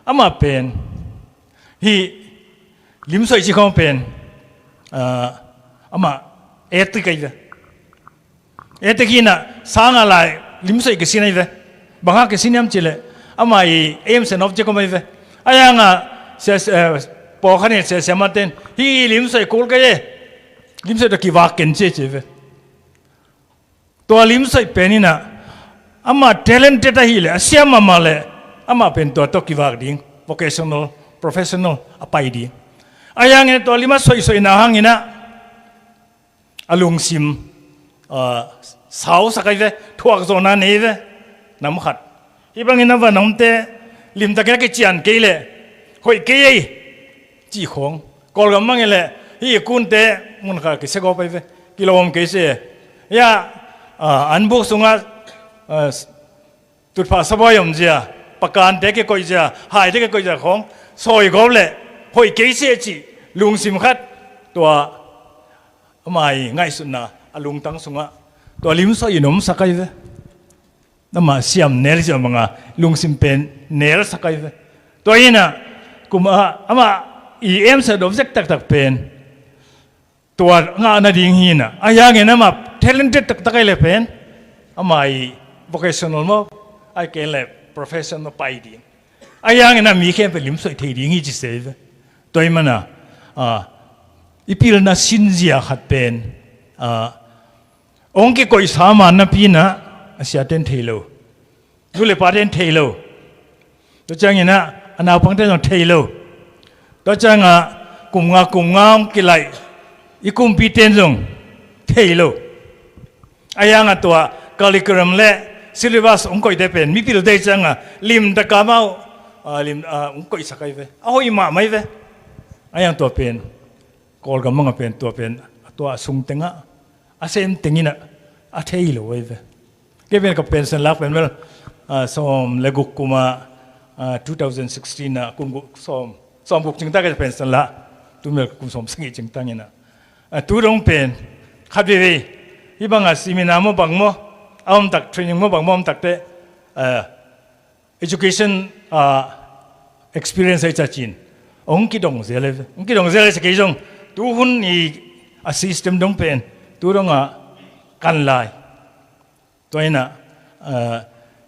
amah pen, hih limsoi ci khawng pen, ah, amah ethic ka hi ve. Ethic hi in a, sang a lai limsoi kisin ahi ve. Bang hang kisin hiam cih leh, amah i aims and object om ahi ve. Ahih hang a, sia, eh, pawlkhat in, sia, siamate'n, hih limsoi kul ka hi e, Limsoih tawh kivak ken ciaci ve. Tua limsoih pen inah amah talented ahih leh, a siam mahmah leh, amah pen tua tawh kivak ding, vocational, professional a pai ding. Ahi hangin tua lim a soihsoihna hanginah a lungsim, ah, sausak ahi ve, thuakzawhna nei ve. Nam khat hih bangin a van omte limtakin a kician kei leh hoih kei ei cih khawng. Kawlgam bangin leh hih i kunte mun khat kisegawp ahi ve, kilawm kei se. Hiah, ah, an buk sungah, ah, tutphah sabuai omzia, pakante kikoihzia, haite kikoihzia khawng sawigawp leh hoih kei se cih lungsim khat, tua ama i ngaihsutna a lungtang sungah tua limsoih in omsak ahi ve. Amah siam nel siam banga lungsim pen nelsak ahi ve. Tua inah kum a amah i aim set dop zek taktak pen tua ngah nading hi inah, ahi hangin amah talented taktak ahi leh pen amah i vocational maw, ahi kei leh professional pai ding. Ahi hangin a mi khempeuh limsoih thei ding hi ci se hi ve. Tua ahih mana, ah, i pilna sinzia khat pen, ah, hong kikoihsa man napi inah a siaten thei lo, nu le paten thei lo, tua cianginah a naupangte zong thei lo, tua ciangah kum nga kum nga hong kilaih i kumpiten zong thei lo. Ahi hangah tua curriculum le syllabus hong koihte pen mipilte ciangah limtaka mau, ah, lim, ah, hong koihsak ahi ve. A hoih mahmah ahi ve. Ahi hang tua pen Kawlgam bangah pen tua pen tua a sung tengah a sem teng inah a thei lo ahi ve. Kei pen ka pension lak pen bel, ah, sawm le guk kumah, ah, two thousand sixteen ah kum guk sawm, sawm guk cingtak ka pension lak. Tu bel kum sawm sagih cingtak inah, ah, tu dong pen khat veivei hih bangah seminar maw bang maw a omtak, training maw bang maw a omtak teh, ah, education, ah, experience ahi ciah cin hong kidong zel ahi ve. Hong kidong zel ahi ciah kei zong tuhun i a system dong pen tu dongah kan lai. Tua inah, ah,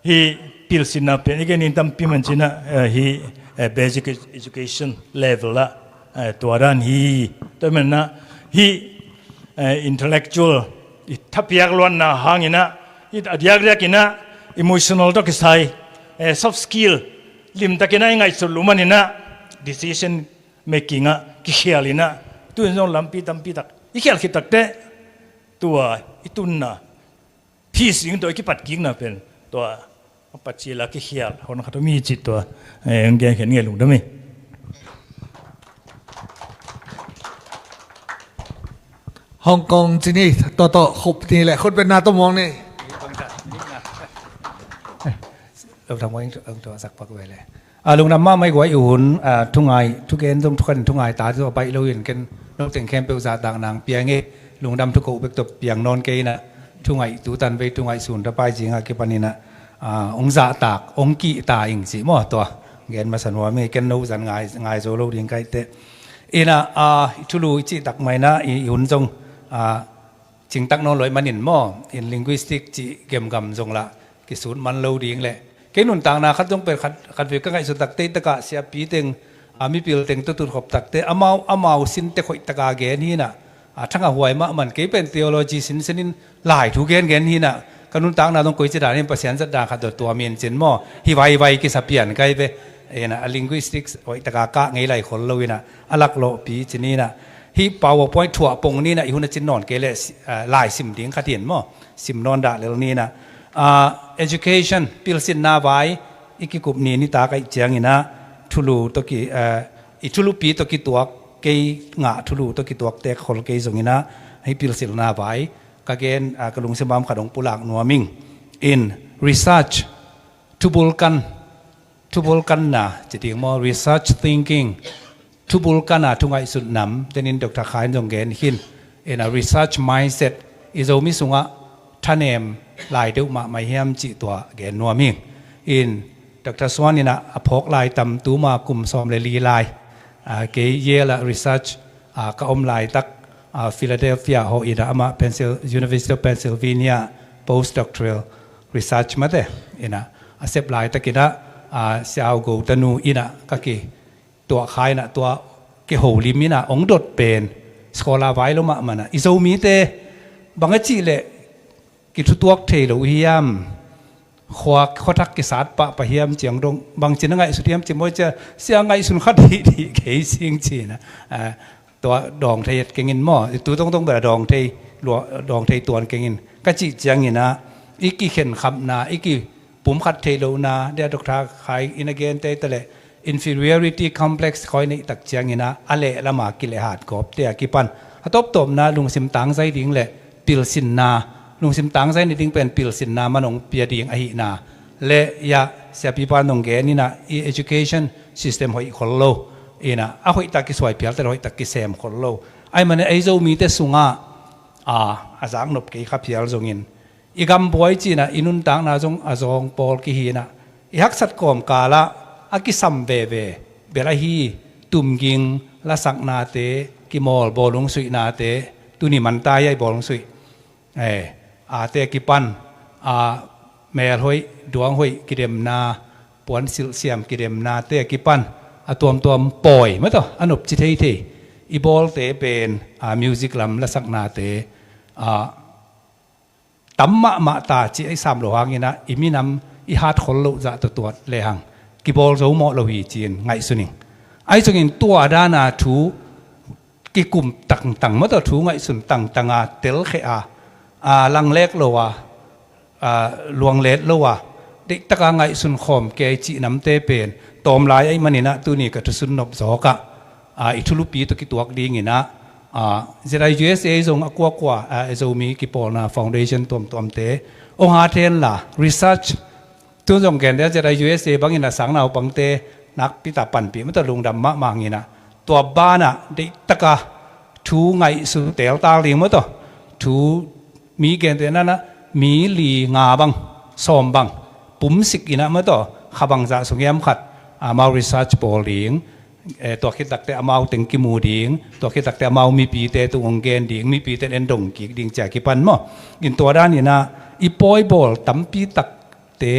hih pilsinna pen i gen in tampi man cinah, ah, hih, eh, basic ed-, education level ah, eh, tua dan hi. Tua manah hih, eh, intellectual i thapiak luatna hanginah, i a diakdiakinah emotional tawh kisai, eh, soft skill limtakinah i ngaihsut luh maninah decision making ah kikhial inah, tu in zong lampi tampi tak i khial khit takteh tua i tunna peace ding tawh i kipat kikna pen tua a pat cila kikhial hon khat om hi cih tua, eh, hong gen khen ngei lungdam hi. Hong Kong cini toto khup ni le khut betna to muang ni. Lo thang muang to sak pak ve le. A lungdam mahmah i guai i hun, a, thungai, thugen zong thukhan thungai ta zong a baih lo in ken noteng khempeuh zahtak nang piang e. Lungdam thukoh bek tawh piang nawn kei inah thungai tutan vei thungai sun ta pai zingah kipan inah, a, hong zahtak hong kihta ing cih maw tua gen masa nuam e. Ken no zan ngai, ngai zo lo ding kaite inah, a, i thulu i cihtak mah inah i, i hun zong, a, cingtak nawn lo ahih manin maw, in linguistic cih gemgam zong lah kisut man lo ding leh kei nuntakna khat zong pen khat, khat vei ka ngaihsut tak teitakah siapi teng, a, mipil teng tawh tutkhop takteh amau, amau sin tek hoihtaka gen hinah, a, thangah huai mahmah kei pen theology sinsenin lai thu gengen hinah ka nuntakna zong koici danin Pasian zat dan khat tawh tua min cin maw, hi vaivai kisa pian kai ve. Inah a linguistics hoihtaka kah ngei lai khol lo inah a laklawhpi cin inah hih PowerPoint thuah pong ninah i hun a cin nawn kei leh, a, lai sim ding khat hin maw, sim nawn dah lel ninah, a, education pilsinna vai i kikup ni nitak aih cianginah thulu tawh ki, a, i thulupi tawh kituak kei ngah thulu tawh kituak tek khol kei zonginah hih pilsilna vai ka gen, a, ka lungsim bam khat hong pulak nuam ing. In research, thubulkan, thubulkanna ci ding maw, research thinking, thubulkanna thungaihsut nam tenin Doctor Khai in zong gen khin. Inah research mindset i Zomi sungah thanem lai deuh mahmah hiam cih tua gen nuam hi. In Doctor Suan inah a phawk lai tam tuma kum sawm le li lai, a, kei Yale ah research, a, ka om laitak, a, Philadelphia hawh inah amah Pencil-, University of Pennsylvania postdoctoral research mate inah a sep laitakinah, a, Siau Go tanu inah ka ki tuah kha inah tua kiholim inah hong dot pen scholar vai lo mahmah a, i Zomite bang a cih leh kithutuak thei lo hiam, khua khuathak kisat pahpah hiam ciang dong bangci na ngaihsut hiam ci maw cia, sia ngaihsun khat hih hih kei sing cina. Tua dawng thei et kengin maw, tu tongtong bela dawng thei, dawng thei tuan kengin ka cih ciangin ah, i kikhenkhapna, i kipumkhat theih lohna, dia Doctor Khai in a gente ta leh inferiority complex khawi neih tak ciangin ah, a leh lama kilehat gawpte a kipan a tawptawpna lungsim tangzai ding le pilsinna, lungsim tangzai ni ding pen pilsinna man hong pia ding ahihna le, ia siapipa nong gen in ah, i education system hoih khol lo in ah, a hoihtak kisuai phial ta le hoihtak kisem khol lo. Ahih manin ei Zomite sungah a zaknop kei kha phial zongin, i gambuai cina i nuntakna zong a zawng pawl kihi in ah, i haksat kawmkalah a kisam veve bel ahi, tumging lasaknate kimawl, bawlung suihnate, tuni manta ia i bawlung suih, ate a kipan a, melhoih duanghoih kidemna, puansilh siam kidemnate a kipan a tuamtuam pawi mataw a nopci theithei i bawlte pen, a music lam lasaknate a tam mahmah ta ci a i sam lo hangin ah, i minam i hat khol loh zah tuatuat lehang kibawl zo mawh lo hi ci-in ngaihsun ing. Ahi zongin tua dana thu kikum tangtang mataw, thu ngaihsun tangtanga telkheh a, a langlek lo a, a luanglet lo a, deihtaka ngaihsun khawm kei cihnamte pen tawm lai ahih manin ah, tuni ka thusun nop zawkah a, i thulupi tawh kituak dingin ah, a, Z I U S A zong a kuakua, a, Zomi kipawlna foundation tuamtuamte hong hat henla, research, tu zong gen dia Z I U S A bangin a sang naupangte nakpita panpih mataw lungdam mahmah ing in ah, tua banah deihtaka thu ngaihsun teltal ding mataw, thu mi gente nanah mi li nga bang, sawm bang pumsik in ah mataw, kha bangzah sung hiam khat amau research bawl ding, tua khit takte amau teng kimu ding, tua khit takte amau mipite tung hong gen ding, mipite en dong kik ding ci a kipan maw. In tua danin ah i pawi bawl tampi takte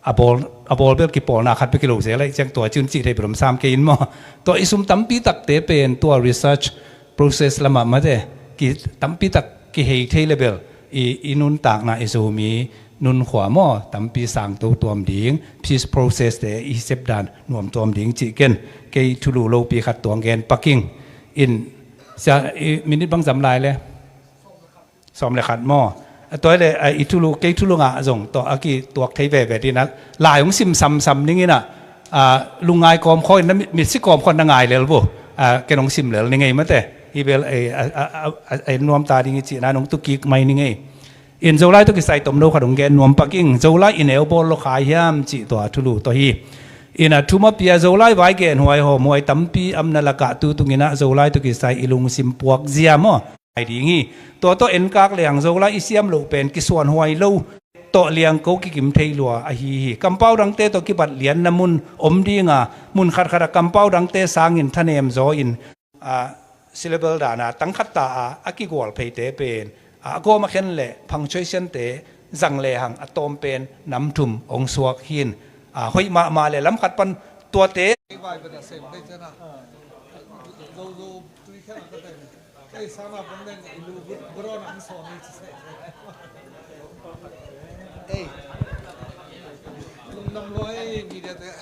a bawl, a bawl bel kipawlna khat bek hi lo zel ahih ciang tua ci un cih thei bel om sam kei in maw. Tua i sum tampi takte pen tua research process lamah mate, ki tampi tak kihei thei le bel i, i nuntakna i Zomi nunkhua maw, tampi sangto tuam ding, peace process te i sepdan nuam tuam ding cih ken kei thulu lopi khat tuang gen paking in, sia, i minit bang zam lai le? Sawm le khat maw? A tua le, a, i thulu, kei thulu ngah zong tawh a kituak thei veve dina, lai hong sim samsam ning in ah, a, lungngai kawm khaw in na mit, mitsi kawm khaw na ngai lel bu, a, ken hong sim lel ning ei mate. Hi bel, e, a, a, a, a, a nuam ta ding i cihna nong tukik mai ning ei. In Zolai tawh kisai tomno khat hong gen nuam paking, Zolai i neu bawl lo khai hiam cih tua thulu tawh hi. In a thuma pia Zolai vai gen huai hawm huai tampi amna lakah tu tungin ah Zolai tawh kisai i lungsim puak zia maw? Ai ding hi. Tua tawh enkak leng Zolai i siam loh pen kisuan huai lo tawh liangko kikim thei lua ahi hi. Kampau dangte tawh kibat lianna mun om dinga, mun khatkhat a kampau dangte sangin thanem zaw in, a, syllable dana tangkhat ta a, a kigual pheite pen, a, a gawm a khen le punctuation te zang lehang a tawm pen nam thum hong suak hin, a, hoih mahmah le lam khat pan tuate. Ei, sana pang deng i lu bu, bu rawn ang sawm i ci se. Ei. Lungdam lua ei, media te.